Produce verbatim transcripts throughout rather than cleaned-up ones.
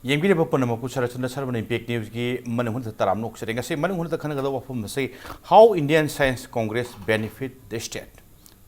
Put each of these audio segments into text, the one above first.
ꯌꯦꯡꯕꯤꯔꯤꯕ ꯄꯨꯝꯅꯃꯛꯄꯨ ꯁꯔꯠꯆꯟꯗ꯭ꯔ ꯁꯔꯃꯅ ꯏꯝꯄꯦꯛ ꯅ꯭ꯌꯨꯁꯀꯤ ꯃꯅꯨꯡ ꯍꯨꯠꯅ ꯇꯔꯥꯝꯅ ꯑꯣꯛꯆꯔꯤ꯫ ꯉꯁꯤ ꯃꯅꯨꯡ ꯍꯨꯠꯅ ꯈꯟꯅꯒꯗꯧꯕ ꯋꯥꯐꯝ ꯑꯁꯤ, How Indian Science Congress Benefit the State?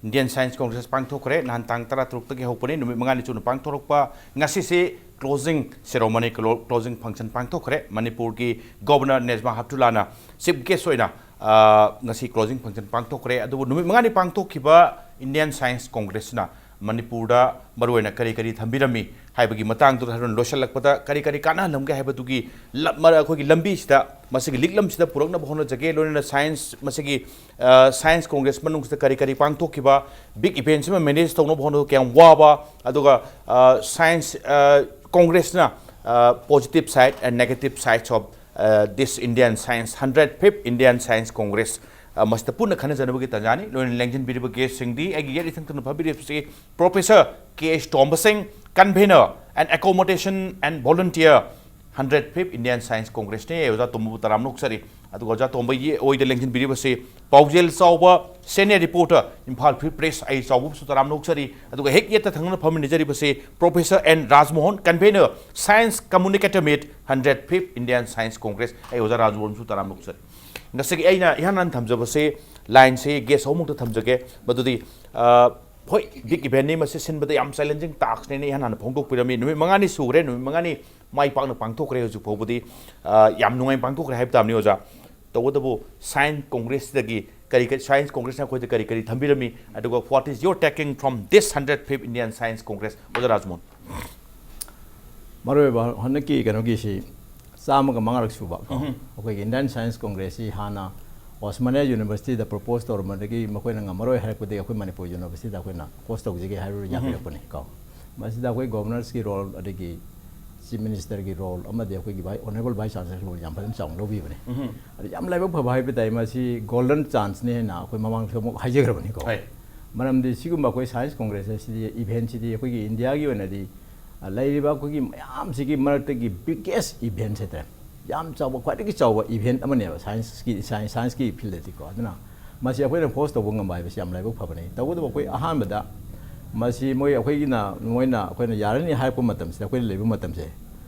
Indian Science Congress ꯄꯥꯡꯊꯣꯛꯈ꯭ꯔꯦ꯫ ꯅꯍꯥꯟ ꯇꯥꯡ ꯇꯔꯥ ꯇꯔꯨꯛꯇꯒꯤ ꯍꯧꯕꯅꯤ, ꯅꯨꯃꯤꯠ ꯃꯉꯥꯅꯤ ꯆꯨꯞꯅ ꯄꯥꯡꯊꯣꯔꯛꯄ꯫ ꯉꯁꯤꯁꯦ closing ceremony, clo-, closing function ꯄꯥꯡꯊꯣꯛꯈ꯭ꯔꯦ꯫ ꯃꯅꯤꯄꯨꯔꯒꯤ Governor ꯅꯦꯖꯃꯥ ꯍꯦꯞꯇꯨꯂꯥꯅ chief guest ꯑꯣꯏꯅ, ꯑ, ꯉꯁꯤ closing function ꯄꯥꯡꯊꯣꯛꯈ꯭ꯔꯦ꯫ ꯑꯗꯨꯕꯨ ꯅꯨꯃꯤꯠ ꯃꯉꯥꯅꯤ ꯄꯥꯡꯊꯣꯛꯈꯤꯕ Indian Science Congressꯅ ꯃꯅꯤꯄꯨꯔꯗ ꯃꯔꯨꯑꯣꯏꯅ ꯀꯔꯤ ꯀꯔꯤ ꯊꯝꯕꯤꯔꯝꯃꯤ ꯍꯥꯏꯕꯒꯤ ꯃꯇꯥꯡꯗꯨꯗ ꯍꯥꯏꯔꯞ ꯂꯣꯏꯁꯤꯜꯂꯛꯄꯗ ꯀꯔꯤ ꯀꯔꯤ ꯀꯥꯟꯅꯍꯜꯂꯝꯒꯦ ꯍꯥꯏꯕꯗꯨꯒꯤ ꯂꯝ-, ꯃꯔ-, ꯑꯩꯈꯣꯏꯒꯤ ꯂꯝꯕꯤꯁꯤꯗ, ꯃꯁꯤꯒꯤ ꯂꯤꯛꯂꯝꯁꯤꯗ ꯄꯨꯔꯛꯅꯕ ꯍꯣꯠꯅꯖꯒꯦ꯫ ꯂꯣꯏꯅꯅ science, ꯃꯁꯤꯒꯤ, ꯑ, Science Congress ꯃꯅꯨꯡꯁꯤꯗ ꯀꯔꯤ ꯀꯔꯤ ꯄꯥꯡꯊꯣꯛꯈꯤꯕ, big events ꯑꯃ manage ꯇꯧꯅꯕ ꯍꯣꯠꯅꯕꯗ ꯀꯌꯥꯝ ꯋꯥꯕ, ꯑꯗꯨꯒ, ꯑ, Science, ꯑ, Congressꯅ, ꯑ, positive side and negative sides of, ꯑ, this Indian Science, hundred fifth Indian Science Congress, ꯑ, ꯃꯁꯤꯗ ꯄꯨꯟꯅ ꯈꯟꯅꯖꯅꯕꯒꯤ ꯇꯥꯟꯖꯥꯅꯤ꯫ ꯂꯣꯏꯅ ꯂꯦꯡꯁꯤꯟꯕꯤꯔꯤꯕ guestꯁꯤꯡꯗꯤ, ꯑꯩꯒꯤ ꯌꯦꯠ ꯏꯊꯪ ꯊꯪꯅ ꯐꯝꯕꯤꯔꯤꯕꯁꯤ Professor K S ꯇꯣꯝꯕꯁꯤꯡ, convener and accommodation and volunteer, hundred fifth Indian Science Congressꯅꯤ꯫ ꯑꯩ ꯑꯣꯖꯥ ꯇꯣꯝꯕꯕꯨ ꯇꯔꯥꯝꯅ ꯑꯣꯛꯆꯔꯤ꯫ ꯑꯗꯨꯒ ꯑꯣꯖꯥ ꯇꯣꯝꯕꯒꯤ ꯑꯣꯏꯗ ꯂꯦꯡꯁꯤꯟꯕꯤꯔꯤꯕꯁꯤ ꯄꯥꯎꯖꯦꯜ ꯆꯥꯎꯕ, senior reporter, Imphal Free Press, ꯑꯩ ꯆꯥꯎꯕꯕꯨꯁꯨ ꯇꯔꯥꯝꯅ ꯑꯣꯛꯆꯔꯤ꯫ ꯑꯗꯨꯒ ꯍꯦꯛ ꯌꯦꯠꯇ ꯊꯪꯅꯅ ꯐꯝꯃꯤꯟꯅꯖꯔꯤꯕꯁꯤ Professor N Rajmohan, convener, Science Communicator Meet, hundred fifth Indian Science Congress, ꯑꯩ ꯑꯣꯖꯥ ꯔꯥꯖꯃꯣꯍꯟꯕꯨꯁꯨ ꯇꯔꯥꯝꯅ ꯑꯣꯛꯆꯔꯤ꯫ ꯉꯁꯤꯒꯤ ꯑꯩꯅ ꯏꯍꯥꯟ ꯍꯥꯟꯅ ꯊꯝꯖꯕꯁꯦ, lineꯁꯦ guest ꯑꯍꯨꯝꯃꯨꯛꯇ ꯊꯝꯖꯒꯦ꯫ ꯃꯗꯨꯗꯤ, ꯑ, ꯍꯣꯏ, big eventꯅꯤ, ꯃꯁꯤ ꯁꯤꯟꯕꯗ ꯌꯥꯝ challenging taskꯅꯦꯅ ꯏꯍꯥꯟ ꯍꯥꯟꯅ ꯐꯣꯡꯗꯣꯛꯄꯤꯔꯝꯃꯤ꯫ ꯅꯨꯃꯤꯠ ꯃꯉꯥꯅꯤ ꯁꯨꯈ꯭ꯔꯦ, ꯅꯨꯃꯤꯠ ꯃꯉꯥꯅꯤ ꯃꯥꯏ ꯄꯥꯛꯅ ꯄꯥꯡꯊꯣꯛꯈ꯭ꯔꯦ꯫ ꯍꯧꯖꯤꯛ ꯐꯥꯎꯕꯗꯤ, ꯑ, ꯌꯥꯝ ꯅꯨꯡꯉꯥꯏꯅ ꯄꯥꯡꯊꯣꯛꯈ꯭ꯔꯦ ꯍꯥꯏꯕ ꯇꯥꯕꯅꯤ, ꯑꯣꯖꯥ꯫ ꯇꯧꯕꯇꯕꯨ Science Congressꯇꯒꯤ ꯀꯔꯤ ꯀꯔꯤ, Science Congressꯅ ꯑꯩꯈꯣꯏꯗ ꯀꯔꯤ ꯀꯔꯤ ꯊꯝꯕꯤꯔꯝꯃꯤ, ꯑꯗꯨꯒ what is your taking from this hundred fifth Indian Science Congress, ꯑꯣꯖꯥ ꯔꯥꯖꯃꯣꯍꯟ? ꯃꯔꯨꯑꯣꯏꯕ ꯍꯟꯗꯛꯀꯤ ꯀꯩꯅꯣꯒꯤꯁꯤ ꯆꯥꯝꯃꯒ ꯃꯉꯥꯔꯛ ꯁꯨꯕ ꯀꯣ꯫ ꯎꯝꯍꯨꯝ꯫ ꯑꯩꯈꯣꯏꯒꯤ Indian Science Congressꯁꯤ ꯍꯥꯟꯅ Osmania Universityꯗ propose ꯇꯧꯔꯝꯕꯗꯒꯤ ꯃꯈꯣꯏꯅ ꯉꯝꯃꯔꯣꯏ ꯍꯥꯏꯔꯛꯄꯗꯒꯤ ꯑꯩꯈꯣꯏ ꯃꯅꯤꯄꯨꯔ Universityꯗ ꯑꯩꯈꯣꯏꯅ host ꯇꯧꯖꯒꯦ ꯍꯥꯏꯕ ꯎꯝꯍꯨꯝ꯫ ꯌꯥꯕꯤꯔꯛꯄꯅꯤ ꯀꯣ꯫ ꯃꯁꯤꯗ ꯑꯩꯈꯣꯏ Governorꯁꯀꯤ role, ꯑꯗꯒꯤ Chief Ministerꯒꯤ role, ꯑꯃꯗꯤ ꯑꯩꯈꯣꯏꯒꯤ Vice, Honourable Vice Chancellorꯒꯤ role ꯌꯥꯝ ꯐꯖꯅ ꯆꯥꯎꯅ ꯂꯧꯕꯤꯕꯅꯤ꯫ ꯎꯝꯍꯨꯝ꯫ ꯑꯗ ꯌꯥꯝ ꯂꯥꯏꯕꯛ ꯐꯕ ꯍꯥꯏꯕ ꯇꯥꯏ, ꯃꯁꯤ golden chanceꯅꯦꯅ ꯑꯩꯈꯣꯏ ꯃꯃꯥꯡꯗꯁꯨ ꯑꯃꯨꯛ ꯍꯥꯏꯖꯈ꯭ꯔꯕꯅꯤꯀꯣ꯫ ꯍꯣꯏ꯫ ꯃꯔꯝꯗꯤ ꯁꯤꯒꯨꯝꯕ ꯑꯩꯈꯣꯏ Science Congress ꯑꯁꯤꯗꯤ, eventꯁꯤꯗꯤ ꯑꯩꯈꯣꯏꯒꯤ ꯏꯟꯗꯤꯌꯥꯒꯤ ꯑꯣꯏꯅꯗꯤ, ꯑ, ꯂꯩꯔꯤꯕ ꯑꯩꯈꯣꯏꯒꯤ ꯃꯌꯥꯝꯁꯤꯒꯤ ꯃꯔꯛꯇꯒꯤ biggest event ꯍꯥꯏꯇꯥꯔꯦ꯫ ꯌꯥꯝ ꯆꯥꯎꯕ, ꯈ꯭ꯋꯥꯏꯗꯒꯤ ꯆꯥꯎꯕ event ꯑꯃꯅꯦꯕ scienceꯀꯤ, science, scienceꯀꯤ fieldꯗꯗꯤꯀꯣ꯫ ꯑꯗꯨꯅ ꯃꯁꯤ ꯑꯩꯈꯣꯏꯅ host ꯇꯧꯕ ꯉꯝꯕ ꯍꯥꯏꯕꯁꯤ ꯌꯥꯝ ꯂꯥꯏꯕꯛ ꯐꯕꯅꯤ꯫ ꯇꯧꯕꯇꯕꯨ ꯑꯩꯈꯣꯏ ꯑꯍꯥꯟꯕꯗ ꯃꯁꯤ ꯃꯣꯏ, ꯑꯩꯈꯣꯏꯒꯤꯅ, ꯃꯣꯏꯅ ꯑꯩꯈꯣꯏꯅ ꯌꯥꯔꯅꯤ ꯍꯥꯏꯔꯛꯄ ꯃꯇꯝꯁꯤꯗ, ꯑꯩꯈꯣꯏꯅ ꯂꯩꯕ ꯃꯇꯝꯁꯦ,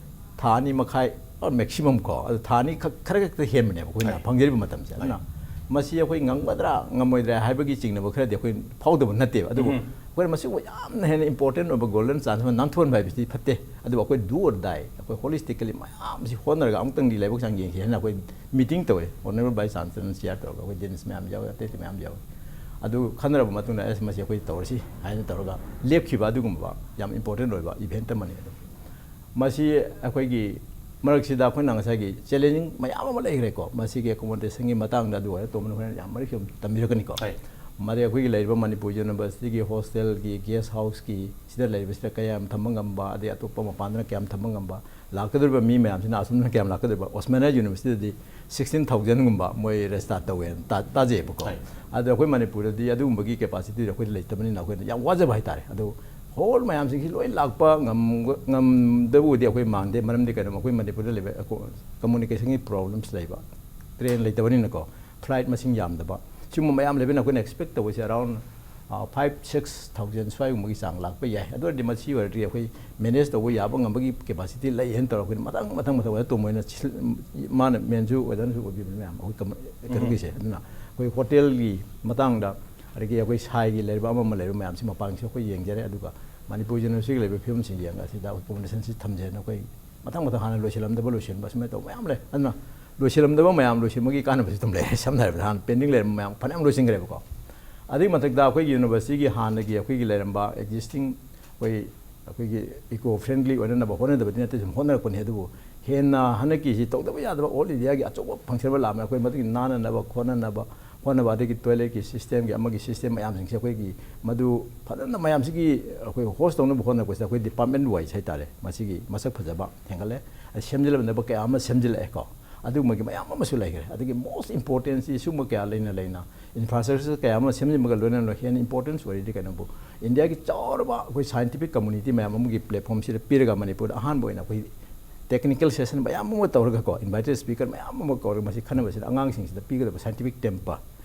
ꯊꯥ ꯑꯅꯤ ꯃꯈꯥꯏ, ꯃꯦꯛꯁꯤꯃꯝ ꯀꯣ, ꯑꯗꯨ ꯊꯥ ꯑꯅꯤ ꯈꯛ, ꯈꯔ ꯈꯛꯇ ꯍꯦꯟꯕꯅꯦꯕ ꯑꯩꯈꯣꯏꯅ ꯐꯪꯖꯔꯤꯕ ꯃꯇꯝꯁꯦ꯫ ꯑꯗꯨꯅ ꯃꯁꯤ ꯑꯩꯈꯣꯏ ꯉꯝꯒꯗ꯭ꯔꯥ ꯉꯝꯃꯣꯏꯗ꯭ꯔꯥ ꯍꯥꯏꯕꯒꯤ ꯆꯤꯡꯅꯕ ꯈꯔꯗꯤ ꯑꯩꯈꯣꯏ ꯐꯥꯎꯗꯕ ꯅꯠꯇꯦꯕ꯫ ꯑꯗꯨꯕꯨ ꯑꯩꯈꯣꯏꯅ ꯃꯁꯤꯕꯨ ꯌꯥꯝꯅ ꯍꯦꯟꯅ ꯏꯝꯄꯣꯔꯇꯦꯟ ꯑꯣꯏꯕ ꯒꯣꯜꯗꯟ ꯆꯥꯟꯁ ꯑꯃ ꯅꯥꯟꯊꯣꯛꯍꯟꯕ ꯍꯥꯏꯕꯁꯤꯗꯤ ꯐꯠꯇꯦ꯫ ꯑꯗꯨꯕꯨ ꯑꯩꯈꯣꯏ do or die, ꯑꯩꯈꯣꯏ ꯍꯣꯂꯤꯁꯇꯤꯀꯦꯂꯤ ꯃꯌꯥꯝꯁꯤ ꯍꯣꯠꯅꯔꯒ ꯑꯃꯨꯛꯇꯪꯗꯤ ꯂꯥꯏꯕꯛ ꯆꯥꯡ ꯌꯦꯡꯁꯤ ꯍꯥꯏꯅ ꯑꯩꯈꯣꯏ ꯃꯤꯇꯤꯡ ꯇꯧꯋꯦ꯫ ꯑꯣꯅꯔꯦꯕꯜ ꯚꯥꯏꯁ ꯆꯥꯟꯁꯦꯂꯔꯅ ꯆꯤꯌꯥꯔ ꯇꯧꯔꯒ ꯑꯩꯈꯣꯏ ꯗꯦꯅꯤꯁ ꯃꯌꯥꯝ ꯌꯥꯎꯋꯦ, ꯑꯇꯩ ꯑꯇꯩ ꯃꯌꯥꯝ ꯌꯥꯎꯋꯦ꯫ ꯑꯗꯨ ꯈꯟꯅꯔꯕ ꯃꯇꯨꯡꯗ ꯑꯦꯁ ꯃꯁꯤ ꯑꯩꯈꯣꯏ ꯇꯧꯔꯁꯤ ꯍꯥꯏꯅ ꯇꯧꯔꯒ ꯂꯦꯞꯈꯤꯕ ꯑꯗꯨꯒꯨꯝꯕ ꯌꯥꯝ ꯏꯝꯄꯣꯔꯇꯦꯟ ꯑꯣꯏꯕ ꯏꯚꯦꯟꯠ ꯑꯃꯅꯤ꯫ ꯑꯗꯨ ꯃꯁꯤ ꯑꯩꯈꯣꯏꯒꯤ ꯃꯔꯛꯁꯤꯗ ꯑꯩꯈꯣꯏꯅ ꯉꯁꯥꯏꯒꯤ ꯆꯦꯂꯦꯟꯖꯤꯡ ꯃꯌꯥꯝ ꯑꯃ ꯂꯩꯈ꯭ꯔꯦꯀꯣ꯫ ꯃꯁꯤꯒꯤ ꯑꯦꯀꯣꯃꯣꯗꯦꯁꯟꯒꯤ ꯃꯇꯥꯡꯗ ꯑꯗꯨ ꯑꯣꯏꯔ ꯇꯣꯝꯕꯅ ꯍꯣꯔꯦꯟ ꯌꯥꯝ ꯃꯔꯤꯛ ꯌꯥꯝ ꯇꯝꯕꯤꯔꯛꯀꯅꯤꯀꯣ꯫ ꯃꯗꯩ ꯑꯩꯈꯣꯏꯒꯤ ꯂꯩꯔꯤꯕ ꯃꯅꯤꯄꯨꯔ ꯌꯨꯅꯤꯚꯔꯁꯤꯇꯤꯒꯤ ꯍꯣꯁꯇꯦꯜꯒꯤ, ꯒꯦꯁ ꯍꯥꯎꯁꯀꯤ, ꯁꯤꯗ ꯂꯩꯔꯤꯕꯁꯤꯗ ꯀꯌꯥꯝ ꯊꯝꯕ ꯉꯝꯕ, ꯑꯗꯩ ꯑꯇꯣꯞꯄ ꯃꯄꯥꯟꯗꯅ ꯀꯌꯥꯝ ꯊꯝꯕ ꯉꯝꯕ, ꯂꯥꯛꯀꯗꯧꯔꯤꯕ ꯃꯤ ꯃꯌꯥꯝꯁꯤꯅ ꯑꯁꯣꯝꯗꯅ ꯀꯌꯥꯝ ꯂꯥꯛꯀꯗꯧꯔꯤꯕ꯫ ꯑꯣꯁꯃꯥꯅꯤꯌꯥ ꯌꯨꯅꯤꯚꯔꯁꯤꯇꯤꯗꯗꯤ ꯁꯤꯛꯁꯇꯤꯟ ꯊꯥꯎꯖꯟꯒꯨꯝꯕ ꯃꯣꯏ ꯔꯦꯖꯤꯁꯇꯥꯔ ꯇꯧꯋꯦꯅ ꯇꯥ-, ꯇꯥꯖꯩꯌꯦꯕꯀꯣ꯫ ꯑꯗꯣ ꯑꯩꯈꯣꯏ ꯃꯅꯤꯄꯨꯔꯗꯗꯤ ꯑꯗꯨꯒꯨꯝꯕꯒꯤ ꯀꯦꯄꯥꯁꯤꯇꯤꯗꯤ ꯑꯩꯈꯣꯏꯗ ꯂꯩꯇꯕꯅꯤꯅ ꯑꯩꯈꯣꯏꯅ ꯌꯥꯝ ꯋꯥꯖꯕ ꯍꯥꯏꯇꯥꯔꯦ꯫ ꯑꯗꯨ ꯍꯣꯜ ꯃꯌꯥꯝꯁꯤꯡꯁꯤ ꯂꯣꯏ ꯂꯥꯛꯄ ꯉꯝ-, ꯉꯝꯗꯕꯕꯨꯗꯤ ꯑꯩꯈꯣꯏ ꯃꯥꯟꯗꯦ꯫ ꯃꯔꯝꯗꯤ ꯀꯩꯅꯣ, ꯑꯩꯈꯣꯏ ꯃꯅꯤꯄꯨꯔꯗ ꯂꯩꯕ ꯀꯝꯃꯨꯅꯤꯀꯦꯁꯟꯒꯤ ꯄ꯭ꯔꯣꯕ꯭ꯂꯦꯝꯁ ꯂꯩꯕ, ꯇ꯭ꯔꯦꯟ ꯂꯩꯇꯕꯅꯤꯅꯀꯣ, ꯐ꯭ꯂꯥꯏꯠ ꯃꯁꯤꯡ ꯌꯥꯝꯗꯕ, ꯁꯤꯒꯨꯝꯕ ꯃꯌꯥꯝ ꯂꯩꯕꯅ ꯑꯩꯈꯣꯏꯅ ꯑꯦꯛꯁꯄꯦꯛ ꯇꯧꯕꯁꯦ ꯑꯔꯥꯎꯟ ꯐꯥꯏꯚ ꯁꯤꯛꯁ ꯊꯥꯎꯖꯟ ꯁ꯭ꯋꯥꯏꯒꯨꯝꯕꯒꯤ ꯆꯥꯡ ꯂꯥꯛꯄ ꯌꯥꯏ꯫ ꯑꯗꯨ ꯑꯣꯏꯔꯗꯤ ꯃꯁꯤ ꯑꯣꯏꯔꯗꯤ ꯑꯩꯈꯣꯏ ꯃꯦꯅꯦꯖ ꯇꯧꯕ ꯌꯥꯕ ꯉꯝꯕꯒꯤ ꯀꯦꯄꯥꯁꯤꯇꯤ ꯂꯩ ꯍꯥꯏꯅ ꯇꯧꯔꯒ ꯑꯩꯈꯣꯏꯅ ꯃꯊꯪ ꯃꯊꯪ ꯃꯊꯪ ꯑꯣꯏꯅ ꯇꯣꯝꯕ ꯑꯣꯏꯅ ꯁꯤꯜ-, ꯃꯥꯅ ꯃꯦꯟꯁꯨ ꯑꯣꯏꯗꯅꯁꯨ ꯑꯣꯏꯕꯤꯕꯅꯤ ꯃꯌꯥꯝ ꯑꯩꯈꯣꯏ ꯀꯝ-, ꯀꯩꯅꯣꯒꯤꯁꯦ꯫ ꯑꯗꯨꯅ ꯑꯩꯈꯣꯏ ꯍꯣꯇꯦꯜꯒꯤ ꯃꯇꯥꯡꯗ, ꯑꯗꯒꯤ ꯑꯩꯈꯣꯏ ꯁꯥꯏꯒꯤ ꯂꯩꯔꯤꯕ ꯑꯃ ꯑꯃ ꯂꯩꯔꯤꯕ ꯃꯌꯥꯝꯁꯤ ꯃꯄꯥꯟꯁꯤ ꯑꯩꯈꯣꯏ ꯌꯦꯡꯖꯔꯦ꯫ ꯑꯗꯨꯒ ꯃꯅꯤꯄꯨꯔ ꯌꯨꯅꯤꯚꯔꯁꯤꯇꯤꯒꯤ ꯂꯩꯔꯤꯕ ꯐꯤꯕꯝꯁꯤ ꯌꯦꯡꯉꯒ ꯑꯁꯤꯗ ꯑꯩꯈꯣꯏ ꯀꯣꯝꯕꯤꯅꯦꯁꯟꯁꯤ ꯊꯝꯖꯦꯅ ꯑꯩꯈꯣꯏ ꯃꯊꯪ ꯃꯊꯪ ꯍꯥꯟꯅ ꯂꯣꯏꯁꯤꯜꯂꯝꯗꯕ ꯂꯣꯏꯁꯤꯟꯕ ꯁꯨꯃꯥꯏꯅ ꯇꯧꯕ ꯃꯌꯥꯝ ꯂꯩ꯫ ꯑꯗꯨꯅ ꯂꯣꯏꯁꯤꯜꯂꯝꯗꯕ ꯃꯌꯥꯝ ꯂꯣꯏꯁꯤꯟꯕꯒꯤ ꯀꯥꯟꯅꯕꯁꯨ ꯑꯗꯨꯝ ꯂꯩꯔꯦ꯫ ꯁꯝꯅ ꯍꯥꯏꯔꯕꯗ ꯍꯥꯟꯅ ꯄꯦꯟꯗꯤꯡ ꯂꯩꯔꯝꯕ ꯃꯌꯥꯝ ꯐꯅꯌꯥꯝ ꯂꯣꯏꯁꯤꯟꯈ꯭ꯔꯦꯕꯀꯣ꯫ ꯑꯗꯨꯒꯤ ꯃꯊꯛꯇ ꯑꯩꯈꯣꯏꯒꯤ ꯌꯨꯅꯤꯚꯔꯁꯤꯇꯤꯒꯤ ꯍꯥꯟꯅꯒꯤ ꯑꯩꯈꯣꯏꯒꯤ ꯂꯩꯔꯝꯕ ꯑꯦꯛꯖꯤꯁꯇꯤꯡ ꯑꯩꯈꯣꯏ, ꯑꯩꯈꯣꯏꯒꯤ ꯏꯀꯣ ꯐ꯭ꯔꯦꯟꯗꯂꯤ ꯑꯣꯏꯅꯅꯕ ꯍꯣꯠꯅꯗꯕꯗꯤ ꯅꯠꯇꯦ, ꯁꯨꯝ ꯍꯣꯠꯅꯔꯛꯄꯅꯤ꯫ ꯑꯗꯨꯕꯨ ꯍꯦꯟꯅ ꯍꯟꯗꯛꯀꯤꯁꯤ ꯇꯧꯗꯕ ꯌꯥꯗꯕ ꯑꯣꯜ ꯏꯟꯗꯤꯌꯥꯒꯤ ꯑꯆꯧꯕ ꯐꯪꯁꯟ ꯑꯃ ꯂꯥꯛꯑꯝꯃꯦ꯫ ꯑꯩꯈꯣꯏ ꯃꯗꯨꯒꯤ ꯅꯥꯟꯅꯅꯕ ꯈꯣꯠꯅꯅꯕ ꯍꯣꯠꯅꯕ, ꯑꯗꯒꯤ ꯇꯣꯏꯂꯦꯠꯀꯤ ꯁꯤꯁꯇꯦꯝꯒꯤ ꯑꯃꯒꯤ ꯁꯤꯁꯇꯦꯝ ꯃꯌꯥꯝꯁꯤꯡꯁꯦ ꯑꯩꯈꯣꯏꯒꯤ ꯃꯗꯨ ꯐꯖꯅ ꯃꯌꯥꯝꯁꯤꯒꯤ ꯑꯩꯈꯣꯏ ꯍꯣꯁ ꯇꯧꯅꯕ ꯍꯣꯠꯅꯔꯛꯄꯁꯤꯗ ꯑꯩꯈꯣꯏ ꯗꯤꯄꯥꯔꯠꯃꯦꯟ ꯋꯥꯏꯁ ꯍꯥꯏꯇꯥꯔꯦ, ꯃꯁꯤꯒꯤ ꯃꯁꯛ ꯐꯖꯕ ꯍꯦꯟꯒꯠꯂꯦ꯫ ꯑꯗ ꯁꯦꯝꯖꯤꯜꯂꯝꯗꯕ ꯀꯌꯥ ꯑꯃ ꯁꯦꯝꯖꯤꯜꯂꯛꯑꯦꯀꯣ꯫ ꯑꯗꯨꯒꯨꯝꯕꯒꯤ ꯃꯌꯥꯝ ꯑꯃꯁꯨ ꯂꯩꯈ꯭ꯔꯦ꯫ ꯑꯗꯒꯤ ꯃꯣꯁ ꯏꯝꯄꯣꯔꯇꯦꯟꯁꯤ ꯁꯤꯒꯨꯝꯕ ꯀꯌꯥ ꯂꯩꯅ ꯂꯩꯅ ꯏꯟꯐ꯭ꯔꯥꯁ꯭ꯇ꯭ꯔꯛꯆꯔ ꯀꯌꯥ ꯑꯃ ꯁꯦꯝꯖꯤꯟꯕꯒ ꯂꯣꯏꯅꯅ ꯍꯦꯟꯅ ꯏꯝꯄꯣꯔꯇꯦꯟꯁ ꯑꯣꯏꯔꯤꯗꯤ ꯀꯩꯅꯣꯕꯨ ꯏꯟꯗꯤꯌꯥꯒꯤ ꯆꯥꯎꯔꯕ ꯑꯩꯈꯣꯏ ꯁꯥꯏꯟꯇꯤꯐꯤꯛ ꯀꯝꯃꯨꯅꯤꯇꯤ ꯃꯌꯥꯝ ꯑꯃꯒꯤ ꯄ꯭ꯂꯦꯠꯐꯣꯝꯁꯤꯗ ꯄꯤꯔꯒ ꯃꯅꯤꯄꯨꯔꯗ ꯑꯍꯥꯟꯕ ꯑꯣꯏꯅ ꯑꯩꯈꯣꯏ ꯇꯦꯛꯅꯤꯀꯦꯜ ꯁꯦꯁꯟ ꯃꯌꯥꯝ ꯑꯃ ꯇꯧꯔꯒꯀꯣ, ꯏꯟꯚꯥꯏꯇꯦꯠ ꯁ꯭ꯄꯤꯀꯔ ꯃꯌꯥꯝ ꯑꯃ ꯀꯧꯔꯒ ꯃꯁꯤ ꯈꯟꯅꯕꯁꯤꯗ ꯑꯉꯥꯡꯁꯤꯡꯁꯤꯗ ꯄꯤꯒꯗꯕ ꯁꯥꯏꯟꯇꯤꯐꯤꯛ ꯇꯦꯝꯄꯔ,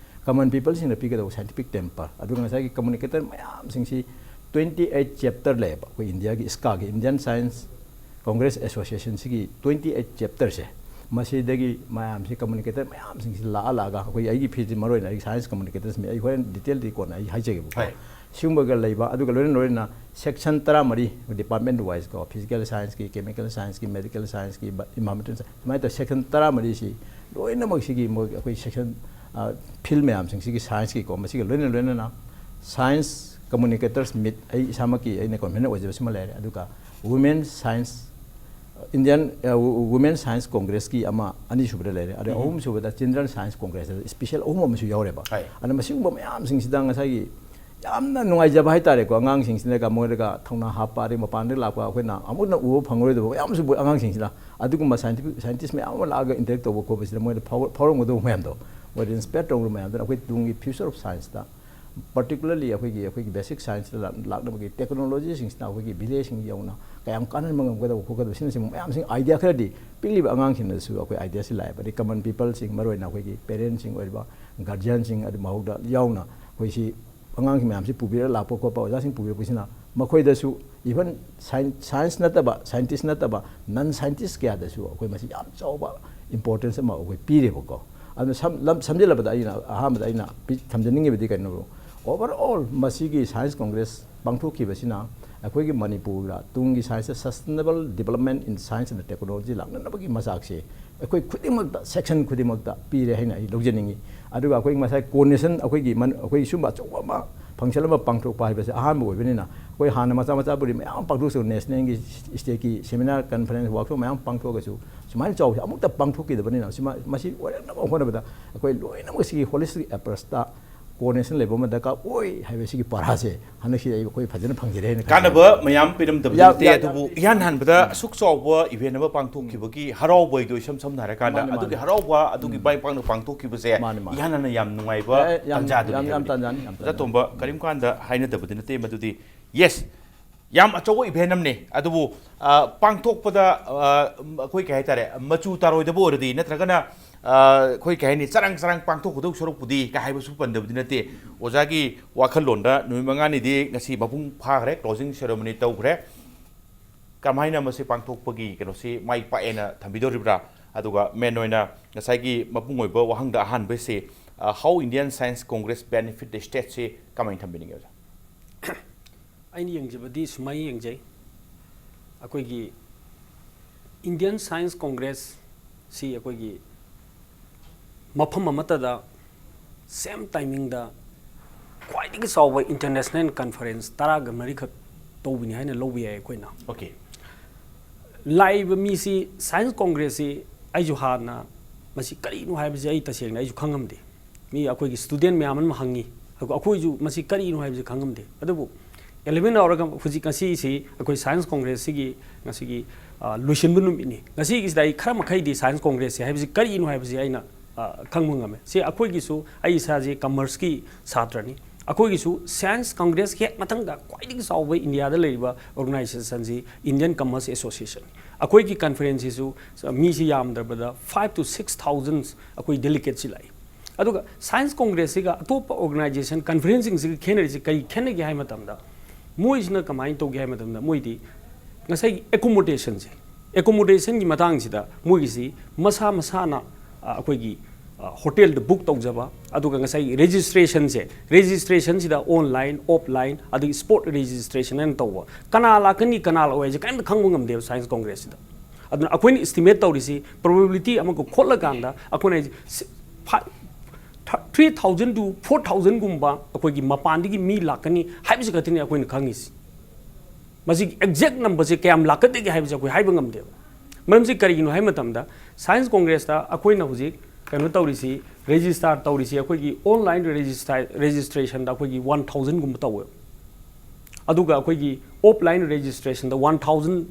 ꯀꯃꯟ ꯄꯤꯄꯜꯁꯤꯡꯗ ꯄꯤꯒꯗꯕ ꯁꯥꯏꯟꯇꯤꯐꯤꯛ ꯇꯦꯝꯄꯔ, ꯑꯗꯨꯒ ꯉꯁꯥꯏꯒꯤ ꯀꯝꯃꯨꯅꯤꯀꯦꯇꯔ ꯃꯌꯥꯝꯁꯤꯡꯁꯤ ꯇ꯭ꯋꯦꯟꯇꯤ ꯑꯩꯠ ꯆꯦꯞꯇꯔ ꯂꯩꯌꯦꯕ ꯑꯩꯈꯣꯏ ꯏꯟꯗꯤꯌꯥꯒꯤ ꯏꯁꯀꯥꯒꯤ, ꯏꯟꯗꯤꯌꯥꯟ ꯁꯥꯏꯟꯁ Congress Association ꯁꯤꯒꯤ twenty eight chapter ꯁꯦ, ꯃꯁꯤꯗꯒꯤ ꯃꯌꯥꯝꯁꯤ, communicator ꯃꯌꯥꯝꯁꯤꯡꯁꯤ ꯂꯥꯛꯑ ꯂꯥꯛꯑꯒ, ꯑꯩꯈꯣꯏ, ꯑꯩꯒꯤ field ꯁꯤ ꯃꯔꯨ ꯑꯣꯏꯅ ꯑꯩ science communicator ꯁꯤꯡ, ꯑꯩ ꯍꯣꯔꯦꯟ detail ꯗꯤ ꯀꯣꯟꯅ ꯑꯩ ꯍꯥꯏꯖꯒꯦꯕꯀꯣ꯫ ꯍꯣꯏ꯫ ꯁꯤꯒꯨꯝꯕꯒ ꯂꯩꯕ, ꯑꯗꯨꯒ ꯂꯣꯏꯅ ꯂꯣꯏꯅꯅ section ꯇꯔꯥꯃꯔꯤ, department wise ꯀꯣ, physical science ꯀꯤ, chemical science ꯀꯤ, medical science ꯀꯤ, environmental science, ꯑꯗꯨꯃꯥꯏꯅ ꯇꯧꯔ section ꯇꯔꯥꯃꯔꯤꯁꯤ ꯂꯣꯏꯅꯃꯛ ꯁꯤꯒꯤ ꯃꯣꯏ, ꯑꯩꯈꯣꯏ section, ꯑ, field ꯃꯌꯥꯝꯁꯤꯡꯁꯤꯒꯤ science ꯀꯤꯀꯣ, ꯃꯁꯤꯒ ꯂꯣꯏꯅ ꯂꯣꯏꯅꯅ Science Communicators Meet, ꯑꯩ ꯏꯁꯥꯃꯛꯀꯤ ꯑꯩꯅ convener ꯑꯣꯏꯖꯕꯁꯤꯃ ꯂꯩꯔꯦ, ꯑꯗꯨꯒ Women Science, Indian, ꯑ, Women Science Congress ꯀꯤ ꯑꯃ, ꯑꯅꯤꯁꯨꯕꯗ ꯂꯩꯔꯦ, ꯑꯗꯩ ꯎꯝ꯫ ꯑꯍꯨꯝꯁꯨꯕꯗ Children Science Congress, special ꯑꯍꯨꯝ ꯑꯃꯁꯨ ꯌꯥꯎꯔꯦꯕ꯫ ꯍꯣꯏ꯫ ꯑꯗꯨꯅ ꯃꯁꯤꯒꯨꯝꯕ ꯃꯌꯥꯝꯁꯤꯡꯁꯤꯗ ꯉꯁꯥꯏꯒꯤ ꯌꯥꯝꯅ ꯅꯨꯡꯉꯥꯏꯖꯕ ꯍꯥꯏꯇꯥꯔꯦꯀꯣ, ꯑꯉꯥꯡꯁꯤꯡꯁꯤꯅꯒ ꯃꯣꯏꯗꯒ ꯊꯧꯅꯥ ꯍꯥꯞꯄ, ꯑꯗꯩ ꯃꯄꯥꯟꯗꯒꯤ ꯂꯥꯛꯄ ꯑꯩꯈꯣꯏꯅ ꯑꯃꯨꯛꯅ ꯎꯕ ꯐꯪꯉꯔꯣꯏꯗꯕ ꯃꯌꯥꯝꯁꯨ ꯑꯉꯥꯡꯁꯤꯡꯁꯤꯅ, ꯑꯗꯨꯒꯨꯝꯕ scientific, scientist ꯃꯌꯥꯝ ꯑꯃ ꯂꯥꯛꯑꯒ interact ꯇꯧꯕ ꯈꯣꯠꯄꯁꯤꯗ ꯃꯣꯏꯗ ꯐꯥꯎ-, ꯐꯥꯎꯔꯝꯒꯗꯧꯕ ꯃꯌꯥꯝꯗꯣ, ꯃꯣꯏꯗ inspire ꯇꯧꯔꯝꯕ ꯃꯌꯥꯝꯗꯨꯅ ꯑꯩꯈꯣꯏ ꯇꯨꯡꯒꯤ future of science ꯇ, particularly ꯑꯩꯈꯣꯏꯒꯤ, ꯑꯩꯈꯣꯏꯒꯤ basic science ꯇ ꯂꯥꯛ-, ꯂꯥꯛꯅꯕꯒꯤ technology ꯁꯤꯡꯁꯤꯅ ꯑꯩꯈꯣꯏꯒꯤ village ꯁꯤꯡ ꯌꯧꯅ ꯀꯌꯥꯝ ꯀꯥꯟꯍꯟꯕ ꯉꯝꯒꯗꯕ ꯈꯣꯠꯀꯗꯕ, ꯁꯤꯅꯆꯤꯡꯕ ꯃꯌꯥꯝꯁꯤꯡ idea ꯈꯔꯗꯤ ꯄꯤꯛꯂꯤꯕ ꯑꯉꯥꯡꯁꯤꯡꯅꯁꯨ ꯑꯩꯈꯣꯏ idea ꯁꯤ ꯂꯥꯛꯑꯦꯕ꯫ ꯑꯗꯩ common people ꯁꯤꯡ, ꯃꯔꯨꯑꯣꯏꯅ ꯑꯩꯈꯣꯏꯒꯤ parent ꯁꯤꯡ ꯑꯣꯏꯔꯤꯕ, guardian ꯁꯤꯡ, ꯑꯗꯨ ꯃꯍꯧꯗ ꯌꯥꯎꯅ ꯑꯩꯈꯣꯏꯁꯤ ꯑꯉꯥꯡꯁꯤꯡ ꯃꯌꯥꯝꯁꯤ ꯄꯨꯕꯤꯔ ꯂꯥꯛꯄ ꯈꯣꯠꯄ, ꯑꯣꯖꯥꯁꯤꯡ ꯄꯨꯕꯤꯔꯛꯄꯁꯤꯅ ꯃꯈꯣꯏꯗꯁꯨ, even science, science ꯅꯠꯇꯕ, scientist ꯅꯠꯇꯕ, non scientist ꯀꯌꯥꯗꯁꯨ ꯑꯩꯈꯣꯏ ꯃꯁꯤ ꯌꯥꯝ ꯆꯥꯎꯕ importance ꯑꯃ ꯑꯩꯈꯣꯏ ꯄꯤꯔꯦꯕꯀꯣ꯫ ꯑꯗꯨꯅ ꯁꯝ-, ꯂꯝ-, ꯁꯝꯖꯤꯜꯂꯕꯗ ꯑꯩꯅ ꯑꯍꯥꯟꯕꯗ ꯑꯩꯅ ꯄꯤ-, ꯊꯝꯖꯅꯤꯡꯉꯤꯕꯗꯤ ꯀꯩꯅꯣ, overall ꯃꯁꯤꯒꯤ science congress ꯄꯥꯡꯊꯣꯛꯈꯤꯕꯁꯤꯅ ꯑꯩꯈꯣꯏꯒꯤ ꯃꯅꯤꯄꯨꯔꯗ ꯇꯨꯡꯒꯤ science ꯇ sustainable development in science and technology ꯂꯥꯛꯅꯅꯕꯒꯤ ꯃꯆꯥꯛꯁꯦ ꯑꯩꯈꯣꯏ ꯈꯨꯗꯤꯡꯃꯛꯇ, section ꯈꯨꯗꯤꯡꯃꯛꯇ ꯄꯤꯔꯦ ꯍꯥꯏꯅ ꯑꯩ ꯂꯧꯖꯅꯤꯡꯉꯤ꯫ ꯑꯗꯨꯒ ꯑꯩꯈꯣꯏ ꯉꯁꯥꯏ coordination, ꯑꯩꯈꯣꯏꯒꯤ ꯃꯟ-, ꯑꯩꯈꯣꯏ ꯁꯨꯝꯕ ꯑꯆꯧꯕ ꯑꯃ function ꯑꯃ ꯄꯥꯡꯊꯣꯛꯄ ꯍꯥꯏꯕꯁꯦ ꯑꯍꯥꯟꯕ ꯑꯣꯏꯕꯅꯤꯅ, ꯑꯩꯈꯣꯏ ꯍꯥꯟꯅ ꯃꯆꯥ ꯃꯆꯥꯕꯨꯗꯤ ꯃꯌꯥꯝ ꯄꯥꯡꯊꯣꯛꯆꯩ, national ꯒꯤ, state ꯀꯤ seminar, conference, workshop ꯃꯌꯥꯝ ꯄꯥꯡꯊꯣꯛꯑꯒꯁꯨ ꯁꯨꯃꯥꯏꯅ ꯆꯥꯎꯕꯁꯦ ꯑꯃꯨꯛꯇ ꯄꯥꯡꯊꯣꯛꯈꯤꯗꯕꯅꯤꯅ, ꯁꯤꯃ-, ꯃꯁꯤ ꯑꯣꯏꯔꯛꯅꯕ ꯍꯣꯠꯅꯕꯗ ꯑꯩꯈꯣꯏ ꯂꯣꯏꯅꯃꯛ ꯁꯤꯒꯤ holistic approach ꯇ coordination ꯂꯩꯕ ꯑꯃ ꯗꯔꯀꯥꯔ ꯑꯣꯏ ꯍꯥꯏꯕ ꯁꯤꯒꯤ ꯄꯔꯥꯁꯦ ꯍꯟꯗꯛꯁꯤ ꯑꯩ, ꯑꯩꯈꯣꯏ ꯐꯖꯅ ꯐꯪꯖꯔꯦ ꯍꯥꯏꯅ ꯈꯜꯖꯩ꯫ ꯀꯥꯟꯅꯕ ꯃꯌꯥꯝ ꯄꯤꯔꯝꯗꯕꯗꯤ ꯌꯥꯝ, ꯅꯠꯇꯦ, ꯌꯥꯝ, ꯑꯗꯨꯕꯨ ꯌꯥꯝ ꯏꯍꯥꯟ ꯍꯥꯟꯕꯗ ꯑꯁꯨꯛ ꯆꯥꯎꯕ event ꯑꯃ ꯄꯥꯡꯊꯣꯛꯈꯤꯕꯒꯤ ꯍꯔꯥꯎꯕ ꯍꯥꯏꯗꯣ ꯏꯁꯝ ꯁꯝꯅ ꯍꯥꯏꯔꯀꯥꯟꯗ, ꯃꯥꯅꯤ, ꯃꯥꯅꯤ꯫ ꯑꯗꯨꯒꯤ ꯍꯔꯥꯎꯕ, ꯑꯗꯨꯒꯤ ꯎꯝ꯫ ꯃꯥꯏ ꯄꯥꯛꯅ ꯄꯥꯡꯊꯣꯛꯈꯤꯕꯁꯦ ꯃꯥꯅꯤ, ꯃꯥꯅꯤ꯫ ꯏꯍꯥꯟ ꯍꯥꯟꯅ ꯌꯥꯝ ꯅꯨꯡꯉꯥꯏꯕ ꯑꯦ, ꯌꯥꯝ, ꯇꯥꯟꯖꯥꯗꯨꯅꯤ ꯌꯥꯝ, ꯌꯥꯝ ꯍꯥꯏꯕꯗꯤ꯫ ꯇꯥꯟꯖꯥꯅꯤ, ꯌꯥꯝ ꯑꯣꯖꯥ ꯇꯣꯝꯕ, ꯇꯥꯟꯖꯥꯅꯤ꯫ ꯀꯔꯤꯝ ꯀꯥꯟꯗ ꯍꯥꯏꯅꯗꯕꯗꯤ ꯅꯠꯇꯦ ꯃꯗꯨꯗꯤ꯫ Yes, ꯌꯥꯝ ꯑꯆꯧꯕ event ꯑꯃꯅꯤ, ꯑꯗꯨꯕꯨ, ꯑ, ꯄꯥꯡꯊꯣꯛꯄꯗ, ꯑ, ꯑꯩꯈꯣꯏ ꯀꯩ ꯍꯥꯏꯇꯥꯔꯦ, ꯃꯆꯨ ꯇꯥꯔꯣꯏꯗꯕ ꯑꯣꯏꯔꯗꯤ, ꯅꯠꯇ꯭ꯔꯒꯅ, ꯑ, ꯑꯩꯈꯣꯏ ꯀꯩ ꯍꯥꯏꯅꯤ, ꯆꯔꯥꯡ ꯆꯔꯥꯡ ꯄꯥꯡꯊꯣꯛꯀꯗꯧ ꯁꯔꯨꯛꯄꯨꯗꯤ ꯀꯥꯏ ꯍꯥꯏꯕꯁꯨ ꯄꯟꯗꯕꯗꯤ ꯅꯠꯇꯦ꯫ ꯑꯣꯖꯥꯒꯤ ꯋꯥꯈꯜꯂꯣꯟꯗ ꯅꯨꯃꯤꯠ ꯃꯉꯥꯅꯤꯗꯤ ꯉꯁꯤ ꯃꯄꯨꯡ ꯐꯥꯈ꯭ꯔꯦ, closing ceremony ꯇꯧꯈ꯭ꯔꯦ꯫ ꯀꯃꯥꯏꯅ ꯃꯁꯤ ꯄꯥꯡꯊꯣꯛꯄꯒꯤ ꯀꯩꯅꯣꯁꯤ ꯃꯥꯏ ꯄꯥꯛꯑꯦꯅ ꯊꯝꯕꯤꯗꯧꯔꯤꯕ꯭ꯔꯥ? ꯑꯗꯨꯒ ꯃꯦꯟ ꯑꯣꯏꯅ ꯉꯁꯥꯏꯒꯤ ꯃꯄꯨꯡ ꯑꯣꯏꯕ ꯋꯥꯍꯪꯗ ꯑꯍꯥꯟꯕꯁꯤ, ꯑ, How Indian Science Congress Benefit the State ꯁꯤ ꯀꯃꯥꯏꯅ ꯊꯝꯕꯤꯅꯤꯡꯉꯦ, ꯑꯣꯖꯥ? ꯑꯩꯅ ꯌꯦꯡꯖꯕꯗꯤ ꯁꯨꯃꯥꯏꯅ ꯌꯦꯡꯖꯩ꯫ ꯑꯩꯈꯣꯏꯒꯤ Indian Science Congress ꯁꯤ ꯑꯩꯈꯣꯏꯒꯤ ꯃꯐꯝ ꯑꯃꯠꯇꯗ same timing ꯗ ꯈ꯭ꯋꯥꯏꯗꯒꯤ ꯆꯥꯎꯕ international conference ꯇꯔꯥꯒ ꯃꯔꯤꯈꯛ ꯇꯧꯕꯅꯤ ꯍꯥꯏꯅ ꯂꯧꯕ ꯌꯥꯏ ꯑꯩꯈꯣꯏꯅ꯫ Okay. ꯂꯥꯛꯏꯕ ꯃꯤꯁꯤ, Science Congress ꯁꯤ ꯑꯩꯁꯨ ꯍꯥꯟꯅ ꯃꯁꯤ ꯀꯔꯤꯅꯣ ꯍꯥꯏꯕꯁꯤ ꯑꯩ ꯇꯁꯦꯡꯅ ꯑꯩꯁꯨ ꯈꯪꯉꯝꯗꯦ꯫ ꯃꯤ ꯑꯩꯈꯣꯏꯒꯤ student ꯃꯌꯥꯝ ꯑꯃ ꯍꯪꯉꯤ꯫ ꯑꯩꯈꯣ-, ꯑꯩꯈꯣꯏꯁꯨ ꯃꯁꯤ ꯀꯔꯤꯅꯣ ꯍꯥꯏꯕꯁꯤ ꯈꯪꯉꯝꯗꯦ꯫ ꯑꯗꯨꯕꯨ eleven hour ꯒ ꯍꯧꯖꯤꯛ ꯉꯁꯤꯁꯤ ꯑꯩꯈꯣꯏ Science Congress ꯁꯤꯒꯤ ꯉꯁꯤꯒꯤ, ꯑ, ꯂꯣꯏꯁꯤꯟꯕ ꯅꯨꯃꯤꯠꯅꯤ꯫ ꯉꯁꯤꯒꯤꯁꯤꯗ ꯑꯩ ꯈꯔ ꯃꯈꯩꯗꯤ Science Congress ꯁꯤ ꯍꯥꯏꯕꯁꯤ ꯀꯔꯤꯅꯣ ꯍꯥꯏꯕꯁꯤ ꯑꯩꯅ, ꯑ, ꯈꯪꯕ ꯉꯝꯃꯦ꯫ ꯁꯤ ꯑꯩꯈꯣꯏꯒꯤꯁꯨ, ꯑꯩ ꯏꯁꯥꯁꯤ commerce ꯀꯤ ꯁꯥꯇ꯭ꯔꯅꯤ꯫ ꯑꯩꯈꯣꯏꯒꯤꯁꯨ Science Congress ꯀꯤ ꯍꯦꯛ ꯃꯊꯪꯗ ꯈ꯭ꯋꯥꯏꯗꯒꯤ ꯆꯥꯎꯕ ꯏꯟꯗꯤꯌꯥꯗ ꯂꯩꯔꯤꯕ organization ꯁꯤ Indian Commerce Association ꯅꯤ꯫ ꯑꯩꯈꯣꯏꯒꯤ conference ꯁꯤꯁꯨ ꯃꯤꯁꯤ ꯌꯥꯝꯗ꯭ꯔꯕꯗ five to six thousand ꯑꯩꯈꯣꯏ delegate ꯁꯤ ꯂꯥꯛꯏ꯫ ꯑꯗꯨꯒ Science Congress ꯁꯤꯒ ꯑꯇꯣꯞꯄ organization conference ꯁꯤꯡꯁꯤꯒ ꯈꯦꯠꯅꯔꯤꯁꯤ ꯀꯔꯤ ꯈꯦꯠꯅꯒꯦ ꯍꯥꯏ ꯃꯇꯝꯗ, ꯃꯣꯏꯁꯤꯅ ꯀꯃꯥꯏꯅ ꯇꯧꯒꯦ ꯍꯥꯏ ꯃꯇꯝꯗ, ꯃꯣꯏꯗꯤ ꯉꯁꯥꯏꯒꯤ accommodation ꯁꯦ, accommodation ꯒꯤ ꯃꯇꯥꯡꯁꯤꯗ ꯃꯣꯏꯒꯤꯁꯤ ꯃꯁꯥ ꯃꯁꯥꯅ, ꯑ, ꯑꯩꯈꯣꯏꯒꯤ, ꯑ, hotel ꯗ book ꯇꯧꯖꯕ, ꯑꯗꯨꯒ ꯉꯁꯥꯏꯒꯤ registration ꯁꯦ, registration ꯁꯤꯗ online, offline, ꯑꯗꯒꯤ spot registration ꯍꯥꯏꯅ ꯇꯧꯕ, ꯀꯅꯥ ꯂꯥꯛꯀꯅꯤ ꯀꯅꯥ ꯂꯥꯛꯑꯣꯏ ꯍꯥꯏꯁꯦ ꯀꯔꯤꯝꯇ ꯈꯪꯕ ꯉꯝꯗꯦꯕ Science Congress ꯁꯤꯗ꯫ ꯑꯗꯨꯅ ꯑꯩꯈꯣꯏꯅ estimate ꯇꯧꯔꯤꯁꯤ, probability ꯑꯃꯒ ꯈꯣꯠꯂꯀꯥꯟꯗ ꯑꯩꯈꯣꯏꯅ ꯍꯥꯏꯁꯦ ꯁꯤ-, ꯐꯥ-, ꯊ-, three thousand to four thousand ꯒꯨꯝꯕ ꯑꯩꯈꯣꯏꯒꯤ ꯃꯄꯥꯟꯗꯒꯤ ꯃꯤ ꯂꯥꯛꯀꯅꯤ ꯍꯥꯏꯕꯁꯤ ꯈꯛꯇꯅꯤ ꯑꯩꯈꯣꯏꯅ ꯈꯪꯉꯤꯁꯤ꯫ ꯃꯁꯤꯒꯤ exact number ꯁꯦ ꯀꯌꯥꯝ ꯂꯥꯛꯀꯗꯒꯦ ꯍꯥꯏꯕꯁꯦ ꯑꯩꯈꯣꯏ ꯍꯥꯏꯕ ꯉꯝꯗꯦꯕ꯫ ꯃꯔꯝꯁꯤ ꯀꯔꯤꯒꯤꯅꯣ ꯍꯥꯏꯕ ꯃꯇꯝꯗ, Science Congress ꯇ ꯑꯩꯈꯣꯏꯅ ꯍꯧꯖꯤꯛ ꯀꯩꯅꯣ ꯇꯧꯔꯤꯁꯤ, register ꯇꯧꯔꯤꯁꯤ ꯑꯩꯈꯣꯏꯒꯤ online register, registration ꯗ ꯑꯩꯈꯣꯏꯒꯤ one thousand ꯒꯨꯝꯕ ꯇꯧꯋꯦꯕ꯫ ꯑꯗꯨꯒ ꯑꯩꯈꯣꯏꯒꯤ offline registration ꯗ one thousand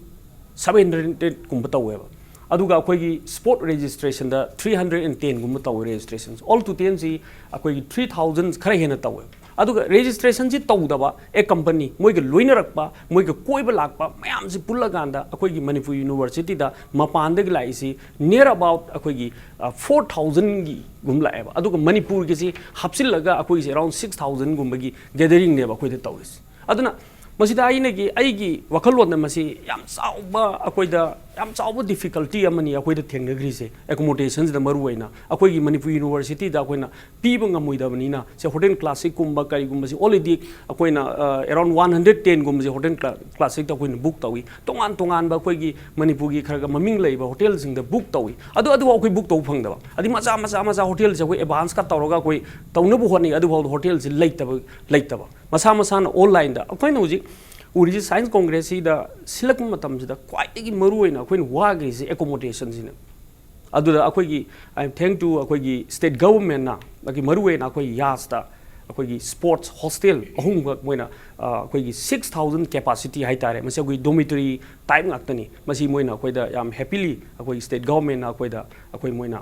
seven hundred ꯀꯨꯝꯕ ꯇꯧꯋꯦꯕ꯫ ꯑꯗꯨꯒ ꯑꯩꯈꯣꯏꯒꯤ spot registration the three hundred and ten ꯒꯨꯝꯕ ꯇꯧꯋꯦ registration꯫ All total ꯁꯤ ꯑꯩꯈꯣꯏꯒꯤ three thousand ꯈꯔ ꯍꯦꯟꯅ ꯇꯧꯋꯦꯕ꯫ ꯑꯗꯨꯒ registration ꯁꯤ ꯇꯧꯗꯕ, a company, ꯃꯣꯏꯒ ꯂꯣꯏꯅꯔꯛꯄ, ꯃꯣꯏꯒ ꯀꯣꯏꯕ ꯂꯥꯛꯄ ꯃꯌꯥꯝꯁꯤ ꯄꯨꯜꯂꯀꯥꯟꯗ ꯑꯩꯈꯣꯏꯒꯤ ꯃꯅꯤꯄꯨꯔ university ꯗ ꯃꯄꯥꯟꯗꯒꯤ ꯂꯥꯛꯏꯁꯤ near about ꯑꯩꯈꯣꯏꯒꯤ, ꯑ, four thousand ꯒꯤ ꯒꯨꯝ ꯂꯥꯛꯑꯦꯕ꯫ ꯑꯗꯨꯒ ꯃꯅꯤꯄꯨꯔꯒꯤꯁꯤ ꯍꯥꯞꯆꯤꯜꯂꯒ ꯑꯩꯈꯣꯏꯒꯤꯁꯤ around six thousand ꯒꯨꯝꯕꯒꯤ gathering ꯅꯦꯕ ꯑꯩꯈꯣꯏꯗ ꯇꯧꯔꯤꯁꯤ꯫ ꯑꯗꯨꯅ ꯃꯁꯤꯗ ꯑꯩꯅꯒꯤ ꯑꯩꯒꯤ ꯋꯥꯈꯜꯂꯣꯟꯗ ꯃꯁꯤ ꯌꯥꯝ ꯆꯥꯎꯕ ꯑꯩꯈꯣꯏꯗ ꯌꯥꯝ ꯆꯥꯎꯕ difficulty ꯑꯃꯅꯤ ꯑꯩꯈꯣꯏꯗ ꯊꯦꯡꯅꯈ꯭ꯔꯤꯁꯦ꯫ Accommodationsꯗ ꯃꯔꯨ ꯑꯣꯏꯅ ꯑꯩꯈꯣꯏꯒꯤ ꯃꯅꯤꯄꯨꯔ Universityꯗ ꯑꯩꯈꯣꯏꯅ ꯄꯤꯕ ꯉꯝꯃꯣꯏꯗꯕꯅꯤꯅ ꯁꯦ hotel classicꯀꯨꯝꯕ ꯀꯔꯤꯒꯨꯝꯕꯁꯤ already ꯑꯩꯈꯣꯏꯅ around one hundred tenꯒꯨꯝꯕꯁꯦ hotel classicꯇ ꯑꯩꯈꯣꯏꯅ book ꯇꯧꯏ꯫ ꯇꯣꯉꯥꯟ ꯇꯣꯉꯥꯟꯕ ꯑꯩꯈꯣꯏꯒꯤ ꯃꯅꯤꯄꯨꯔꯒꯤ ꯈꯔ ꯈꯔ ꯃꯃꯤꯡ ꯂꯩꯕ hotelꯁꯤꯡꯗ book ꯇꯧꯏ꯫ ꯑꯗꯨ ꯑꯗꯨꯐꯥꯎ ꯑꯩꯈꯣꯏ book ꯇꯧꯕ ꯐꯪꯗꯕ, ꯑꯗꯩ ꯃꯆꯥ ꯃꯆꯥ ꯃꯆꯥ hotelꯁꯦ ꯑꯩꯈꯣꯏ advanceꯀ ꯇꯧꯔꯒ ꯑꯩꯈꯣꯏ ꯇꯧꯅꯕ ꯍꯣꯠꯅꯩ꯫ ꯑꯗꯨꯐꯥꯎꯗ hotelꯁꯦ ꯂꯩꯇꯕ ꯂꯩꯇꯕ ꯃꯁꯥ ꯃꯁꯥꯅ onlineꯗ ꯑꯩꯈꯣꯏꯅ ꯍꯧꯖꯤꯛ ꯎꯔꯤꯁꯤ Science Congressꯁꯤꯗ ꯁꯤꯜꯂꯛꯄ ꯃꯇꯝꯁꯤꯗ ꯈ꯭ꯋꯥꯏꯗꯒꯤ ꯃꯔꯨ ꯑꯣꯏꯅ ꯑꯩꯈꯣꯏꯅ ꯋꯥꯈ꯭ꯔꯤꯁꯦ accommodationꯁꯤꯅ꯫ ꯑꯗꯨꯗ ꯑꯩꯈꯣꯏꯒꯤ I am thank to ꯑꯩꯈꯣꯏꯒꯤ state governmentꯅ ꯑꯗꯒꯤ ꯃꯔꯨ ꯑꯣꯏꯅ ꯑꯩꯈꯣꯏ YASꯇ ꯑꯩꯈꯣꯏꯒꯤ sports hostel ꯑꯍꯨꯝꯈꯛ ꯃꯣꯏꯅ ꯑꯩꯈꯣꯏꯒꯤ six thousand capacity ꯍꯥꯏꯇꯥꯔꯦ꯫ ꯃꯁꯤ ꯑꯩꯈꯣꯏ dormitory type ꯉꯥꯛꯇꯅꯤ꯫ ꯃꯁꯤ ꯃꯣꯏꯅ ꯑꯩꯈꯣꯏꯗ ꯌꯥꯝ happily ꯑꯩꯈꯣꯏꯒꯤ state governmentꯅ ꯑꯩꯈꯣꯏꯗ ꯑꯩꯈꯣꯏ ꯃꯣꯏꯅ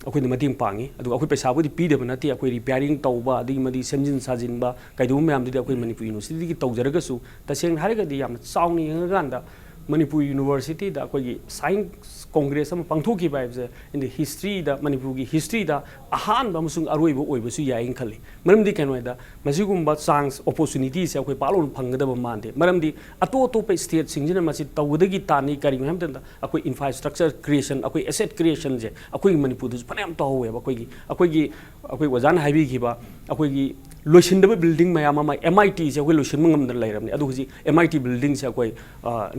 ꯑꯩꯈꯣꯏꯗ ꯃꯇꯦꯡ ꯄꯥꯡꯉꯤ꯫ ꯑꯗꯨꯒ ꯑꯩꯈꯣꯏ ꯄꯩꯁꯥꯕꯨꯗꯤ ꯄꯤꯗꯕ ꯅꯠꯇꯦ꯫ ꯑꯩꯈꯣꯏ repairing ꯇꯧꯕ ꯑꯗꯒꯤ ꯃꯗꯤ ꯁꯦꯝꯖꯤꯟ ꯁꯥꯖꯤꯟꯕ ꯀꯩꯗꯧꯕ ꯃꯌꯥꯝꯗꯨꯗꯤ ꯑꯩꯈꯣꯏ ꯃꯅꯤꯄꯨꯔ Universityꯗꯒꯤ ꯇꯧꯖꯔꯒꯁꯨ, ꯇꯁꯦꯡꯅ ꯍꯥꯏꯔꯒꯗꯤ ꯌꯥꯝꯅ ꯆꯥꯎꯅ ꯌꯦꯡꯉꯀꯥꯟꯗ ꯃꯅꯤꯄꯨꯔ Universityꯗ ꯑꯩꯈꯣꯏꯒꯤ Science Congress ꯑꯃ ꯄꯥꯡꯊꯣꯛꯈꯤꯕ ꯍꯥꯏꯕꯁꯦ in the historyꯗ, ꯃꯅꯤꯄꯨꯔꯒꯤ historyꯗ ꯑꯍꯥꯟꯕ ꯑꯃꯁꯨꯡ ꯑꯔꯣꯏꯕ ꯑꯣꯏꯕꯁꯨ ꯌꯥꯏꯅ ꯈꯜꯂꯤ꯫ ꯃꯔꯝꯗꯤ ꯀꯩꯅꯣ ꯍꯥꯏꯗ ꯃꯁꯤꯒꯨꯝꯕ chance opportunityꯁꯦ ꯑꯩꯈꯣꯏ ꯄꯥꯛꯂꯣꯟ ꯐꯪꯒꯗꯕ ꯃꯥꯟꯗꯦ꯫ ꯃꯔꯝꯗꯤ ꯑꯇꯣꯞ ꯑꯇꯣꯞꯄ stateꯁꯤꯡꯁꯤꯅ ꯃꯁꯤ ꯇꯧꯒꯗꯒꯤ ꯇꯥꯟꯅꯤ꯫ ꯀꯔꯤꯒꯤꯅꯣ ꯍꯥꯏꯕ ꯃꯇꯝꯗ ꯑꯩꯈꯣꯏ infrastructure creation, ꯑꯩꯈꯣꯏ asset creationꯁꯦ ꯑꯩꯈꯣꯏꯒꯤ ꯃꯅꯤꯄꯨꯔꯗꯁꯨ ꯐꯅꯌꯥꯝ ꯇꯧꯍꯧꯋꯦꯕ꯫ ꯑꯩꯈꯣꯏꯒꯤ ꯑꯩꯈꯣꯏꯒꯤ ꯑꯩꯈꯣꯏ ꯑꯣꯖꯥꯅ ꯍꯥꯏꯕꯤꯈꯤꯕ ꯑꯩꯈꯣꯏꯒꯤ ꯂꯣꯏꯁꯤꯟꯗꯕ building ꯃꯌꯥꯝ ꯑꯃ, MITꯁꯦ ꯑꯩꯈꯣꯏ ꯂꯣꯏꯁꯤꯟꯕ ꯉꯝꯗꯅ ꯂꯩꯔꯕꯅꯤ꯫ ꯑꯗꯨ ꯍꯧꯖꯤꯛ MIT buildingꯁꯦ ꯑꯩꯈꯣꯏ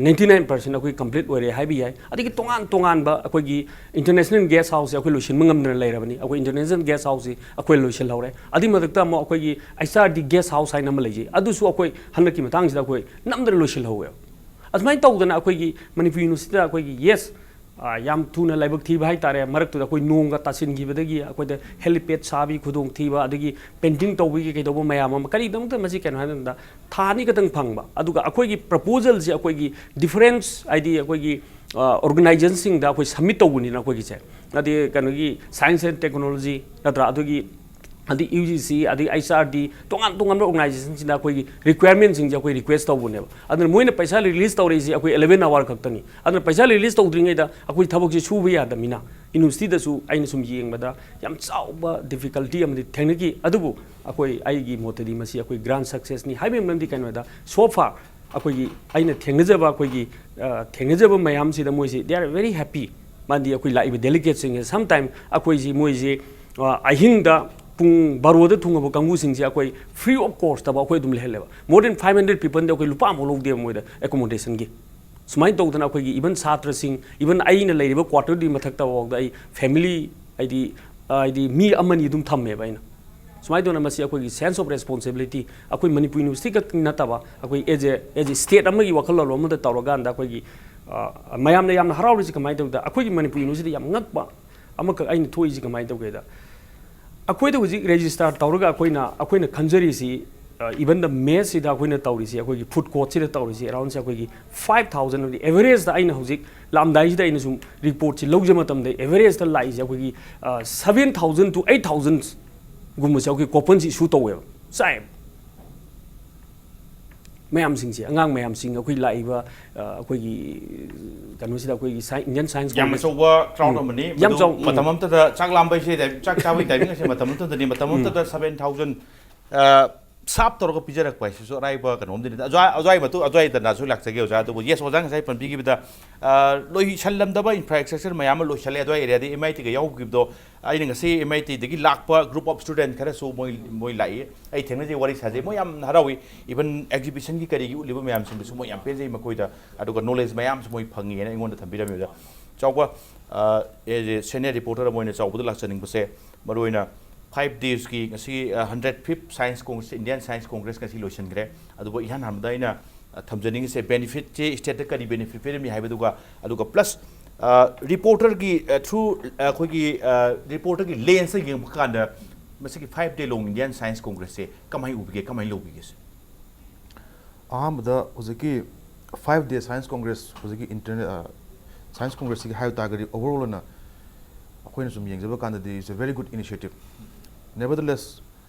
ninety nine percent ꯑꯩꯈꯣꯏ complete ꯑꯣꯏꯔꯦ ꯍꯥꯏꯕ ꯌꯥꯏ꯫ ꯑꯗꯒꯤ ꯇꯣꯉꯥꯟ ꯇꯣꯉꯥꯟꯕ ꯑꯩꯈꯣꯏꯒꯤ international guest houseꯁꯦ ꯑꯩꯈꯣꯏ ꯂꯣꯏꯁꯤꯟꯕ ꯉꯝꯗꯅ ꯂꯩꯔꯕꯅꯤ꯫ ꯑꯩꯈꯣꯏ international guest houseꯁꯤ ꯑꯩꯈꯣꯏ ꯂꯣꯏꯁꯤꯜꯍꯧꯔꯦ꯫ ꯑꯗꯨꯒꯤ ꯃꯊꯛꯇ ꯑꯃꯨꯛ ꯑꯩꯈꯣꯏꯒꯤ HRD guest house ꯍꯥꯏꯅ ꯑꯃ ꯂꯩꯖꯩ꯫ ꯑꯗꯨꯁꯨ ꯑꯩꯈꯣꯏ ꯍꯟꯗꯛꯀꯤ ꯃꯇꯥꯡꯁꯤꯗ ꯑꯩꯈꯣꯏ ꯅꯝꯗꯅ ꯂꯣꯏꯁꯤꯜꯍꯧꯋꯦꯕ꯫ ꯑꯁꯨꯃꯥꯏꯅ ꯇꯧꯗꯅ ꯑꯩꯈꯣꯏꯒꯤ ꯃꯅꯤꯄꯨꯔ Universityꯗ ꯑꯩꯈꯣꯏꯒꯤ yes, ꯑ, ꯌꯥꯝ ꯊꯨꯅ ꯂꯥꯏꯕꯛ ꯊꯤꯕ ꯍꯥꯏꯇꯥꯔꯦ, ꯃꯔꯛꯇꯨꯗ ꯑꯩꯈꯣꯏ ꯅꯣꯡꯒ ꯇꯥꯁꯤꯟꯈꯤꯕꯗꯒꯤ ꯑꯩꯈꯣꯏꯗ helipad ꯁꯥꯕꯤ ꯈꯨꯗꯣꯡꯊꯤꯕ, ꯑꯗꯒꯤ painting ꯇꯧꯕꯒꯤ ꯀꯩꯗꯧꯕ ꯃꯌꯥꯝ ꯑꯃ, ꯀꯔꯤꯒꯤꯗꯃꯛꯇ ꯃꯁꯤ ꯀꯩꯅꯣ ꯍꯥꯏꯕ ꯃꯇꯝꯗ ꯊꯥ ꯑꯅꯤ ꯈꯛꯇꯪ ꯐꯪꯕ, ꯑꯗꯨꯒ ꯑꯩꯈꯣꯏꯒꯤ proposalꯁꯦ ꯑꯩꯈꯣꯏꯒꯤ different ꯍꯥꯏꯗꯤ ꯑꯩꯈꯣꯏꯒꯤ, ꯑ, organizationꯁꯤꯡꯗ ꯑꯩꯈꯣꯏ submit ꯇꯧꯕꯅꯤꯅ ꯑꯩꯈꯣꯏꯒꯤꯁꯦ, ꯍꯥꯏꯗꯤ ꯀꯩꯅꯣꯒꯤ Science and Technology ꯅꯠꯇ꯭ꯔꯥ, ꯑꯗꯨꯒꯤ ꯑꯗꯩ ꯌꯨ ꯖꯤ ꯁꯤ, ꯑꯗꯩ ꯑꯩꯆ ꯑꯥꯔ ꯗꯤ, ꯇꯣꯉꯥꯟ ꯇꯣꯉꯥꯟꯕ ꯑꯣꯔꯒꯅꯥꯏꯖꯦꯁꯟꯁꯤꯡꯗ ꯑꯩꯈꯣꯏꯒꯤ ꯔꯤꯀ꯭ꯋꯥꯏꯔꯃꯦꯟꯁꯤꯡꯁꯦ ꯑꯩꯈꯣꯏ ꯔꯤꯀ꯭ꯋꯦꯁ ꯇꯧꯕꯅꯦꯕ꯫ ꯑꯗꯨꯅ ꯃꯣꯏꯅ ꯄꯩꯁꯥ ꯔꯤꯂꯤꯁ ꯇꯧꯔꯛꯏꯁꯦ ꯑꯩꯈꯣꯏ ꯑꯦꯂꯦꯚꯦꯟ ꯑꯋꯥꯔ ꯈꯛꯇꯅꯤ꯫ ꯑꯗꯨꯅ ꯄꯩꯁꯥ ꯔꯤꯂꯤꯁ ꯇꯧꯗ꯭ꯔꯤꯉꯩꯗ ꯑꯩꯈꯣꯏ ꯊꯕꯛꯁꯦ ꯁꯨꯕ ꯌꯥꯗꯕꯅꯤꯅ, ꯌꯨꯅꯤꯚꯔꯁꯤꯇꯤꯗꯁꯨ ꯑꯩꯅ ꯁꯨꯝ ꯌꯦꯡꯕꯗ ꯌꯥꯝ ꯆꯥꯎꯕ ꯗꯤꯐꯤꯀꯜꯇꯤ ꯑꯃꯗꯤ ꯊꯦꯡꯅꯈꯤ꯫ ꯑꯗꯨꯕꯨ ꯑꯩꯈꯣꯏ, ꯑꯩꯒꯤ ꯃꯣꯠꯇꯗꯤ ꯃꯁꯤ ꯑꯩꯈꯣꯏ ꯒ꯭ꯔꯥꯟ ꯁꯛꯁꯦꯁꯅꯤ꯫ ꯍꯥꯏꯕꯒꯤ ꯃꯔꯝꯗꯤ ꯀꯩꯅꯣꯗ, so far ꯑꯩꯈꯣꯏꯒꯤ, ꯑꯩꯅ ꯊꯦꯡꯅꯖꯕ, ꯑꯩꯈꯣꯏꯒꯤ, ꯑ, ꯊꯦꯡꯅꯖꯕ ꯃꯌꯥꯝꯁꯤꯗ ꯃꯣꯏꯁꯤ they are very happy꯫ ꯃꯥꯗꯤ ꯑꯩꯈꯣꯏ ꯂꯥꯛꯏꯕ ꯗꯦꯂꯤꯒꯦꯠꯁꯤꯡꯁꯦ sometime ꯑꯩꯈꯣꯏꯁꯤ, ꯃꯣꯏꯁꯤ, ꯑ, ꯑꯍꯤꯡꯗ ꯄꯨꯡ ꯕꯥꯔꯣꯗ ꯊꯨꯡꯉꯕ ꯀꯥꯡꯕꯨꯁꯤꯡꯁꯦ ꯑꯩꯈꯣꯏ free of cost ꯇꯕ ꯑꯩꯈꯣꯏ ꯑꯗꯨꯝ ꯂꯩꯍꯜꯂꯦꯕ꯫ More than five hundred people ꯗ ꯑꯩꯈꯣꯏ ꯂꯨꯄꯥ ꯑꯃꯐꯥꯎ ꯂꯧꯗꯦꯕ ꯃꯣꯏꯗ ꯑꯦꯀꯣꯃꯣꯗꯦꯁꯟꯒꯤ꯫ ꯁꯨꯃꯥꯏꯅ ꯇꯧꯗꯅ ꯑꯩꯈꯣꯏꯒꯤ even ꯁꯥꯇ꯭ꯔꯁꯤꯡ, even ꯑꯩꯅ ꯂꯩꯔꯤꯕ ꯀ꯭ꯋꯥꯇꯔꯗꯨꯒꯤ ꯃꯊꯛꯇ ꯐꯥꯎꯗ ꯑꯩ ꯐꯦꯃꯤꯂꯤ, ꯍꯥꯏꯗꯤ, ꯍꯥꯏꯗꯤ ꯃꯤ ꯑꯃꯅꯤ ꯑꯗꯨꯝ ꯊꯝꯃꯦꯕ ꯑꯩꯅ꯫ ꯁꯨꯃꯥꯏꯅ ꯇꯧꯗꯅ ꯃꯁꯤ ꯑꯩꯈꯣꯏꯒꯤ sense of responsibility, ꯑꯩꯈꯣꯏ ꯃꯅꯤꯄꯨꯔ ꯌꯨꯅꯤꯚꯔꯁꯤꯇꯤ ꯈꯛ ꯅꯠꯇꯕ, ꯑꯩꯈꯣꯏ as a, as a state ꯑꯃꯒꯤ ꯋꯥꯈꯜꯂꯣꯟ ꯑꯃꯗ ꯇꯧꯔꯀꯥꯟꯗ ꯑꯩꯈꯣꯏꯒꯤ, ꯑ, ꯃꯌꯥꯝꯅ ꯌꯥꯝꯅ ꯍꯔꯥꯎꯔꯤꯁꯤ ꯀꯃꯥꯏꯅ ꯇꯧꯗ, ꯑꯩꯈꯣꯏꯒꯤ ꯃꯅꯤꯄꯨꯔ ꯌꯨꯅꯤꯚꯔꯁꯤꯇꯤ ꯌꯥꯝ ꯉꯛꯄ ꯑꯃꯈꯛ ꯑꯩꯅ ꯊꯣꯛꯏꯁꯤ ꯀꯃꯥꯏꯅ ꯇꯧꯒꯦꯗ, ꯑꯩꯈꯣꯏꯗ ꯍꯧꯖꯤꯛ ꯔꯦꯖꯤꯁꯇꯥꯔ ꯇꯧꯔꯒ ꯑꯩꯈꯣꯏꯅ, ꯑꯩꯈꯣꯏꯅ ꯈꯟꯖꯔꯤꯁꯤ, even the mess ꯁꯤꯗ ꯑꯩꯈꯣꯏꯅ ꯇꯧꯔꯤꯁꯤ, ꯑꯩꯈꯣꯏꯒꯤ ꯐꯨꯗ ꯀꯣꯔꯠꯁꯤꯗ ꯇꯧꯔꯤꯁꯤ, around ꯁꯦ ꯑꯩꯈꯣꯏꯒꯤ five thousand ꯑꯃꯗꯤ average ꯗ ꯑꯩꯅ ꯍꯧꯖꯤꯛ ꯂꯥꯛꯑꯝꯗꯥꯏꯁꯤꯗ ꯑꯩꯅ ꯁꯨꯝ ꯔꯤꯄꯣꯔꯠꯁꯤ ꯂꯧꯖ ꯃꯇꯝꯗ average ꯇ ꯂꯥꯛꯏꯁꯦ ꯑꯩꯈꯣꯏꯒꯤ, ꯑ, seven thousand to eight thousand ꯒꯨꯝꯕꯁꯦ ꯑꯩꯈꯣꯏ ꯀꯣꯄꯟꯁꯤ ꯏꯁꯨ ꯇꯧꯋꯦꯕ꯫ ꯆꯥꯏ꯫ ꯃꯌꯥꯝꯁꯤꯡꯁꯦ, ꯑꯉꯥꯡ ꯃꯌꯥꯝꯁꯤꯡ ꯑꯩꯈꯣꯏ ꯂꯥꯛꯏꯕ, ꯑ, ꯑꯩꯈꯣꯏꯒꯤ ꯀꯩꯅꯣꯁꯤꯗ, ꯑꯩꯈꯣꯏꯒꯤ ꯁꯥꯏ-, Indian Science ꯌꯥꯝ Congress ꯑꯆꯧꯕ ꯀ꯭ꯔꯥꯎꯗ ꯎꯝ꯫ ꯑꯃꯅꯤ꯫ ꯌꯥꯝ ꯃꯗꯨ ꯆꯥꯎ-, ꯎꯝ꯫ ꯃꯇꯝ ꯑꯃꯠꯇꯗ ꯆꯥꯛ ꯂꯥꯝꯕ ꯍꯥꯏꯁꯦ ꯆꯥꯛ ꯆꯥꯕꯒꯤ ꯇꯥꯏꯃꯤꯡ ꯑꯁꯦ ꯃꯇꯝ ꯑꯃꯠꯇꯗꯅꯤ, ꯃꯇꯝ ꯎꯝ꯫ ꯑꯃꯠꯇꯗ seven thousand, ꯑ, ꯁꯥꯞ ꯇꯧꯔꯒ ꯄꯤꯖꯔꯛꯄ ꯍꯥꯏꯁꯤꯁꯨ ꯑꯔꯥꯏꯕ ꯀꯩꯅꯣꯝꯗꯤ ꯅꯠꯇꯦ꯫ ꯑꯣꯖꯥ, ꯑꯣꯖꯥꯒꯤ ꯃꯇꯨꯡ, ꯑꯣꯖꯥ ꯏꯇꯟꯅꯁꯨ ꯂꯥꯛꯆꯒꯦ꯫ ꯑꯣꯖꯥ, ꯑꯗꯨꯕꯨ yes, ꯑꯣꯖꯥ ꯉꯁꯥꯏ ꯄꯟꯕꯤꯈꯤꯕꯗ, ꯑ, ꯂꯣꯏꯁꯜꯂꯝꯗꯕ ꯏꯟꯐ꯭ꯔꯥꯁ꯭ꯇ꯭ꯔꯛꯆꯔ ꯃꯌꯥꯝ ꯑꯃ ꯂꯣꯏꯁꯜꯂꯦ ꯑꯗꯨꯋꯥꯏ ꯑꯦꯔꯤꯌꯥꯗ ꯑꯦꯝ ꯑꯥꯏ ꯇꯤꯒ ꯌꯥꯎꯈꯤꯕꯗꯣ꯫ ꯑꯩꯅ ꯉꯁꯤ ꯑꯦꯝ ꯑꯥꯏ ꯇꯤꯗꯒꯤ ꯂꯥꯛꯄ group of student ꯈꯔꯁꯨ ꯃꯣꯏ, ꯃꯣꯏ ꯂꯥꯛꯏ꯫ ꯑꯩ ꯊꯦꯡꯅꯖꯩ, ꯋꯥꯔꯤ ꯁꯥꯖꯩ꯫ ꯃꯣꯏ ꯌꯥꯝ ꯍꯔꯥꯎꯏ꯫ Even exhibition ꯒꯤ ꯀꯔꯤꯒꯤ ꯎꯠꯂꯤꯕ ꯃꯌꯥꯝꯁꯤꯡꯗꯨꯁꯨ ꯃꯣꯏ ꯌꯥꯝ ꯄꯦꯟꯖꯩ꯫ ꯃꯈꯣꯏꯗ ꯑꯗꯨꯒ knowledge ꯃꯌꯥꯝꯁꯨ ꯃꯣꯏ ꯐꯪꯉꯦꯅ ꯑꯩꯉꯣꯟꯗ ꯊꯝꯕꯤꯔꯝꯃꯤꯕꯗ ꯆꯥꯎꯕ, ꯑ, as a senior reporter ꯑꯃ ꯑꯣꯏꯅ ꯆꯥꯎꯕꯗ ꯂꯥꯛꯆꯅꯤꯡꯕꯁꯦ ꯃꯔꯨꯑꯣꯏꯅ five days ꯀꯤ ꯉꯁꯤ, ꯑ, hundred fifth Science Congress, Indian Science Congress ꯉꯁꯤ ꯂꯣꯏꯁꯤꯟꯈ꯭ꯔꯦ꯫ ꯑꯗꯨꯕꯨ ꯏꯍꯥꯟ ꯍꯥꯟꯕꯗ ꯑꯩꯅ, ꯑ, ꯊꯝꯖꯅꯤꯡꯉꯤꯁꯦ benefit ꯁꯦ state ꯇ ꯀꯔꯤ benefit ꯄꯤꯔꯝꯃꯤ ꯍꯥꯏꯕꯗꯨꯒ, ꯑꯗꯨꯒ plus, ꯑ, reporter ꯒꯤ, ꯑ, through, ꯑ, ꯑꯩꯈꯣꯏꯒꯤ, ꯑ, reporter ꯒꯤ lens ꯇ ꯌꯦꯡꯕ ꯀꯥꯟꯗ ꯃꯁꯤꯒꯤ five day long Indian Science Congress ꯁꯦ ꯀꯃꯥꯏꯅ ꯎꯕꯤꯒꯦ, ꯀꯃꯥꯏꯅ ꯂꯧꯕꯤꯒꯦ ꯁꯦ? ꯑꯍꯥꯟꯕꯗ ꯍꯧꯖꯤꯛꯀꯤ five day Science Congress, ꯍꯧꯖꯤꯛꯀꯤ interna-, ꯑ, Science Congress ꯁꯤꯒꯤ ꯍꯥꯏꯕ ꯇꯥꯔꯒꯗꯤ overall ꯑꯣꯏꯅ ꯑꯩꯈꯣꯏꯅ ꯁꯨꯝ ꯌꯦꯡꯖꯕ ꯀꯥꯟꯗꯗꯤ it's a very good initiative꯫ Nevertheless,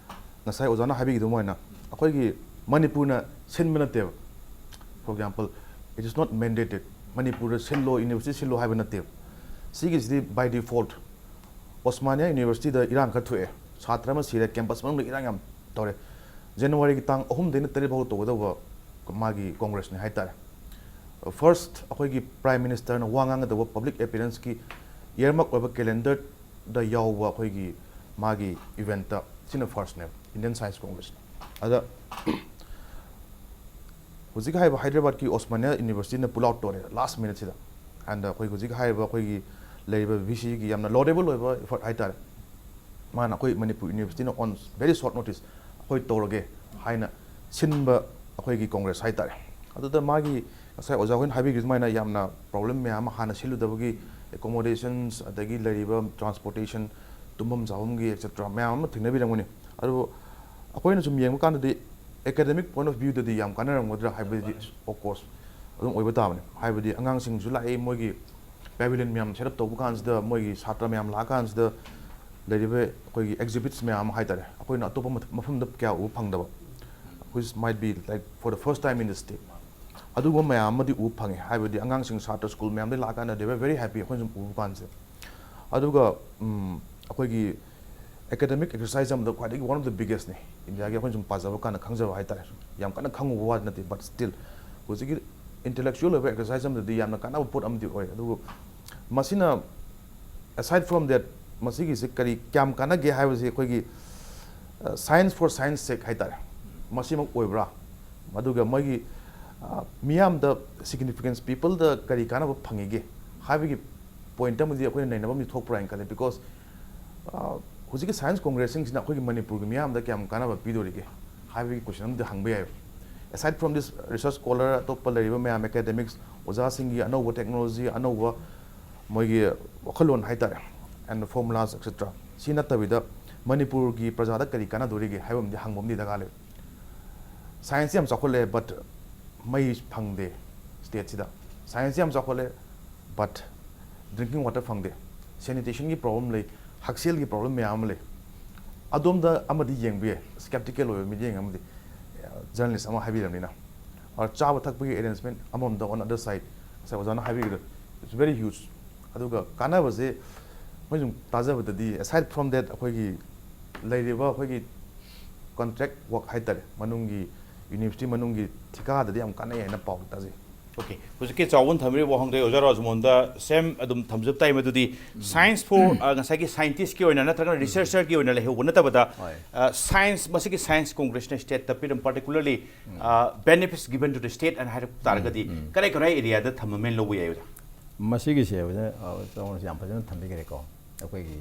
ꯉꯁꯥꯏ ꯑꯣꯖꯥꯅ ꯍꯥꯏꯕꯤꯈꯤꯕ ꯑꯗꯨꯃꯥꯏꯅ ꯑꯩꯈꯣꯏꯒꯤ ꯃꯅꯤꯄꯨꯔꯅ ꯁꯤꯟꯕ ꯅꯠꯇꯦꯕ꯫ For example, it is not mandated, ꯃꯅꯤꯄꯨꯔꯗ ꯁꯤꯜꯂꯣ, ꯌꯨꯅꯤꯚꯔꯁꯤꯇꯤ ꯁꯤꯜꯂꯣ ꯍꯥꯏꯕ ꯅꯠꯇꯦꯕ꯫ ꯁꯤꯒꯤꯁꯤꯗꯤ by default, ꯑꯣꯁꯃꯥꯅꯤꯌꯥ ꯌꯨꯅꯤꯚꯔꯁꯤꯇꯤꯗ ꯏꯔꯥꯡ ꯈꯔ ꯊꯣꯛꯑꯦ, ꯁꯥꯇ꯭ꯔ ꯑꯃ ꯁꯤꯔꯦ, ꯀꯦꯝꯄꯁ ꯃꯅꯨꯡꯗ ꯏꯔꯥꯡ ꯌꯥꯝ ꯇꯧꯔꯦ꯫ ꯖꯅꯋꯥꯔꯤꯒꯤ ꯇꯥꯡ ꯑꯍꯨꯝꯗꯩꯅ ꯇꯔꯦꯠ ꯐꯥꯎ ꯇꯧꯒꯗꯧꯕ ꯃꯥꯒꯤ ꯀꯣꯡꯒ꯭ꯔꯦꯁꯅꯤ ꯍꯥꯏꯇꯥꯔꯦ꯫ First, ꯑꯩꯈꯣꯏꯒꯤ ꯄ꯭ꯔꯥꯏꯝ ꯃꯤꯅꯤꯁꯇꯔꯅ ꯋꯥ ꯉꯥꯡꯒꯗꯧꯕ ꯄꯕ꯭ꯂꯤꯛ ꯑꯦꯄꯤꯌꯔꯦꯟꯁꯀꯤ ꯏꯌꯥꯔꯃꯥꯔꯛ ꯑꯣꯏꯕ ꯀꯦꯂꯦꯟꯗꯔꯗ ꯌꯥꯎꯕ ꯑꯩꯈꯣꯏꯒꯤ ꯃꯥꯒꯤ ꯏꯚꯦꯟꯠꯇ, ꯁꯤꯅ first ꯅꯦꯕ, Indian Science Congress꯫ ꯑꯗ ꯍꯧꯖꯤꯛ ꯍꯥꯏꯔꯤꯕ ꯍꯥꯏꯗ꯭ꯔꯕꯥꯗꯀꯤ ꯑꯣꯁꯃꯥꯅꯤꯌꯥ ꯌꯨꯅꯤꯚꯔꯁꯤꯇꯤꯅ pull out ꯇꯧꯔꯦ last minute ꯁꯤꯗ꯫ And ꯑꯩꯈꯣꯏ ꯍꯧꯖꯤꯛ ꯍꯥꯏꯔꯤꯕ ꯑꯩꯈꯣꯏꯒꯤ ꯂꯩꯔꯤꯕ ꯚꯤ ꯁꯤꯒꯤ ꯌꯥꯝꯅ laudable ꯑꯣꯏꯕ effort ꯍꯥꯏꯇꯥꯔꯦ꯫ ꯃꯥꯅ ꯑꯩꯈꯣꯏ Manipur ꯌꯨꯅꯤꯚꯔꯁꯤꯇꯤꯅ on very short notice ꯑꯩꯈꯣꯏ ꯇꯧꯔꯒꯦ ꯍꯥꯏꯅ ꯁꯤꯟꯕ ꯑꯩꯈꯣꯏꯒꯤ ꯀꯣꯡꯒ꯭ꯔꯦꯁ ꯍꯥꯏꯇꯥꯔꯦ꯫ ꯑꯗꯨꯗ ꯃꯥꯒꯤ ꯉꯁꯥꯏ ꯑꯣꯖꯥ ꯍꯣꯏꯅ ꯍꯥꯏꯕꯤꯈꯤꯕ ꯑꯗꯨꯃꯥꯏꯅ ꯌꯥꯝꯅ problem ꯃꯌꯥꯝ ꯑꯃ ꯍꯥꯟꯅ ꯁꯤꯜꯂꯨꯗꯕꯒꯤ, accommodations, ꯑꯗꯒꯤ ꯂꯩꯔꯤꯕ transportation, ꯇꯨꯝꯐꯝ ꯆꯥꯐꯝꯒꯤ, et cetera ꯃꯌꯥꯝ ꯑꯃ ꯊꯦꯡꯅꯕꯤꯔꯝꯒꯅꯤ꯫ ꯑꯗꯨꯕꯨ ꯑꯩꯈꯣꯏꯅ ꯁꯨꯝ ꯌꯦꯡꯕ ꯀꯥꯟꯗꯗꯤ academic point of viewꯗꯗꯤ ꯌꯥꯝ ꯀꯥꯟꯅꯔꯝꯒꯗ꯭ꯔꯥ ꯍꯥꯏꯕꯗꯤ, of course, ꯑꯗꯨꯝ ꯑꯣꯏꯕ ꯇꯥꯕꯅꯤ꯫ ꯍꯥꯏꯕꯗꯤ ꯑꯉꯥꯡꯁꯤꯡꯁꯨ ꯂꯥꯛꯏ, ꯃꯣꯏꯒꯤ pavilion ꯃꯌꯥꯝ set up ꯇꯧꯕ ꯀꯥꯟꯁꯤꯗ, ꯃꯣꯏꯒꯤ ꯁꯥꯇ꯭ꯔ ꯃꯌꯥꯝ ꯂꯥꯛꯑ ꯀꯥꯟꯁꯤꯗ ꯂꯩꯔꯤꯕ ꯑꯩꯈꯣꯏꯒꯤ exhibits ꯃꯌꯥꯝ ꯑꯃ ꯍꯥꯏꯇꯥꯔꯦ, ꯑꯩꯈꯣꯏꯅ ꯑꯇꯣꯞꯄ ꯃꯐꯝꯗ ꯀꯌꯥ ꯎꯕ ꯐꯪꯗꯕ, which might be like for the first time in the state꯫ ꯑꯗꯨꯒꯨꯝꯕ ꯃꯌꯥꯝ ꯑꯃꯗꯤ ꯎꯕ ꯐꯪꯉꯦ꯫ ꯍꯥꯏꯕꯗꯤ ꯑꯉꯥꯡꯁꯤꯡ, ꯁꯥꯇ꯭ꯔ, ꯁ꯭ꯀꯨꯜ ꯃꯌꯥꯝꯗꯒꯤ ꯂꯥꯛꯑꯀꯥꯟꯗ they were very happy, ꯑꯩꯈꯣꯏꯅ ꯁꯨꯝ ꯎꯕ ꯀꯥꯟꯁꯦ꯫ ꯑꯗꯨꯒ ꯎꯝ, ꯑꯩꯈꯣꯏꯒꯤ academic exercise ꯑꯃꯗ ꯈ꯭ꯋꯥꯏꯗꯒꯤ one of the biggest ꯅꯤ ꯏꯟꯗꯤꯌꯥꯒꯤ, ꯑꯩꯈꯣꯏꯅ ꯁꯨꯝ ꯄꯥꯖꯕ ꯀꯥꯟꯗ ꯈꯪꯖꯕ ꯍꯥꯏꯇꯥꯔꯦ꯫ ꯌꯥꯝ ꯀꯟꯅ ꯈꯪꯉꯨꯕ ꯋꯥꯗꯤ ꯅꯠꯇꯦ, but still ꯍꯧꯖꯤꯛꯀꯤ intellectual ꯑꯣꯏꯕ exercise ꯑꯃꯗꯗꯤ ꯌꯥꯝꯅ ꯀꯥꯟꯅꯕ ꯄꯣꯠ ꯑꯃꯗꯤ ꯑꯣꯏ꯫ ꯑꯗꯨꯕꯨ ꯃꯁꯤꯅ, aside from that, ꯃꯁꯤꯒꯤꯁꯦ ꯀꯔꯤ, ꯀꯌꯥꯝ ꯀꯥꯟꯅꯒꯦ ꯍꯥꯏꯕꯁꯤ ꯑꯩꯈꯣꯏꯒꯤ, ꯑ, science for science sake ꯍꯥꯏꯇꯥꯔꯦ, ꯃꯁꯤꯃꯛ ꯑꯣꯏꯕ꯭ꯔꯥ? ꯑꯗꯨꯒ ꯃꯣꯏꯒꯤ, ꯑ, ꯃꯤꯌꯥꯝꯗ significance, peopleꯗ ꯀꯔꯤ ꯀꯥꯟꯅꯕ ꯐꯪꯉꯤꯒꯦ ꯍꯥꯏꯕꯒꯤ point ꯑꯃꯗꯤ ꯑꯩꯈꯣꯏꯅ ꯅꯩꯅꯕ ꯑꯃꯗꯤ ꯊꯣꯛꯄ꯭ꯔꯥ ꯍꯥꯏꯅ ꯈꯜꯂꯤ꯫ Because, ꯑ, ꯍꯧꯖꯤꯛꯀꯤ science congressꯁꯤꯡꯁꯤꯅ ꯑꯩꯈꯣꯏꯒꯤ ꯃꯅꯤꯄꯨꯔꯒꯤ ꯃꯤꯌꯥꯝꯗ ꯀꯌꯥꯝ ꯀꯥꯟꯅꯕ ꯄꯤꯗꯣꯔꯤꯒꯦ ꯍꯥꯏꯕꯒꯤ question ꯑꯃꯗꯤ ꯍꯪꯕ ꯌꯥꯏ꯫ Aside from this, research scholar, ꯑꯇꯣꯞꯄ ꯂꯩꯔꯤꯕ ꯃꯌꯥꯝ, academics, ꯑꯣꯖꯥꯁꯤꯡꯒꯤ ꯑꯅꯧꯕ technology, ꯑꯅꯧꯕ ꯃꯣꯏꯒꯤ ꯋꯥꯈꯜꯂꯣꯟ ꯍꯥꯏꯇꯥꯔꯦ, and formulas, et cetera, ꯁꯤ ꯅꯠꯇꯕꯤꯗ ꯃꯅꯤꯄꯨꯔꯒꯤ ꯄ꯭ꯔꯖꯥꯗ ꯀꯔꯤ ꯀꯥꯟꯅꯗꯣꯔꯤꯒꯦ ꯍꯥꯏꯕ ꯑꯃꯗꯤ ꯍꯪꯕ ꯑꯃꯗꯤ ꯗꯔꯀꯥꯔ ꯂꯩ꯫ Science ꯌꯥꯝ ꯆꯥꯎꯈꯠꯂꯦ, but ꯃꯩ ꯐꯪꯗꯦ stateꯁꯤꯗ꯫ Science ꯌꯥꯝ ꯆꯥꯎꯈꯠꯂꯦ, but drinking water ꯐꯪꯗꯦ꯫ Sanitationꯒꯤ problem ꯂꯩ, ꯍꯛꯁꯦꯜꯒꯤ problem ꯃꯌꯥꯝ ꯑꯃ ꯂꯩ꯫ ꯑꯗꯣꯝꯗ ꯑꯃꯗꯤ ꯌꯦꯡꯕ ꯌꯥꯏ, skeptical ꯑꯣꯏꯕ ꯃꯤꯠꯌꯦꯡ ꯑꯃꯗꯤ꯫ ꯖꯔꯅꯦꯂꯤꯁ ꯑꯃ ꯍꯥꯏꯕꯤꯔꯕꯅꯤꯅ, ꯑꯣꯔ ꯆꯥꯕ ꯊꯛꯄꯒꯤ ꯑꯦꯔꯦꯟꯖꯃꯦꯟ ꯑꯃꯔꯣꯝꯗ, on other side, ꯉꯁꯥꯏ ꯑꯣꯖꯥꯅ ꯍꯥꯏꯕꯤꯈꯤꯕꯗꯣ, it's very huge꯫ ꯑꯗꯨꯒ ꯀꯥꯟꯅꯕꯁꯦ ꯃꯣꯏ ꯁꯨꯝ ꯇꯥꯖꯕꯗꯗꯤ, aside from that, ꯑꯩꯈꯣꯏꯒꯤ ꯂꯩꯔꯤꯕ ꯑꯩꯈꯣꯏꯒꯤ ꯀꯣꯟꯇ꯭ꯔꯦꯛ ꯋꯥꯛ ꯍꯥꯏꯇꯥꯔꯦ, ꯃꯅꯨꯡꯒꯤ ꯌꯨꯅꯤꯚꯔꯁꯤꯇꯤ ꯃꯅꯨꯡꯒꯤ ꯊꯤꯀꯥꯗꯗꯤ ꯌꯥꯝ ꯀꯥꯟꯅꯩ ꯍꯥꯏꯅ ꯄꯥꯎ ꯇꯥꯖꯩ꯫ ꯑꯣꯀꯦ, ꯍꯧꯖꯤꯛꯀꯤ ꯆꯥꯎꯕꯅ ꯊꯝꯕꯤꯔꯤꯕ ꯋꯥꯍꯪꯗ ꯑꯣꯖꯥ ꯔꯥꯖꯃꯣꯍꯟꯗ ꯁꯦꯝ ꯑꯗꯨꯝ ꯊꯝꯖꯕ ꯇꯥꯏ꯫ ꯃꯗꯨꯗꯤ ꯁꯥꯏꯟꯁ ꯐꯣꯔ ꯉꯁꯥꯏꯒꯤ ꯁꯥꯏꯟꯇꯤꯁꯀꯤ ꯑꯣꯏꯅ ꯅꯠꯇ꯭ꯔꯒꯅ ꯔꯤꯁꯔꯆꯔꯒꯤ ꯑꯣꯏꯅ ꯂꯩꯍꯧꯕ ꯅꯠꯇꯕꯗ, ꯍꯣꯏ꯫ ꯁꯥꯏꯟꯁ, ꯃꯁꯤꯒꯤ ꯁꯥꯏꯟꯁ ꯀꯣꯡꯒ꯭ꯔꯦꯁꯅ ꯁ꯭ꯇꯦꯠꯇ ꯄꯤꯔꯝꯕ particularly benefits given to the state ꯑꯅ ꯍꯥꯏꯔꯛ ꯇꯥꯔꯒꯗꯤ ꯀꯔꯥꯏ ꯀꯔꯥꯏ ꯑꯦꯔꯤꯌꯥꯗ ꯊꯝꯃꯝꯃꯦꯅ ꯂꯧꯕ ꯌꯥꯏ ꯑꯣꯖꯥ? ꯃꯁꯤꯒꯤꯁꯦ ꯑꯣꯖꯥ, ꯑ, ꯆꯥꯎꯕꯅꯁꯨ ꯌꯥꯝ ꯐꯖꯅ ꯊꯝꯕꯤꯈ꯭ꯔꯦꯀꯣ꯫ ꯑꯩꯈꯣꯏꯒꯤ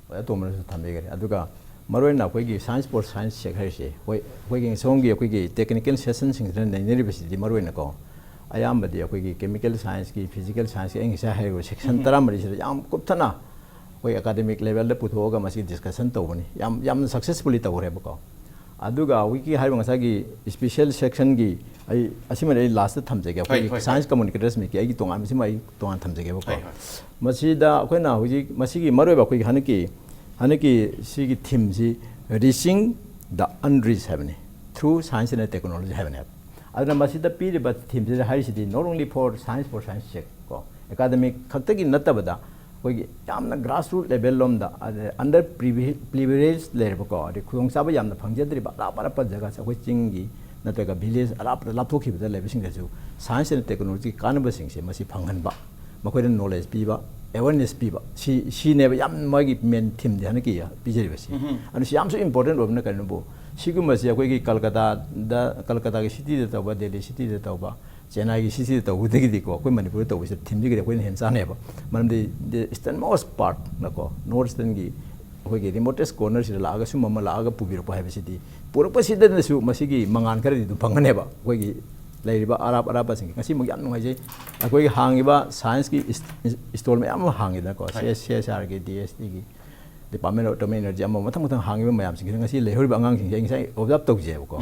ꯑꯣꯖꯥ ꯇꯣꯝꯕꯅꯁꯨ ꯊꯝꯕꯤꯈ꯭ꯔꯦ꯫ ꯑꯗꯨꯒ ꯃꯔꯨꯑꯣꯏꯅ ꯑꯩꯈꯣꯏꯒꯤ ꯁꯥꯏꯟꯁ ꯐꯣꯔ ꯁꯥꯏꯟꯁ ꯆꯦꯛ ꯍꯥꯏꯔꯤꯁꯦ, ꯍꯣꯏ, ꯑꯩꯈꯣꯏꯒꯤ ꯁꯣꯝꯒꯤ ꯑꯩꯈꯣꯏꯒꯤ ꯇꯦꯛꯅꯤꯀꯦꯜ ꯁꯦꯁꯟꯁꯤꯡꯁꯤꯗ ꯅꯩꯅꯔꯤꯕꯁꯤꯗꯤ ꯃꯔꯨꯑꯣꯏꯅꯀꯣ, ꯑꯌꯥꯝꯕꯗꯤ ꯑꯩꯈꯣꯏꯒꯤ ꯀꯦꯃꯤꯀꯦꯜ ꯁꯥꯏꯟꯁꯀꯤ, ꯐꯤꯖꯤꯀꯦꯜ ꯁꯥꯏꯟꯁꯀꯤ, ꯑꯩ ꯉꯁꯥꯏ ꯍꯥꯏꯔꯤꯕ ꯁꯦꯛꯁꯟ ꯇꯔꯥꯃꯔꯤꯁꯤꯗ ꯌꯥꯝ ꯀꯨꯞꯊꯅ ꯑꯩꯈꯣꯏ ꯑꯦꯀꯥꯗꯃꯤꯛ ꯂꯦꯚꯦꯜꯗ ꯄꯨꯊꯣꯛꯑꯒ ꯃꯁꯤ ꯗꯤꯁꯀꯁꯟ ꯇꯧꯕꯅꯤ꯫ ꯌꯥꯝ, ꯌꯥꯝꯅ ꯁꯛꯁꯦꯁꯐꯨꯜꯂꯤ ꯇꯧꯈ꯭ꯔꯦꯕꯀꯣ꯫ ꯑꯗꯨꯒ ꯍꯧꯖꯤꯛꯀꯤ ꯍꯥꯏꯔꯤꯕ ꯉꯁꯥꯏꯒꯤ ꯁ꯭ꯄꯤꯁꯦꯜ ꯁꯦꯛꯁꯟꯒꯤ, ꯑꯩ ꯑꯁꯤꯃꯗꯤ ꯑꯩ ꯂꯥꯁꯇ ꯊꯝꯖꯒꯦ꯫ ꯍꯣꯏ, ꯑꯩꯈꯣꯏꯒꯤ ꯍꯣꯏ, ꯍꯣꯏ꯫ ꯁꯥꯏꯟꯁ ꯀꯝꯃꯨꯅꯤꯀꯦꯇꯔꯁ ꯃꯤꯠꯀꯤ ꯑꯩꯒꯤ ꯇꯣꯉꯥꯟꯕꯁꯤꯃ ꯑꯩ ꯇꯣꯉꯥꯟ ꯊꯝꯖꯒꯦꯕꯀꯣ꯫ ꯍꯣꯏ, ꯍꯣꯏ꯫ ꯃꯁꯤꯗ ꯑꯩꯈꯣꯏꯅ ꯍꯧꯖꯤꯛ ꯃꯁꯤꯒꯤ ꯃꯔꯨꯑꯣꯏꯕ ꯑꯩꯈꯣꯏꯒꯤ ꯍꯟꯗꯛꯀꯤ, ꯍꯟꯗꯛꯀꯤ ꯁꯤꯒꯤ ꯊꯤꯝꯁꯤ Reaching the Unreached ꯍꯥꯏꯕꯅꯤ, Through Science and Technology ꯍꯥꯏꯕꯅꯦꯕ꯫ ꯑꯗꯨꯅ ꯃꯁꯤꯗ ꯄꯤꯔꯤꯕ ꯊꯤꯝꯁꯤꯗ ꯍꯥꯏꯔꯤꯁꯤꯗꯤ not only for science for science ꯁꯦ ꯀꯣ, ꯑꯦꯀꯥꯗꯃꯤꯛ ꯈꯛꯇꯒꯤ ꯅꯠꯇꯕꯗ ꯑꯩꯈꯣꯏꯒꯤ ꯌꯥꯝꯅ ꯒ꯭ꯔꯥꯁꯔꯨꯠ ꯂꯦꯚꯦꯜ ꯂꯣꯝꯗ, ꯑꯗ ꯑꯟꯗꯔ ꯄ꯭ꯔꯤꯚꯤꯂꯦꯖ ꯂꯩꯔꯕꯀꯣ, ꯑꯗꯩ ꯈꯨꯗꯣꯡꯆꯥꯕ ꯌꯥꯝꯅ ꯐꯪꯖꯗ꯭ꯔꯤꯕ ꯑꯔꯥꯞ ꯑꯔꯥꯞꯄ ꯖꯒꯥꯁꯦ, ꯑꯩꯈꯣꯏ ꯆꯤꯡꯒꯤ ꯅꯠꯇ꯭ꯔꯒ ꯚꯤꯂꯦꯖ ꯑꯔꯥꯞꯄꯗ ꯂꯥꯞꯊꯣꯛꯈꯤꯕꯗ ꯂꯩꯕꯁꯤꯡꯗꯁꯨ ꯁꯥꯏꯟꯁ ꯑꯦꯟ ꯇꯦꯛꯅꯣꯂꯣꯖꯤꯒꯤ ꯀꯥꯟꯅꯕꯁꯤꯡꯁꯦ ꯃꯁꯤ ꯐꯪꯍꯟꯕ, ꯃꯈꯣꯏꯗ ꯅꯣꯂꯦꯖ ꯄꯤꯕ, ꯑꯦꯋꯦꯔꯅꯦꯁ ꯄꯤꯕ, ꯁꯤ, ꯁꯤꯅꯦꯕ ꯌꯥꯝ ꯃꯥꯒꯤ ꯃꯦꯟ ꯊꯤꯝꯗꯤ ꯍꯟꯗꯛꯀꯤ ꯄꯤꯖꯔꯤꯕꯁꯤ꯫ ꯑꯗꯨ ꯁꯤ ꯌꯥꯝꯁꯨ ꯏꯝꯄꯣꯔꯇꯦꯟ ꯑꯣꯏꯕꯅ ꯀꯔꯤꯅꯣꯕꯨ, ꯁꯤꯒꯨꯝꯕꯁꯤ ꯑꯩꯈꯣꯏꯒꯤ ꯀꯜꯀꯇꯥꯗ, ꯀꯜꯀꯇꯥꯒꯤ ꯁꯤꯇꯤꯗ ꯇꯧꯕ, ꯗꯦꯜꯂꯤ ꯁꯤꯇꯤꯗ ꯇꯧꯕ, ꯆꯦꯟꯅꯥꯏꯒꯤ ꯁꯤꯇꯤꯗ ꯇꯧꯕꯗꯒꯤꯗꯤꯀꯣ, ꯑꯩꯈꯣꯏ ꯃꯅꯤꯄꯨꯔꯗ ꯇꯧꯕꯁꯤꯗ ꯊꯤꯝꯁꯤꯒꯗꯤ ꯑꯩꯈꯣꯏꯅ ꯍꯦꯟꯅ ꯆꯥꯅꯩꯕ꯫ ꯃꯔꯝꯗꯤ the easternmost part ꯅꯀꯣ, ꯅꯣꯔꯠ ꯏꯁꯇꯔꯟꯒꯤ ꯑꯩꯈꯣꯏꯒꯤ ꯔꯤꯃꯣꯇꯦꯁ ꯀꯣꯔꯅꯔꯁꯤꯗ ꯂꯥꯛꯑꯒ ꯁꯨꯝꯕ ꯑꯃ ꯂꯥꯛꯑꯒ ꯄꯨꯕꯤꯔꯛꯄ ꯍꯥꯏꯕꯁꯤꯗꯤ, ꯄꯨꯔꯛꯄꯁꯤꯗꯅꯁꯨ ꯃꯁꯤꯒꯤ ꯃꯉꯥꯜ ꯈꯔꯗꯤ ꯑꯗꯨꯝ ꯐꯪꯒꯅꯦꯕ ꯑꯩꯈꯣꯏꯒꯤ ꯂꯩꯔꯤꯕ ꯑꯔꯥꯞ ꯑꯔꯥꯞꯄꯁꯤꯡꯒꯤ꯫ ꯉꯁꯤꯃꯛ ꯌꯥꯝ ꯅꯨꯡꯉꯥꯏꯖꯩ, ꯑꯩꯈꯣꯏꯒꯤ ꯍꯥꯡꯉꯤꯕ ꯁꯥꯏꯟꯁꯀꯤ ꯏꯁꯇꯣꯜ ꯃꯌꯥꯝ ꯑꯃ ꯍꯥꯡꯉꯤꯗꯅꯀꯣ, ꯍꯣꯏ꯫ ꯁꯤ ꯑꯦꯁ ꯑꯥꯔꯒꯤ, ꯗꯤ ꯑꯦꯁ ꯇꯤꯒꯤ, Department of Atomic Energy ꯑꯃ ꯃꯊꯪ ꯃꯊꯪ ꯍꯥꯡꯉꯤꯕ ꯃꯌꯥꯝꯁꯤꯡꯁꯤꯗ ꯉꯁꯤ ꯂꯩꯍꯧꯔꯤꯕ ꯑꯉꯥꯡꯁꯤꯡꯁꯦ ꯑꯩ ꯉꯁꯥꯏ ꯑꯣꯕꯖꯥꯔꯕ ꯇꯧꯖꯩꯕꯀꯣ꯫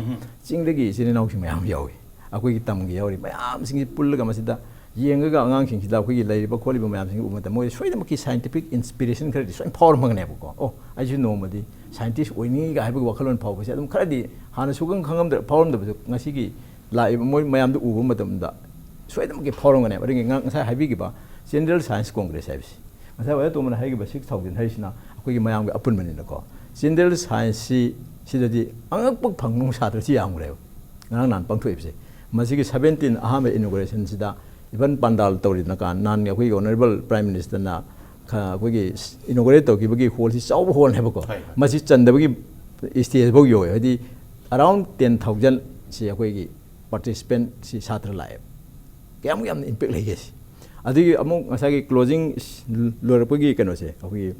ꯆꯤꯡꯗꯒꯤ ꯏꯆꯤꯜ ꯏꯅꯥꯎꯁꯤꯡ ꯃꯌꯥꯝ ꯌꯥꯎꯏ, ꯑꯩꯈꯣꯏꯒꯤ ꯇꯝꯒꯤ ꯌꯥꯎꯔꯤ ꯃꯌꯥꯝꯁꯤꯡꯁꯤ ꯄꯨꯜꯂꯒ ꯃꯁꯤꯗ ꯌꯦꯡꯉꯒ ꯑꯉꯥꯡꯁꯤꯡꯁꯤꯗ ꯑꯩꯈꯣꯏꯒꯤ ꯂꯩꯔꯤꯕ ꯈꯣꯠꯂꯤꯕ ꯃꯌꯥꯝꯁꯤꯡ ꯎꯕ ꯃꯇꯝꯗ ꯃꯣꯏ ꯁꯣꯏꯗꯅꯃꯛꯀꯤ scientific inspiration ꯈꯔꯗꯤ ꯁꯣꯏꯅ ꯐꯥꯎꯔꯝꯒꯅꯦꯕꯀꯣ꯫ ꯑꯣ, ꯑꯩꯁꯨ ꯅꯣꯡꯃꯗꯤ scientist ꯑꯣꯏꯅꯤꯡꯉꯤꯒ ꯍꯥꯏꯕꯒꯤ ꯋꯥꯈꯜꯂꯣꯟ ꯐꯥꯎꯕꯁꯦ ꯑꯗꯨꯝ ꯈꯔꯗꯤ ꯍꯥꯟꯅ ꯁꯨꯈꯪ ꯈꯪꯉꯝꯗ ꯐꯥꯎꯔꯝꯗꯕꯁꯨ ꯉꯁꯤꯒꯤ ꯂꯥꯛꯏꯕ ꯃꯣꯏ ꯃꯌꯥꯝꯗꯨ ꯎꯕ ꯃꯇꯝꯗ ꯁꯣꯏꯗꯅꯃꯛꯀꯤ ꯐꯥꯎꯔꯝꯒꯅꯦꯕ꯫ ꯑꯗꯨꯒꯤ ꯉ-, ꯉꯁꯥꯏ ꯍꯥꯏꯕꯤꯈꯤꯕ General Science Congress ꯍꯥꯏꯕꯁꯤ, ꯉꯁꯥꯏ ꯑꯣꯖꯥ ꯇꯣꯝꯕꯅ ꯍꯥꯏꯈꯤꯕ six thousand ꯍꯥꯏꯁꯤꯅ ꯑꯩꯈꯣꯏꯒꯤ ꯃꯌꯥꯝꯒꯤ ꯑꯄꯨꯟꯕꯅꯤꯅꯀꯣ꯫ General Scienceꯁꯤ ꯁꯤꯗꯗꯤ ꯑꯉꯛꯄ ꯐꯪꯕ ꯁꯥꯇ꯭ꯔꯁꯤ ꯌꯥꯝꯈ꯭ꯔꯦꯕ꯫ ꯉꯔꯥꯡ ꯅꯍꯥꯟ ꯄꯥꯡꯊꯣꯛꯏꯕꯁꯦ, ꯃꯁꯤꯒꯤ seventeen ꯑꯍꯥꯟꯕ inaugurationꯁꯤꯗ even ꯄꯥꯟꯗꯥꯜ ꯇꯧꯔꯤꯗꯅ ꯀꯥꯟ ꯅꯍꯥꯟ ꯑꯩꯈꯣꯏꯒꯤ Honourable Prime Ministerꯅ ꯈ-, ꯑꯩꯈꯣꯏꯒꯤ inaugurate ꯇꯧꯈꯤꯕꯒꯤ hallꯁꯤ ꯆꯥꯎꯕ hallꯅꯦꯕꯀꯣ꯫ ꯍꯣꯏ, ꯍꯣꯏ꯫ ꯃꯁꯤ ꯆꯟꯗꯕꯒꯤ stageꯐꯥꯎ ꯌꯧꯋꯦ꯫ ꯍꯥꯏꯗꯤ around ten thousandꯁꯤ ꯑꯩꯈꯣꯏꯒꯤ participantꯁꯤ ꯁꯥꯇ꯭ꯔ ꯂꯥꯛꯑꯦꯕ꯫ ꯀꯌꯥꯃꯨꯛ ꯌꯥꯝꯅ impact ꯂꯩꯒꯦ ꯁꯤ꯫ ꯑꯗꯨꯒꯤ ꯑꯃꯨꯛ ꯉꯁꯥꯏꯒꯤ closing ꯂꯣꯏꯔꯛꯄꯒꯤ ꯀꯩꯅꯣꯁꯦ, ꯑꯩꯈꯣꯏꯒꯤ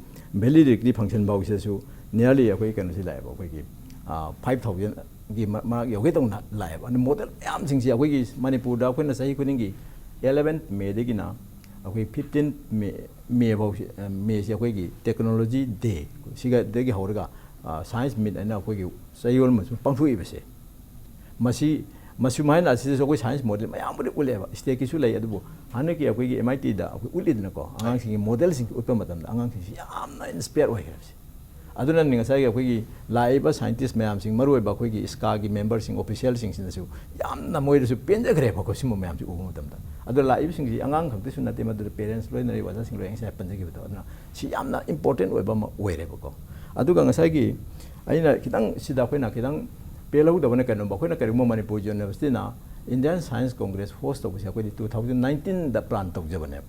valedictory function ꯐꯥꯎꯁꯤꯗꯁꯨ nearly ꯑꯩꯈꯣꯏ ꯀꯩꯅꯣꯁꯤ ꯂꯥꯛꯑꯦꯕ, ꯑꯩꯈꯣꯏꯒꯤ, ꯑ, five thousandꯒꯤ ꯃ-, ꯃꯔꯛ ꯌꯧꯒꯦ ꯇꯧꯅ ꯂꯥꯛꯑꯦꯕ꯫ ꯑꯗꯨ model ꯃꯌꯥꯝꯁꯤꯡꯁꯦ ꯑꯩꯈꯣꯏꯒꯤ ꯃꯅꯤꯄꯨꯔꯗ ꯑꯩꯈꯣꯏꯅ ꯆꯍꯤ ꯈꯨꯗꯤꯡꯒꯤ eleventh Mayꯗꯒꯤꯅ ꯑꯩꯈꯣꯏ fifteenth May, May ꯐꯥꯎꯁꯤ, ꯑ, Mayꯁꯤ ꯑꯩꯈꯣꯏꯒꯤ Technology Day, ꯁꯤꯒꯗꯒꯤ ꯍꯧꯔꯒ, ꯑ, Science Meet ꯍꯥꯏꯅ ꯑꯩꯈꯣꯏꯒꯤ ꯆꯌꯣꯜ ꯑꯃꯁꯨ ꯄꯥꯡꯊꯣꯛꯏꯕꯁꯦ꯫ ꯃꯁꯤ, ꯃꯁꯨꯃꯥꯏꯅ ꯑꯁꯤꯗꯁꯨ ꯑꯩꯈꯣꯏ science model ꯃꯌꯥꯝꯕꯨꯗꯤ ꯎꯠꯂꯦꯕ, stateꯀꯤꯁꯨ ꯂꯩ, ꯑꯗꯨꯕꯨ ꯍꯟꯗꯛꯀꯤ ꯑꯩꯈꯣꯏꯒꯤ MITꯗ ꯑꯩꯈꯣꯏ ꯎꯠꯂꯤꯗꯅꯀꯣ, ꯑꯉꯥꯡꯁꯤꯡꯒꯤ modelꯁꯤꯡꯁꯤ ꯎꯠꯄ ꯃꯇꯝꯗ ꯑꯉꯥꯡꯁꯤꯡꯁꯤ ꯌꯥꯝꯅ inspire ꯑꯣꯏꯈ꯭ꯔꯦꯕꯁꯦ꯫ ꯑꯗꯨꯅꯅꯤ ꯉꯁꯥꯏꯒꯤ ꯑꯩꯈꯣꯏꯒꯤ ꯂꯥꯛꯏꯕ scientist ꯃꯌꯥꯝꯁꯤꯡ, ꯃꯔꯨꯑꯣꯏꯕ ꯑꯩꯈꯣꯏꯒꯤ ISCAꯒꯤ memberꯁꯤꯡ, officialꯁꯤꯡꯁꯤꯅꯁꯨ ꯌꯥꯝꯅ ꯃꯣꯏꯗꯁꯨ ꯄꯦꯟꯖꯈ꯭ꯔꯦꯕꯀꯣ, ꯁꯤꯒꯨꯝꯕ ꯃꯌꯥꯝꯁꯤ ꯎꯕ ꯃꯇꯝꯗ꯫ ꯑꯗꯣ ꯂꯥꯛꯏꯕꯁꯤꯡꯁꯤ ꯑꯉꯥꯡ ꯈꯛꯇꯁꯨ ꯅꯠꯇꯦ, ꯃꯗꯨꯗ parents ꯂꯣꯏꯅꯔꯤꯕ ꯑꯣꯖꯥꯁꯤꯡ ꯂꯣꯏ ꯉꯁꯥꯏ ꯄꯟꯖꯈꯤꯕꯗꯣ, ꯑꯗꯨꯅ ꯁꯤ ꯌꯥꯝꯅ important ꯑꯣꯏꯕ ꯑꯃ ꯑꯣꯏꯔꯦꯕꯀꯣ꯫ ꯑꯗꯨꯒ ꯉꯁꯥꯏꯒꯤ ꯑꯩꯅ ꯈꯤꯇꯪ ꯁꯤꯗ ꯑꯩꯈꯣꯏꯅ ꯈꯤꯇꯪ ꯄꯦꯜꯍꯧꯗꯕꯅ ꯀꯩꯅꯣꯕ, ꯑꯩꯈꯣꯏꯅ ꯀꯔꯤꯒꯨꯝꯕ Manipur Universityꯅ Indian Science Congress host ꯇꯧꯕꯁꯦ ꯑꯩꯈꯣꯏꯗꯤ two thousand nineteenꯗ plan ꯇꯧꯖꯕꯅꯦꯕ꯫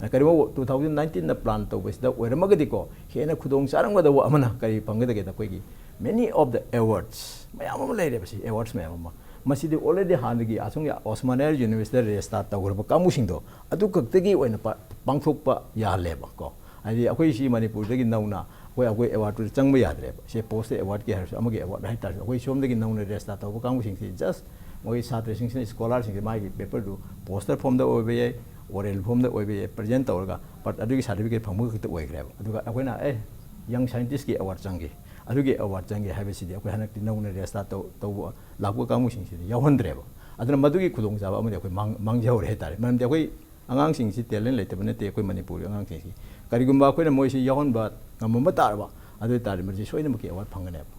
ꯑꯗ ꯀꯔꯤꯒꯨꯝꯕ two thousand nineteenꯗ plan ꯇꯧꯕꯁꯤꯗ ꯑꯣꯏꯔꯝꯃꯒꯗꯤꯀꯣ, ꯍꯦꯟꯅ ꯈꯨꯗꯣꯡ ꯆꯥꯔꯝꯒꯗꯧꯕ ꯑꯃꯅ ꯀꯔꯤ ꯐꯪꯒꯗꯒꯦꯗ, ꯑꯩꯈꯣꯏꯒꯤ many of the awards ꯃꯌꯥꯝ ꯑꯃ ꯂꯩꯔꯦꯕ, ꯁꯤ awards ꯃꯌꯥꯝ ꯑꯃ꯫ ꯃꯁꯤꯗꯤ already ꯍꯥꯟꯅꯒꯤ ꯑꯁꯣꯝꯒꯤ Osmania Universityꯗ register ꯇꯧꯈ꯭ꯔꯕ ꯀꯥꯡꯕꯨꯁꯤꯡꯗꯣ ꯑꯗꯨ ꯈꯛꯇꯒꯤ ꯑꯣꯏꯅ ꯄꯥ-, ꯄꯥꯡꯊꯣꯛꯄ ꯌꯥꯍꯜꯂꯦꯕ ꯀꯣ꯫ ꯍꯥꯏꯗꯤ ꯑꯩꯈꯣꯏ ꯁꯤ ꯃꯅꯤꯄꯨꯔꯗꯒꯤ ꯅꯧꯅ ꯑꯩꯈꯣꯏ, ꯑꯩꯈꯣꯏ awardꯇꯨꯗ ꯆꯪꯕ ꯌꯥꯗ꯭ꯔꯦꯕ꯫ ꯁꯦ post awardꯀꯤ ꯍꯥꯏꯔꯁꯨ, ꯑꯃꯒꯤ award ꯍꯥꯏꯇꯥꯔꯁꯨ, ꯑꯩꯈꯣꯏ ꯁꯣꯝꯗꯒꯤ ꯅꯧꯅ register ꯇꯧꯕ ꯀꯥꯡꯕꯨꯁꯤꯡꯁꯤ just ꯃꯣꯏ ꯁꯥꯇ꯭ꯔꯁꯤꯡꯁꯤꯅ, scholarꯁꯤꯡꯁꯤ ꯃꯥꯒꯤ paperꯗꯨ poster formꯗ ꯑꯣꯏꯕ ꯌꯥꯏ, oral formꯗ ꯑꯣꯏꯕ ꯌꯥꯏ, present ꯇꯧꯔꯒ, but ꯑꯗꯨꯒꯤ certificate ꯐꯪꯕ ꯈꯛꯇ ꯑꯣꯏꯈ꯭ꯔꯦꯕ꯫ ꯑꯗꯨꯒ ꯑꯩꯈꯣꯏꯅ, ꯑꯦ, young scientistꯀꯤ award ꯆꯪꯈꯤ, ꯑꯗꯨꯒꯤ award ꯆꯪꯈꯤ ꯍꯥꯏꯕꯁꯤꯗꯤ ꯑꯩꯈꯣꯏ ꯍꯟꯗꯛꯇꯤ ꯅꯧꯅ register ꯇꯧ-, ꯇꯧꯕ ꯂꯥꯛꯄ ꯀꯥꯡꯕꯨꯁꯤꯡꯁꯤꯗꯤ ꯌꯥꯎꯍꯟꯗ꯭ꯔꯦꯕ꯫ ꯑꯗꯨꯅ ꯃꯗꯨꯒꯤ ꯈꯨꯗꯣꯡꯆꯥꯕ ꯑꯃꯗꯤ ꯑꯩꯈꯣꯏ ꯃꯥꯡ-, ꯃꯥꯡꯖꯍꯧꯔꯦ ꯍꯥꯏꯇꯥꯔꯦ꯫ ꯃꯔꯝꯗꯤ ꯑꯩꯈꯣꯏ ꯑꯉꯥꯡꯁꯤꯡꯁꯤ talent ꯂꯩꯇꯕ ꯅꯠꯇꯦ꯫ ꯑꯩꯈꯣꯏ ꯃꯅꯤꯄꯨꯔꯒꯤ ꯑꯉꯥꯡꯁꯤꯡꯁꯤ ꯀꯔꯤꯒꯨꯝꯕ ꯑꯩꯈꯣꯏꯅ ꯃꯣꯏꯁꯤ ꯌꯥꯎꯍꯟꯕ ꯉꯝꯃꯝꯕ ꯇꯥꯔꯕ, ꯑꯗꯨ ꯑꯣꯏ ꯇꯥꯔꯗꯤ ꯃꯁꯤ ꯁꯣꯏꯗꯅꯃꯛꯀꯤ award ꯐꯪꯒꯅꯦꯕ꯫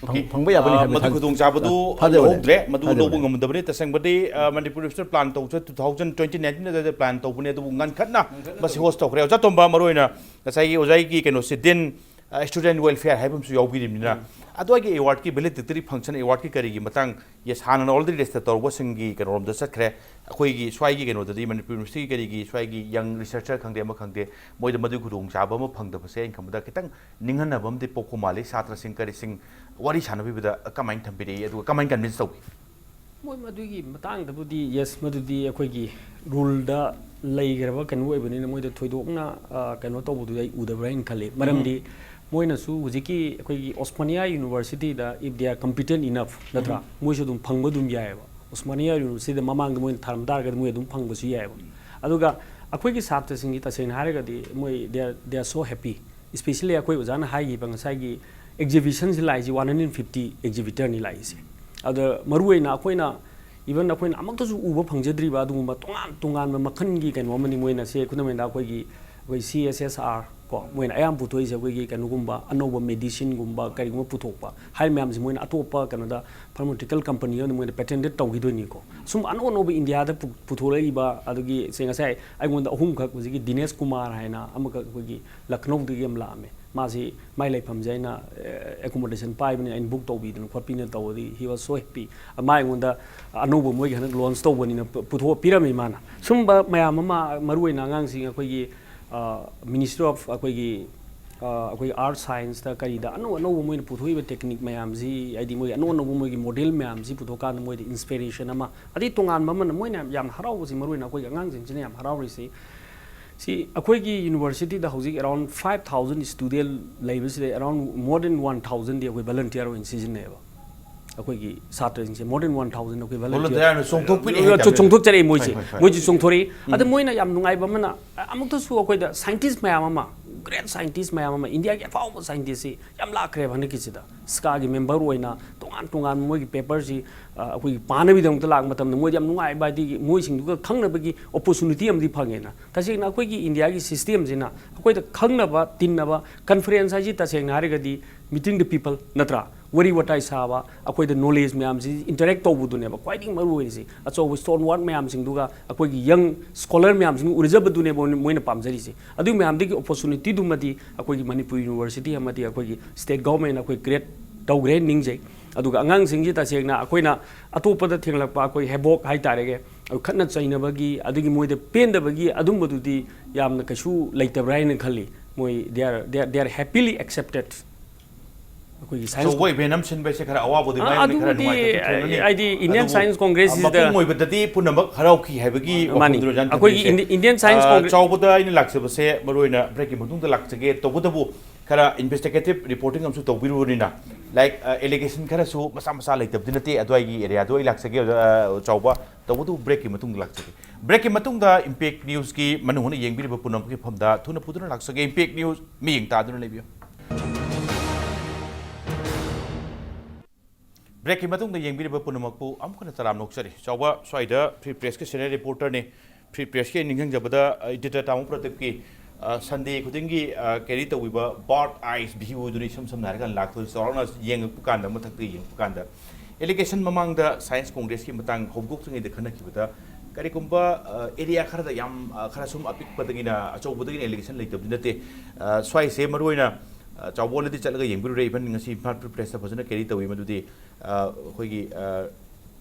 ꯐꯪ-, OK꯫ ꯐꯪꯕ ꯌꯥꯕꯅꯤ ꯑ, ꯍꯥꯏꯕ ꯃꯗꯨ ꯊꯥ-, ꯈꯨꯗꯣꯡꯆꯥꯕꯗꯨ ꯊꯥꯖꯕ ꯂꯩ꯫ ꯂꯧꯍꯧꯗ꯭ꯔꯦ, ꯃꯗꯨ ꯊꯥꯖꯕ ꯂꯧꯕ ꯂꯩ꯫ ꯉꯝꯗꯕꯅꯤ꯫ ꯇꯁꯦꯡꯕꯗꯤ, ꯑ, ꯃꯅꯤꯄꯨꯔ ꯌꯨꯅꯤꯚꯔꯁꯤꯇꯤ plan ꯇꯧꯕꯁꯦ two thousand twenty nineteen ꯑꯗꯨꯋꯥꯏꯗ plan ꯇꯧꯕꯅꯦ, ꯑꯗꯨꯕꯨ ꯉꯟꯈꯠꯅ ꯃꯁꯤ host ꯇꯧꯈ꯭ꯔꯦ꯫ ꯑꯣꯖꯥ ꯇꯣꯝꯕ, ꯃꯔꯨꯑꯣꯏꯅ ꯉꯁꯥꯏꯒꯤ ꯑꯣꯖꯥꯒꯤ ꯀꯩꯅꯣꯁꯦ, dean, ꯑ, student welfare ꯍꯥꯏꯕ ꯑꯃꯁꯨ ꯌꯥꯎꯕꯤꯔꯤꯕꯅꯤꯅ, ꯎꯝ꯫ ꯑꯗꯨꯋꯥꯏꯒꯤ awardꯀꯤ valedictory function, awardꯀꯤ ꯀꯔꯤꯒꯤ ꯃꯇꯥꯡ, yes, ꯍꯥꯟꯅꯅ already list ꯇꯧꯔꯨꯕꯁꯤꯡꯒꯤ ꯀꯩꯅꯣꯔꯣꯝꯗ ꯆꯠꯈ꯭ꯔꯦ꯫ ꯑꯩꯈꯣꯏꯒꯤ ꯁ꯭ꯋꯥꯏꯒꯤ ꯀꯩꯅꯣꯗꯗꯤ, ꯃꯅꯤꯄꯨꯔ ꯌꯨꯅꯤꯚꯔꯁꯤꯇꯤꯒꯤ ꯀꯔꯤꯒꯤ, ꯁ꯭ꯋꯥꯏꯒꯤ young researcher ꯈꯪꯗꯦ, ꯑꯃ ꯈꯪꯗꯦ, ꯃꯣꯏꯗ ꯃꯗꯨꯒꯤ ꯈꯨꯗꯣꯡꯆꯥꯕ ꯑꯃ ꯐꯪꯗꯕꯁꯦ ꯑꯩꯅ ꯈꯟꯕꯗ ꯈꯤꯇꯪ ꯅꯤꯡꯍꯟꯅꯕ ꯑꯃꯗꯤ ꯄꯣꯛꯄ ꯃꯥꯜꯂꯤ꯫ ꯁꯥꯇ꯭ꯔꯁꯤꯡ ꯀꯔꯤꯁꯤꯡ ꯋꯥꯔꯤ ꯁꯥꯟꯅꯕꯤꯕꯗ ꯀꯃꯥꯏꯅ ꯊꯝꯕꯤꯔꯛꯏ, ꯑꯗꯨꯒ ꯀꯃꯥꯏꯅ convince ꯇꯧꯕꯤ? ꯃꯣꯏ ꯃꯗꯨꯒꯤ ꯃꯇꯥꯡꯗꯕꯨꯗꯤ, yes, ꯃꯗꯨꯗꯤ ꯑꯩꯈꯣꯏꯒꯤ ruleꯗ ꯂꯩꯈ꯭ꯔꯕ ꯀꯩꯅꯣ ꯑꯣꯏꯕꯅꯤꯅ, ꯃꯣꯏꯗ ꯊꯣꯏꯗꯣꯛꯅ, ꯑ, ꯀꯩꯅꯣ ꯇꯧꯕꯗꯨꯗꯤ ꯑꯩ ꯎꯗꯕ꯭ꯔꯥ ꯍꯥꯏꯅ ꯈꯜꯂꯤ꯫ ꯎꯝ꯫ ꯃꯔꯝꯗꯤ ꯃꯣꯏꯅꯁꯨ ꯍꯧꯖꯤꯛꯀꯤ ꯑꯩꯈꯣꯏꯒꯤ Osmania Universityꯗ, if they are competent enough, ꯅꯠꯇ꯭ꯔꯥ? ꯎꯝ꯫ ꯃꯣꯏꯁꯨ ꯑꯗꯨꯝ ꯐꯪꯕ ꯑꯗꯨꯝ ꯌꯥꯏꯑꯕ꯫ Osmania Universityꯗ ꯃꯃꯥꯡꯗ ꯃꯣꯏꯅ ꯊꯥꯔꯝ ꯇꯥꯔꯒꯗꯤ ꯃꯣꯏ ꯑꯗꯨꯝ ꯐꯪꯕꯁꯨ ꯌꯥꯏꯑꯕ꯫ ꯑꯗꯨꯒ ꯑꯩꯈꯣꯏꯒꯤ ꯁꯥꯇ꯭ꯔꯁꯤꯡꯁꯤ ꯇꯁꯦꯡꯅ ꯍꯥꯏꯔꯒꯗꯤ ꯃꯣꯏ they are, they are so happy꯫ Especially ꯑꯩꯈꯣꯏ ꯑꯣꯖꯥꯅ ꯍꯥꯏꯈꯤꯕ ꯉꯁꯥꯏꯒꯤ exhibitionꯁꯤ ꯂꯥꯛꯏꯁꯤ, one hundred fifty exhibitorꯅꯤ ꯂꯥꯛꯏꯁꯦ꯫ ꯑꯗ ꯃꯔꯨꯑꯣꯏꯅ ꯑꯩꯈꯣꯏꯅ, even ꯑꯩꯈꯣꯏꯅ ꯑꯃꯨꯛꯇꯁꯨ ꯎꯕ ꯐꯪꯖꯗ꯭ꯔꯤꯕ ꯑꯗꯨꯒꯨꯝꯕ ꯇꯣꯉꯥꯟ ꯇꯣꯉꯥꯟꯕ ꯃꯈꯜꯒꯤ ꯀꯩꯅꯣ ꯑꯃꯅꯤ꯫ ꯃꯣꯏꯅ ꯁꯦ, ꯈꯨꯗꯝ ꯑꯣꯏꯅ ꯑꯩꯈꯣꯏꯒꯤ, ꯑꯩꯈꯣꯏ C S S R ꯀꯣ, ꯃꯣꯏꯅ ꯑꯌꯥꯝꯕ ꯄꯨꯊꯣꯛꯏꯁꯦ ꯑꯩꯈꯣꯏꯒꯤ ꯀꯩꯅꯣꯒꯨꯝꯕ, ꯑꯅꯧꯕ medicineꯒꯨꯝꯕ ꯀꯔꯤꯒꯨꯝꯕ ꯄꯨꯊꯣꯛꯄ ꯍꯥꯏꯔꯤꯕ ꯃꯌꯥꯝꯁꯦ ꯃꯣꯏꯅ ꯑꯇꯣꯞꯄ ꯀꯩꯅꯣꯗ, pharmaceutical company ꯑꯃꯗ ꯃꯣꯏꯅ patented ꯇꯧꯈꯤꯗꯣꯏꯅꯤꯀꯣ꯫ ꯁꯨꯝ ꯑꯅꯧ ꯑꯅꯧꯕ ꯏꯟꯗꯤꯌꯥꯗ ꯄꯨ-, ꯄꯨꯊꯣꯔꯛꯏꯕ, ꯑꯗꯨꯒꯤ ꯁꯦ ꯉꯁꯥꯏ ꯑꯩꯉꯣꯟꯗ ꯑꯍꯨꯝꯈꯛ, ꯍꯧꯖꯤꯛꯀꯤ ꯗꯤꯅꯦꯁ ꯀꯨꯃꯥꯔ ꯍꯥꯏꯅ ꯑꯃꯈꯛ ꯑꯩꯈꯣꯏꯒꯤ ꯂꯈꯅꯧꯗꯒꯤ ꯑꯃ ꯂꯥꯛꯑꯝꯃꯦ꯫ ꯃꯥꯁꯤ ꯃꯥꯏ ꯂꯩꯐꯝꯁꯦ ꯑꯩꯅ, ꯑꯦ, accommodation ꯄꯥꯏꯕꯅꯤꯅ ꯑꯩꯅ book ꯇꯧꯕꯤꯗꯅ ꯈꯣꯠꯄꯤꯗꯅ ꯇꯧꯕꯗꯤ he was so happy꯫ ꯃꯥ ꯑꯩꯉꯣꯟꯗ ꯑꯅꯧꯕ ꯃꯣꯏꯒꯤ ꯍꯟꯗꯛ launch ꯇꯧꯕꯅꯤꯅ ꯄꯨ-, ꯄꯨꯊꯣꯛꯑ ꯄꯤꯔꯝꯃꯤ ꯃꯥꯅ꯫ ꯁꯨꯝꯕ ꯃꯌꯥꯝ ꯑꯃ, ꯃꯔꯨꯑꯣꯏꯅ ꯑꯉꯥꯡꯁꯤꯡ ꯑꯩꯈꯣꯏꯒꯤ, ꯑ, Ministry of ꯑꯩꯈꯣꯏꯒꯤ, ꯑ, ꯑꯩꯈꯣꯏꯒꯤ Earth Scienceꯇ ꯀꯔꯤꯗ ꯑꯅꯧ ꯑꯅꯧꯕ ꯃꯣꯏꯅ ꯄꯨꯊꯣꯛꯏꯕ technique ꯃꯌꯥꯝꯁꯤ, ꯍꯥꯏꯗꯤ ꯃꯣꯏ ꯑꯅꯧ ꯑꯅꯧꯕ ꯃꯣꯏꯒꯤ model ꯃꯌꯥꯝꯁꯤ ꯄꯨꯊꯣꯛꯀꯥꯟꯗ ꯃꯣꯏꯗ inspiration ꯑꯃ, ꯑꯗꯩ ꯇꯣꯉꯥꯟꯕ ꯑꯃꯅ ꯃꯣꯏꯅ ꯌꯥꯝ ꯍꯔꯥꯎꯕꯁꯤ, ꯃꯔꯨꯑꯣꯏꯅ ꯑꯩꯈꯣꯏꯒꯤ ꯑꯉꯥꯡꯁꯤꯡꯁꯤꯅ ꯌꯥꯝ ꯍꯔꯥꯎꯔꯤꯁꯤ, ꯁꯤ ꯑꯩꯈꯣꯏꯒꯤ universityꯗ ꯍꯧꯖꯤꯛ around five thousand student ꯂꯩꯕꯁꯤꯗ around more than one thousandꯗꯤ ꯑꯩꯈꯣꯏ volunteer ꯑꯣꯏꯅ ꯁꯤꯖꯤꯟꯅꯩꯌꯦꯕ꯫ ꯑꯩꯈꯣꯏꯒꯤ ꯁꯥꯇ꯭ꯔꯁꯤꯡꯁꯦ more than one thousand ꯑꯩꯈꯣꯏ volunteer volunteer ꯑꯣꯏꯅ ꯆꯣꯡꯊꯣꯛꯄꯤꯔꯛꯑꯦ ꯆꯣ-, ꯍꯥꯏꯇꯥꯔꯦ꯫ ꯆꯣꯡꯊꯣꯛꯆꯔꯛꯑꯦ ꯃꯣꯏꯁꯦ꯫ ꯍꯣꯏ, ꯍꯣꯏ, ꯍꯣꯏ꯫ ꯃꯣꯏꯁꯦ ꯆꯣꯡꯊꯣꯔꯛꯏ꯫ ꯑꯗ ꯎꯝ꯫ ꯃꯣꯏꯅ ꯌꯥꯝ ꯅꯨꯡꯉꯥꯏꯕ ꯑꯃꯅ, ꯑ-, ꯑꯃꯨꯛꯇꯁꯨ ꯑꯩꯈꯣꯏꯗ scientist ꯃꯌꯥꯝ ꯑꯃ, ꯒ꯭ꯔꯦꯠ ꯁꯥꯏꯟꯇꯤꯁ ꯃꯌꯥꯝ ꯑꯃ, ꯏꯟꯗꯤꯌꯥꯒꯤ ꯑꯐꯥꯎꯕ ꯁꯥꯏꯟꯇꯤꯁꯁꯤ ꯌꯥꯝ ꯂꯥꯛꯈ꯭ꯔꯦꯕ ꯍꯟꯗꯛꯀꯤꯁꯤꯗ꯫ ꯁꯤꯀꯥꯒꯤ ꯃꯦꯝꯕꯔ ꯑꯣꯏꯅ ꯇꯣꯉꯥꯟ ꯇꯣꯉꯥꯟꯕ ꯃꯣꯏꯒꯤ ꯄꯦꯄꯔꯁꯤ, ꯑ, ꯑꯩꯈꯣꯏꯒꯤ ꯄꯥꯅꯕꯒꯤꯗꯃꯛꯇ ꯂꯥꯛꯄ ꯃꯇꯝꯗ ꯃꯣꯏꯗꯤ ꯌꯥꯝ ꯅꯨꯡꯉꯥꯏꯕ, ꯍꯥꯏꯗꯤ ꯃꯣꯏꯁꯤꯡꯗꯨꯒ ꯈꯪꯅꯕꯒꯤ ꯑꯣꯄꯣꯔꯆꯨꯅꯤꯇꯤ ꯑꯃꯗꯤ ꯐꯪꯉꯦꯅ꯫ ꯇꯁꯦꯡꯅ ꯑꯩꯈꯣꯏꯒꯤ ꯏꯟꯗꯤꯌꯥꯒꯤ ꯁꯤꯁꯇꯦꯝꯁꯤꯅ ꯑꯩꯈꯣꯏꯗ ꯈꯪꯅꯕ, ꯇꯤꯟꯅꯕ, ꯀꯟꯐꯔꯦꯟꯁ ꯍꯥꯏꯁꯤ ꯇꯁꯦꯡꯅ ꯍꯥꯏꯔꯒꯗꯤ meeting the people ꯅꯠꯇ꯭ꯔꯥ? ꯋꯥꯔꯤ ꯋꯥꯇꯥꯏ ꯁꯥꯕ, ꯑꯩꯈꯣꯏꯗ ꯅꯣꯂꯦꯖ ꯃꯌꯥꯝꯁꯤ ꯏꯟꯇꯔꯦꯛ ꯇꯧꯕꯗꯨꯅꯦꯕ ꯈ꯭ꯋꯥꯏꯗꯒꯤ ꯃꯔꯨ ꯑꯣꯏꯔꯤꯁꯤ꯫ ꯑꯆꯧꯕ ꯁ꯭ꯇꯣꯟ ꯋꯥꯔꯛ ꯃꯌꯥꯝꯁꯤꯡꯗꯨꯒ ꯑꯩꯈꯣꯏꯒꯤ ꯌꯪ ꯁ꯭ꯀꯣꯂꯔ ꯃꯌꯥꯝꯁꯤꯡ ꯎꯅꯖꯕꯗꯨꯅꯦꯕ ꯃꯣꯏꯅ ꯄꯥꯝꯖꯔꯤꯁꯦ꯫ ꯑꯗꯨꯒꯤ ꯃꯌꯥꯝꯗꯒꯤ ꯑꯣꯄꯣꯔꯆꯨꯅꯤꯇꯤꯗꯨꯃꯗꯤ ꯑꯩꯈꯣꯏꯒꯤ ꯃꯅꯤꯄꯨꯔ ꯌꯨꯅꯤꯚꯔꯁꯤꯇꯤ ꯑꯃꯗꯤ ꯑꯩꯈꯣꯏꯒꯤ ꯁ꯭ꯇꯦꯠ ꯒꯣꯚꯔꯟꯃꯦꯟꯅ ꯑꯩꯈꯣꯏ ꯀ꯭ꯔꯤꯌꯦꯠ ꯇꯧꯈ꯭ꯔꯦ ꯅꯤꯡꯖꯩ꯫ ꯑꯗꯨꯒ ꯑꯉꯥꯡꯁꯤꯡꯁꯤ ꯇꯁꯦꯡꯅ ꯑꯩꯈꯣꯏꯅ ꯑꯇꯣꯞꯄꯗ ꯊꯦꯡꯂꯛꯄ ꯑꯩꯈꯣꯏ ꯍꯦꯕꯣꯛ ꯍꯥꯏꯇꯥꯔꯦꯒꯦ, ꯑꯩꯈꯣꯏ ꯈꯠꯅ ꯆꯩꯅꯕꯒꯤ, ꯑꯗꯒꯤ ꯃꯣꯏꯗ ꯄꯦꯟꯗꯕꯒꯤ ꯑꯗꯨꯝꯕꯗꯨꯗꯤ ꯌꯥꯝꯅ ꯀꯩꯁꯨ ꯂꯩꯇꯕ꯭ꯔꯥ ꯍꯥꯏꯅ ꯈꯜꯂꯤ꯫ ꯃꯣꯏ they are, they are, they are happily accepted꯫ ꯑꯩꯈꯣꯏꯒꯤ ꯁꯥꯏꯟꯁ ꯑꯆꯧꯕ ꯏꯚꯦꯟ ꯑꯃ ꯁꯤꯟꯕ ꯍꯥꯏꯁꯦ ꯈꯔ ꯑꯋꯥꯕꯗꯤ ꯑ, ꯃꯥꯌꯣꯛꯅꯩ, ꯈꯔ ꯑꯗꯨꯕꯨꯗꯤ, ꯅꯨꯡꯉꯥꯏꯇꯕꯗꯤ ꯊꯦꯡꯅꯅꯤ꯫ ꯍꯥꯏꯗꯤ Indian ꯑꯗꯨꯕꯨ, Science Congress ꯑ, is the ꯃꯄꯨꯡ ꯑꯣꯏꯕꯗꯗꯤ ꯄꯨꯝꯅꯃꯛ ꯍꯔꯥꯎꯈꯤ ꯍꯥꯏꯕꯒꯤ ꯃꯥꯅꯤ꯫ ꯋꯥꯐꯝꯗꯨꯔꯣ, ꯖꯥꯟ ꯑꯩꯈꯣꯏꯒꯤ ꯊꯝꯕꯤꯔꯤꯁꯦ? Indi-, Indian Science ꯑ, Congress ꯆꯥꯎꯕꯗ ꯑꯩꯅ ꯂꯥꯛꯆꯕꯁꯦ ꯃꯔꯨ ꯑꯣꯏꯅ ꯕ꯭ꯔꯦꯛꯀꯤ ꯃꯇꯨꯡꯗ ꯂꯥꯛꯆꯒꯦ꯫ ꯇꯧꯕꯇꯕꯨ ꯈꯔ ꯏꯟꯚꯦꯁꯇꯤꯒꯦꯇꯤꯚ ꯔꯤꯄꯣꯔꯇꯤꯡ ꯑꯃꯁꯨ ꯇꯧꯕꯤꯔꯨꯕꯅꯤꯅ, ꯂꯥꯏꯛ, ꯑ, ꯑꯦꯂꯤꯒꯦꯁꯟ ꯈꯔꯁꯨ ꯃꯆꯥ ꯃꯆꯥ ꯂꯩꯇꯕꯗꯤ ꯅꯠꯇꯦ꯫ ꯑꯗꯨꯋꯥꯏꯒꯤ ꯑꯦꯔꯤꯌꯥꯗꯣ ꯑꯩ ꯂꯥꯛꯆꯒꯦ, ꯑ, ꯆꯥꯎꯕ꯫ ꯇꯧꯕꯇꯕꯨ ꯕ꯭ꯔꯦꯛꯀꯤ ꯃꯇꯨꯡꯗ ꯂꯥꯛꯆꯒꯦ꯫ ꯕ꯭ꯔꯦꯛꯀꯤ ꯃꯇꯨꯡꯗ ꯏꯝꯄꯦꯛ ꯅ꯭ꯌꯨꯁꯀꯤ ꯃꯅꯨꯡ ꯍꯨꯠꯅ ꯌꯦꯡꯕꯤꯔꯤꯕ ꯄꯨꯝꯅꯃꯛꯀꯤ ꯃꯐꯝꯗ ꯊꯨꯅ ꯄꯨꯗꯨꯅ ꯂꯥꯛꯆꯒꯦ꯫ ꯏꯝꯄꯦꯛ ꯅ꯭ꯌꯨꯁ ꯃꯤꯠꯌꯦꯡ ꯇꯥꯗꯨꯅ ꯂꯩꯕꯤꯌꯨ꯫ ꯕ꯭ꯔꯦꯛꯀꯤ ꯃꯇꯨꯡꯗ ꯌꯦꯡꯕꯤꯔꯤꯕ ꯄꯨꯝꯅꯃꯛꯄꯨ ꯑꯃꯨꯛ ꯍꯟꯅ ꯇꯔꯥꯝꯅ ꯑꯣꯛꯆꯔꯤ꯫ ꯆꯥꯎꯕ ꯁ꯭ꯋꯥꯏꯗ ꯐ꯭ꯔꯤ ꯄ꯭ꯔꯦꯁꯀꯤ ꯁꯦꯅꯤꯌꯔ ꯔꯤꯄꯣꯔꯇꯔꯅꯤ꯫ ꯐ꯭ꯔꯤ ꯄ꯭ꯔꯦꯁꯀꯤ ꯑꯩ ꯅꯤꯡꯁꯤꯡꯖꯕꯗ, ꯑ, ꯏꯗꯤꯇꯔ ꯇꯥꯃꯣ ꯄ꯭ꯔꯗꯤꯞꯀꯤ, ꯑ, ꯁꯟꯗꯦ ꯈꯨꯗꯤꯡꯒꯤ, ꯑ, ꯀꯦꯔꯤ ꯇꯧꯕꯤꯕ ꯕꯥꯔꯠ ꯑꯥꯏꯁ ꯚ꯭ꯌꯨ ꯑꯗꯨꯅꯤ ꯏꯁꯝ ꯁꯝꯅ ꯍꯥꯏꯔꯀꯥꯟꯗ ꯂꯥꯛꯇꯣꯏꯁꯦ꯫ ꯆꯥꯎꯔꯥꯛꯅ ꯌꯦꯡꯉꯛꯄ ꯀꯥꯟꯗ, ꯃꯊꯛꯇ ꯌꯦꯡꯉꯛꯄ ꯀꯥꯟꯗ, ꯏꯂꯦꯛꯁꯟ ꯃꯃꯥꯡꯗ ꯁꯥꯏꯟꯁ ꯀꯣꯡꯒ꯭ꯔꯦꯁꯀꯤ ꯃꯇꯥꯡ ꯍꯧꯗꯣꯛꯇ꯭ꯔꯤꯉꯩꯗ ꯈꯟꯅꯈꯤꯕꯗ, ꯀꯔꯤꯒꯨꯝꯕ, ꯑ, ꯑꯦꯔꯤꯌꯥ ꯈꯔꯗ ꯌꯥꯝ, ꯑ, ꯈꯔ ꯁꯨꯝ ꯑꯄꯤꯛꯄꯗꯒꯤꯅ ꯑꯆꯧꯕꯗꯒꯤꯅ ꯏꯂꯦꯛꯁꯟ ꯂꯩꯇꯕꯗꯤ ꯅꯠꯇꯦ꯫ ꯑ, ꯁ꯭ꯋꯥꯏꯁꯦ ꯃꯔꯨꯑꯣꯏꯅ, ꯑ, ꯆꯥꯎꯕ ꯍꯣꯜꯗꯗꯤ ꯆꯠꯂꯒ ꯌꯦꯡꯕꯤꯔꯨꯔꯦ, ꯏꯚꯟ ꯉꯁꯤ ꯏꯝꯐꯥꯜ ꯐ꯭ꯔꯤ ꯄ꯭ꯔꯦꯁꯇ ꯐꯖꯅ ꯀꯦꯔꯤ ꯇꯧꯏ꯫ ꯃꯗꯨꯗꯤ, ꯑ, ꯑꯩꯈꯣꯏꯒꯤ, ꯑ,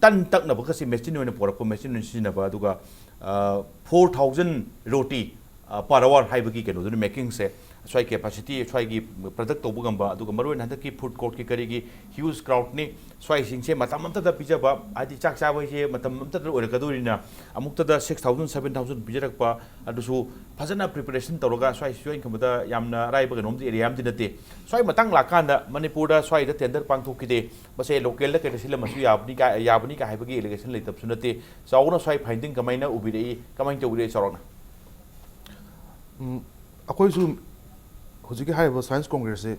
ꯇꯟ ꯇꯛꯅꯕꯒꯁꯦ ꯃꯦꯆꯤꯟ ꯑꯣꯏꯅ ꯄꯣꯔꯛꯄ, ꯃꯦꯆꯤꯟ ꯑꯣꯏꯅ ꯁꯤꯖꯤꯟꯅꯕ, ꯑꯗꯨꯒ, ꯑ, four thousand roti, ꯑ, per hour ꯍꯥꯏꯕꯒꯤ ꯀꯩꯅꯣꯗꯨꯅ ꯃꯦꯀꯤꯡꯁꯦ, ꯁ꯭ꯋꯥꯏ ꯀꯦꯄꯥꯁꯤꯇꯤ, ꯁ꯭ꯋꯥꯏꯒꯤ ꯄ꯭ꯔꯗꯛ ꯇꯧꯕ ꯉꯝꯕ, ꯑꯗꯨꯒ ꯃꯔꯨꯑꯣꯏꯅ ꯍꯟꯗꯛꯀꯤ ꯐꯨꯗ ꯀꯣꯔꯠꯀꯤ ꯀꯔꯤꯒꯤ ꯍ꯭ꯌꯨꯖ ꯀ꯭ꯔꯥꯎꯗꯅꯤ꯫ ꯁ꯭ꯋꯥꯏꯁꯤꯡꯁꯦ ꯃꯇꯝ ꯑꯃꯠꯇꯗ ꯄꯤꯖꯕ, ꯍꯥꯏꯗꯤ ꯆꯥꯛ ꯆꯥꯕ ꯍꯥꯏꯁꯦ ꯃꯇꯝ ꯑꯃꯠꯇꯗ ꯑꯣꯏꯔꯛꯀꯗꯣꯔꯤꯅ, ꯑꯃꯨꯛꯇꯗ six thousand, seven thousand ꯄꯤꯖꯔꯛꯄ, ꯑꯗꯨꯁꯨ ꯐꯖꯅ ꯄ꯭ꯔꯤꯄꯦꯔꯦꯁꯟ ꯇꯧꯔꯒ, ꯁ꯭ꯋꯥꯏꯁꯤꯁꯨ ꯑꯩꯅ ꯈꯟꯕꯗ ꯌꯥꯝꯅ ꯑꯔꯥꯏꯕ ꯀꯩꯅꯣꯝꯗꯤ, ꯑꯦꯔꯤꯌꯥ ꯑꯃꯗꯤ ꯅꯠꯇꯦ꯫ ꯁ꯭ꯋꯥꯏ ꯃꯇꯥꯡ ꯂꯥꯛꯀꯥꯟꯗ ꯃꯅꯤꯄꯨꯔꯗ ꯁ꯭ꯋꯥꯏꯗ ꯇꯦꯟꯗꯔ ꯄꯥꯡꯊꯣꯛꯈꯤꯗꯦ, ꯃꯁꯦ ꯂꯣꯀꯦꯜꯗ ꯀꯩꯗ ꯁꯤꯜꯂꯝꯃꯁꯨ ꯌꯥꯕꯅꯤ ꯀꯥꯏ, ꯌꯥꯕꯅꯤ ꯀꯥꯏ ꯍꯥꯏꯕꯒꯤ ꯑꯦꯂꯤꯒꯦꯁꯟ ꯂꯩꯇꯕꯁꯨ ꯅꯠꯇꯦ꯫ ꯆꯥꯎꯅ ꯁ꯭ꯋꯥꯏ ꯐꯥꯏꯟꯗꯤꯡ ꯀꯃꯥꯏꯅ ꯎꯕꯤꯔꯛꯏ, ꯀꯃꯥꯏꯅ ꯇꯧꯕꯤꯔꯛꯏ ꯆꯥꯎꯔꯥꯛꯅ? ꯎꯝ, ꯑꯩꯈꯣꯏꯁꯨ ꯍꯧꯖꯤꯛꯀꯤ ꯍꯥꯏꯔꯤꯕ ꯁꯥꯏꯟꯁ ꯀꯣꯡꯒ꯭ꯔꯦꯁꯁꯦ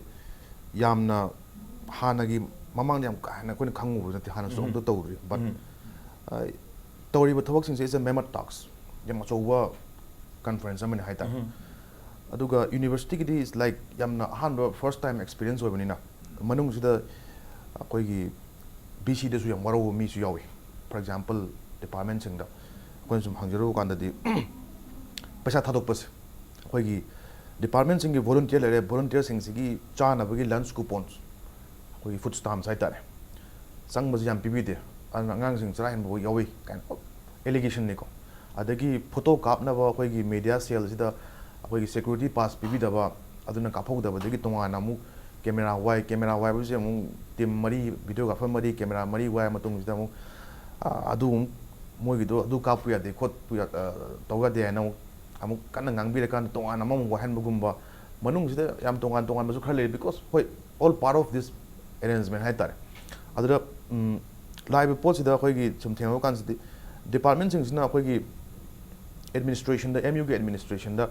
ꯌꯥꯝꯅ ꯍꯥꯟꯅꯒꯤ ꯃꯃꯥꯡꯗ ꯌꯥꯝ ꯀꯥ ꯍꯦꯟꯅ ꯑꯩꯈꯣꯏꯅ ꯈꯪꯉꯨꯕ ꯅꯠꯇꯦ, ꯍꯥꯟꯅꯁꯨ ꯑꯝꯇ ꯇꯧꯗ꯭ꯔꯤ꯫ But ꯇꯧꯔꯤꯕ ꯊꯕꯛꯁꯤꯡꯁꯦ is a mammoth task, ꯌꯥꯝ ꯑꯆꯧꯕ conference ꯑꯃꯅꯤ ꯍꯥꯏꯇꯥꯔꯦ꯫ ꯑꯗꯨꯒ universityꯒꯤꯗꯤ is like ꯌꯥꯝꯅ ꯑꯍꯥꯟꯕ first time experience ꯑꯣꯏꯕꯅꯤꯅ, ꯃꯅꯨꯡꯁꯤꯗ ꯑꯩꯈꯣꯏꯒꯤ VCꯗꯁꯨ ꯌꯥꯝ ꯋꯥꯔꯧꯕ ꯃꯤꯁꯨ ꯌꯥꯎꯏ꯫ For example, departmentꯁꯤꯡꯗ ꯑꯩꯈꯣꯏꯅ ꯁꯨꯝ ꯍꯪꯖꯔꯨꯕ ꯀꯥꯟꯗꯗꯤ ꯄꯩꯁꯥ ꯊꯥꯗꯣꯛꯄꯁꯦ, ꯑꯩꯈꯣꯏꯒꯤ departmentꯁꯤꯡꯒꯤ volunteer ꯂꯩꯔꯦ, volunteerꯁꯤꯡꯁꯤꯒꯤ ꯆꯥꯅꯕꯒꯤ lunch coupons, ꯑꯩꯈꯣꯏꯒꯤ food stamps ꯍꯥꯏꯇꯥꯔꯦ, ꯆꯪꯕꯁꯤ ꯌꯥꯝ ꯄꯤꯕꯤꯗꯦ, ꯑꯗꯨꯅ ꯑꯉꯥꯡꯁꯤꯡ ꯆꯔꯥ ꯍꯦꯟꯕ ꯌꯥꯎꯏ ꯀꯥꯏꯅ allegationꯅꯤꯀꯣ꯫ ꯑꯗꯒꯤ photo ꯀꯥꯞꯅꯕ ꯑꯩꯈꯣꯏꯒꯤ media cellꯁꯤꯗ ꯑꯩꯈꯣꯏꯒꯤ security pass ꯄꯤꯕꯤꯗꯕ, ꯑꯗꯨꯅ ꯀꯥꯞꯍꯧꯗꯕꯗꯒꯤ ꯇꯣꯉꯥꯟꯅ ꯑꯃꯨꯛ camera ꯋꯥꯏ, camera ꯋꯥꯏꯕꯁꯦ ꯑꯃꯨꯛ team ꯃꯔꯤ, videographer ꯃꯔꯤ, camera ꯃꯔꯤ ꯋꯥꯏꯔ ꯃꯇꯨꯡꯁꯤꯗ ꯑꯃꯨꯛ, ꯑ, ꯑꯗꯨ ꯑꯃꯨꯛ ꯃꯣꯏꯒꯤꯗꯣ ꯑꯗꯨ ꯀꯥꯞꯄ ꯌꯥꯗꯦ, ꯈꯣꯠꯄ ꯌꯥ-, ꯑ, ꯇꯧ ꯌꯥꯗꯦ ꯍꯥꯏꯅ ꯑꯃꯨꯛ, ꯑꯃꯨꯛ ꯀꯟꯅ ꯉꯥꯡꯕꯤꯔꯀꯥꯟꯗ ꯇꯣꯉꯥꯟꯅ ꯑꯃꯃꯨꯛ ꯋꯥꯏꯍꯟꯕꯒꯨꯝꯕ, ꯃꯅꯨꯡꯁꯤꯗ ꯌꯥꯝ ꯇꯣꯉꯥꯟ ꯇꯣꯉꯥꯟꯕꯁꯨ ꯈꯔ ꯂꯩ, because ꯍꯣꯏ, all part of this arrangement ꯍꯥꯏꯇꯥꯔꯦ꯫ ꯑꯗꯨꯗ, ꯎꯝ, ꯂꯥꯛꯏꯕ ꯄꯣꯠꯁꯤꯗ ꯑꯩꯈꯣꯏꯒꯤ ꯁꯨꯝ ꯊꯦꯡꯅꯕ ꯀꯥꯟꯁꯤꯗꯤ departmentꯁꯤꯡꯁꯤꯅ ꯑꯩꯈꯣꯏꯒꯤ administrationꯗ, MUꯒꯤ administrationꯗ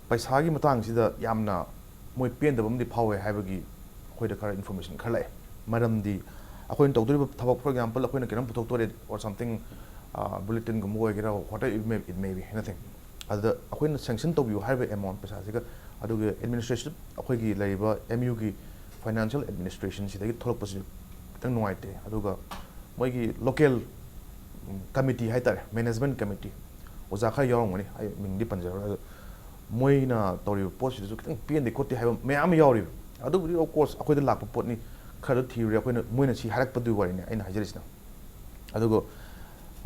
ꯄꯩꯁꯥꯒꯤ ꯃꯇꯥꯡꯁꯤꯗ ꯌꯥꯝꯅ ꯃꯣꯏ ꯄꯦꯟꯗꯕ ꯑꯃꯗꯤ ꯐꯥꯎꯋꯦ ꯍꯥꯏꯕꯒꯤ ꯑꯩꯈꯣꯏꯗ ꯈꯔ information ꯈꯔ ꯂꯥꯛꯑꯦ꯫ ꯃꯔꯝꯗꯤ ꯑꯩꯈꯣꯏꯅ ꯇꯧꯗꯣꯔꯤꯕ ꯊꯕꯛ, for example, ꯑꯩꯈꯣꯏꯅ ꯀꯩꯅꯣꯝ ꯄꯨꯊꯣꯛꯇꯣꯔꯦ, or something, ꯑ, bulletinꯒꯨꯝꯕ ꯑꯣꯏꯒꯦꯔꯥ, whatever it may, it may be, anything, ꯑꯗꯨꯗ ꯑꯩꯈꯣꯏꯅ sanction ꯇꯧꯕꯤꯌꯨ ꯍꯥꯏꯔꯤꯕ amount ꯄꯩꯁꯥꯁꯤꯒ, ꯑꯗꯨꯒ administration, ꯑꯩꯈꯣꯏꯒꯤ ꯂꯩꯔꯤꯕ MUꯒꯤ financial administrationꯁꯤꯗꯒꯤ ꯊꯣꯛꯂꯛꯄꯁꯤ ꯈꯤꯇꯪ ꯅꯨꯡꯉꯥꯏꯇꯦ꯫ ꯑꯗꯨꯒ ꯃꯣꯏꯒꯤ local, ꯎꯝ, committee ꯍꯥꯏꯇꯥꯔꯦ, management committee, ꯑꯣꯖꯥ ꯈꯔ ꯌꯥꯎꯔꯝꯒꯅꯤ, ꯑꯩ ꯃꯤꯡꯗꯤ ꯄꯟꯖꯔꯔꯣꯏ꯫ ꯑꯗꯣ ꯃꯣꯏꯅ ꯇꯧꯔꯤꯕ ꯄꯣꯠꯁꯤꯗꯁꯨ ꯈꯤꯇꯪ ꯄꯦꯟꯗꯦ ꯈꯣꯠꯇꯦ ꯍꯥꯏꯕ ꯃꯌꯥꯝ ꯑꯃ ꯌꯥꯎꯔꯤꯕ꯫ ꯑꯗꯨꯕꯨꯗꯤ of course ꯑꯩꯈꯣꯏꯗ ꯂꯥꯛꯄ ꯄꯣꯠꯅꯤ, ꯈꯔꯗ ꯊꯤꯔꯨꯔꯦ ꯑꯩꯈꯣꯏꯅ, ꯃꯣꯏꯅ ꯁꯤ ꯍꯥꯏꯔꯛꯄꯗꯨꯒꯤ ꯋꯥꯔꯤꯅꯤ ꯑꯩꯅ ꯍꯥꯏꯖꯔꯤꯁꯤꯅ꯫ ꯑꯗꯨꯒ,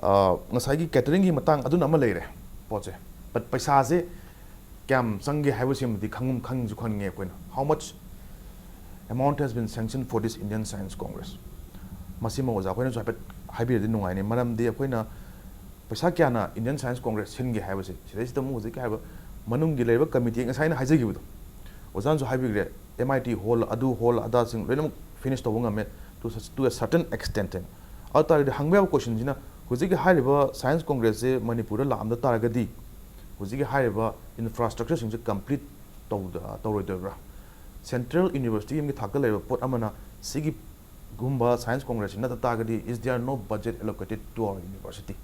ꯑ, ꯉꯁꯥꯏꯒꯤ cateringꯒꯤ ꯃꯇꯥꯡ ꯑꯗꯨꯅ ꯑꯃ ꯂꯩꯔꯦ ꯄꯣꯠꯁꯦ꯫ But ꯄꯩꯁꯥꯁꯦ ꯀꯌꯥꯝ ꯆꯪꯒꯦ ꯍꯥꯏꯕꯁꯤꯃꯗꯤ ꯈꯪ-, ꯈꯪꯁꯨ ꯈꯪꯅꯤꯡꯉꯦ ꯑꯩꯈꯣꯏꯅ꯫ How much amount has been sanctioned for this Indian Science Congress? ꯃꯁꯤꯃ ꯑꯣꯖꯥ ꯑꯩꯈꯣꯏꯅꯁꯨ ꯍꯥꯏꯐꯦꯠ ꯍꯥꯏꯕꯤꯔꯗꯤ ꯅꯨꯡꯉꯥꯏꯅꯤ꯫ ꯃꯔꯝꯗꯤ ꯑꯩꯈꯣꯏꯅ ꯄꯩꯁꯥ ꯀꯌꯥꯅ Indian Science Congress ꯁꯤꯟꯒꯦ ꯍꯥꯏꯕꯁꯦ, ꯁꯤꯗꯩꯁꯤꯗ ꯑꯃꯨꯛ ꯍꯧꯖꯤꯛꯀꯤ ꯍꯥꯏꯕ ꯃꯅꯨꯡꯒꯤ ꯂꯩꯔꯤꯕ committee, ꯉꯁꯥꯏ ꯑꯩꯅ ꯍꯥꯏꯖꯈꯤꯕꯗꯣ, ꯑꯣꯖꯥꯅꯁꯨ ꯍꯥꯏꯕꯤꯈ꯭ꯔꯦ, MIT hall, ꯑꯗꯨ hall, ꯑꯗꯥꯁꯤꯡ ꯂꯣꯏꯅꯃꯛ finish ꯇꯧꯕ ꯉꯝꯃꯦ to, to a certain extent ꯍꯥꯏꯅ꯫ ꯑꯗꯨ ꯇꯥꯔꯒꯗꯤ ꯍꯪꯕ ꯌꯥꯕ questionꯁꯤꯅ, ꯍꯧꯖꯤꯛꯀꯤ ꯍꯥꯏꯔꯤꯕ Science Congressꯁꯦ ꯃꯅꯤꯄꯨꯔꯗ ꯂꯥꯛꯑꯝꯗ ꯇꯥꯔꯒꯗꯤ, ꯍꯧꯖꯤꯛꯀꯤ ꯍꯥꯏꯔꯤꯕ infrastructureꯁꯤꯡꯁꯦ complete ꯇꯧꯔꯣꯏꯗꯕ꯭ꯔꯥ? Central university ꯑꯃꯒꯤ ꯊꯥꯛꯇ ꯂꯩꯔꯤꯕ ꯄꯣꯠ ꯑꯃꯅ ꯁꯤꯒꯤꯒꯨꯝꯕ science congressꯁꯤ ꯅꯠꯇ ꯇꯥꯔꯒꯗꯤ, is there no budget allocated to our university?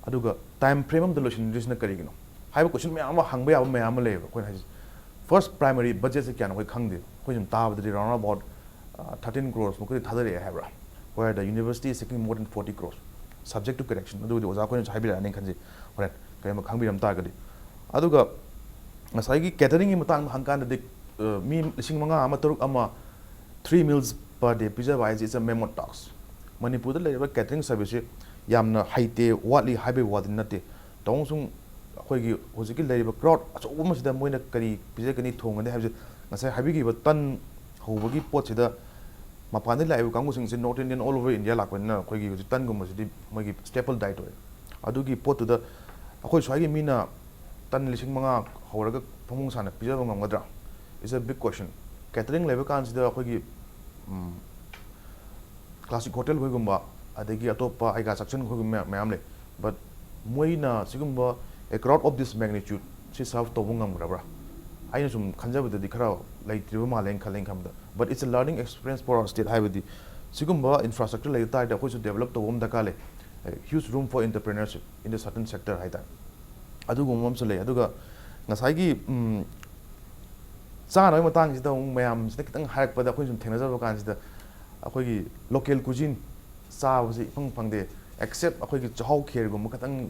ꯑꯗꯨꯒ time frame ꯑꯃꯗ ꯂꯣꯏꯁꯤꯟꯗ꯭ꯔꯤꯁꯤꯅ ꯀꯔꯤꯒꯤꯅꯣ ꯍꯥꯏꯕ question ꯃꯌꯥꯝ ꯑꯃ ꯍꯪꯕ ꯌꯥꯕ ꯃꯌꯥꯝ ꯑꯃ ꯂꯩꯌꯦꯕ꯫ ꯑꯩꯈꯣꯏꯅ ꯍꯥꯏꯁꯦ, first primary budgetꯁꯦ ꯀꯌꯥꯅꯣ ꯑꯩꯈꯣꯏ ꯈꯪꯗꯦ꯫ ꯑꯩꯈꯣꯏ ꯁꯨꯝ ꯇꯥꯕꯗꯗꯤ round about thirteen crores ꯃꯨꯛꯀꯗꯤ ꯊꯥꯗꯔꯛꯑꯦ ꯍꯥꯏꯕ꯭ꯔꯥ? Where the university is seeking more than forty crores, subject to correction. ꯑꯗꯨꯕꯨꯗꯤ ꯑꯣꯖꯥ ꯑꯩꯈꯣꯏꯅꯁꯨ ꯍꯥꯏꯕꯤꯔꯛꯑꯅꯤ ꯈꯟꯖꯩ, ꯍꯣꯔꯦꯟ ꯀꯔꯤꯒꯨꯝꯕ ꯈꯪꯕꯤꯔꯝ ꯇꯥꯔꯒꯗꯤ꯫ ꯑꯗꯨꯒ ꯉꯁꯥꯏꯒꯤ cateringꯒꯤ ꯃꯇꯥꯡꯗ ꯍꯪꯀꯥꯟꯗꯗꯤ, ꯑ, ꯃꯤ ꯂꯤꯁꯤꯡ ꯃꯉꯥ ꯑꯃ, ꯇꯔꯨꯛ ꯑꯃ three meals per day ꯄꯤꯖꯕ ꯍꯥꯏꯁꯦ it's a mammoth task. ꯃꯅꯤꯄꯨꯔꯗ ꯂꯩꯔꯤꯕ catering serviceꯁꯤ ꯌꯥꯝꯅ ꯍꯩꯇꯦ, ꯋꯥꯠꯂꯤ ꯍꯥꯏꯕꯒꯤ ꯋꯥꯗꯤ ꯅꯠꯇꯦ꯫ ꯇꯧꯕꯇꯕꯨ ꯑꯩꯈꯣꯏꯒꯤ ꯍꯧꯖꯤꯛꯀꯤ ꯂꯩꯔꯤꯕ crowd ꯑꯆꯧꯕ ꯑꯃꯁꯤꯗ ꯃꯣꯏꯅ ꯀꯔꯤ ꯄꯤꯖꯒꯅꯤ, ꯊꯣꯡꯒꯅꯤ ꯍꯥꯏꯕꯁꯦ, ꯉꯁꯥꯏ ꯍꯥꯏꯕꯤꯈꯤꯕ ꯇꯟ ꯍꯧꯕꯒꯤ ꯄꯣꯠꯁꯤꯗ ꯃꯄꯥꯟꯗꯒꯤ ꯂꯥꯛꯏꯕ ꯀꯥꯡꯕꯨꯁꯤꯡꯁꯦ North Indian, all over India ꯂꯥꯛꯄꯅꯤꯅ ꯑꯩꯈꯣꯏꯒꯤ ꯍꯧꯖꯤꯛ ꯇꯟꯒꯨꯝꯕꯁꯤꯗꯤ ꯃꯣꯏꯒꯤ staple diet ꯑꯣꯏ꯫ ꯑꯗꯨꯒꯤ ꯄꯣꯠꯇꯨꯗ ꯑꯩꯈꯣꯏ ꯁ꯭ꯋꯥꯏꯒꯤ ꯃꯤꯅ ꯇꯟ ꯂꯤꯁꯤꯡ ꯃꯉꯥ ꯍꯧꯔꯒ ꯐꯃꯨꯡ ꯁꯥꯅ ꯄꯤꯖꯕ ꯉꯝꯒꯗ꯭ꯔꯥ? It's a big question. Catering ꯂꯩꯕ ꯀꯥꯟꯁꯤꯗ ꯑꯩꯈꯣꯏꯒꯤ, ꯎꯝ, classic hotel ꯈꯣꯏꯒꯨꯝꯕ, ꯑꯗꯒꯤ ꯑꯇꯣꯞꯄ ꯑꯩꯒꯥ ꯆꯥꯛꯁꯪ ꯈꯣꯏꯒꯨꯝꯕ ꯃꯌꯥꯝ, ꯃꯌꯥꯝ ꯂꯩ꯫ But ꯃꯣꯏꯅ ꯁꯤꯒꯨꯝꯕ, a crowd of this magnitude ꯁꯤ serve ꯇꯧꯕ ꯉꯝꯒꯗꯕ꯭ꯔꯥ? ꯑꯩꯅ ꯁꯨꯝ ꯈꯟꯖꯕꯗꯗꯤ ꯈꯔ ꯂꯩꯇ꯭ꯔꯤꯕ ꯃꯥꯜꯂꯦꯅ ꯈꯜꯂꯦ, ꯑꯩꯅ ꯈꯟꯕꯗ꯫ But it's a learning experience for our state, ꯍꯥꯏꯕꯗꯤ ꯁꯤꯒꯨꯝꯕ infrastructure ꯂꯩꯕ ꯇꯥꯔꯗꯤ ꯑꯩꯈꯣꯏꯁꯨ develop ꯇꯧꯕ ꯑꯃ ꯗꯔꯀꯥꯔ ꯂꯩ꯫ Huge room for entrepreneurship in the certain sector ꯍꯥꯏꯇꯥꯔꯦ꯫ ꯑꯗꯨꯒꯨꯝꯕ ꯑꯃꯁꯨ ꯂꯩ꯫ ꯑꯗꯨꯒ ꯉꯁꯥꯏꯒꯤ, ꯎꯝ, ꯆꯥꯅꯕꯒꯤ ꯃꯇꯥꯡꯁꯤꯗ ꯑꯃꯨꯛ ꯃꯌꯥꯝꯁꯤꯅ ꯈꯤꯇꯪ ꯍꯥꯏꯔꯛꯄꯗ, ꯑꯩꯈꯣꯏꯅ ꯁꯨꯝ ꯊꯦꯡꯅꯖꯕ ꯀꯥꯟꯁꯤꯗ, ꯑꯩꯈꯣꯏꯒꯤ local cuisine ꯆꯥꯕꯁꯤ ꯏꯐꯪ ꯐꯪꯗꯦ, except ꯑꯩꯈꯣꯏꯒꯤ ꯆꯥꯛꯍꯥꯎ ꯈꯦꯔꯒꯨꯝꯕ ꯈꯇꯪ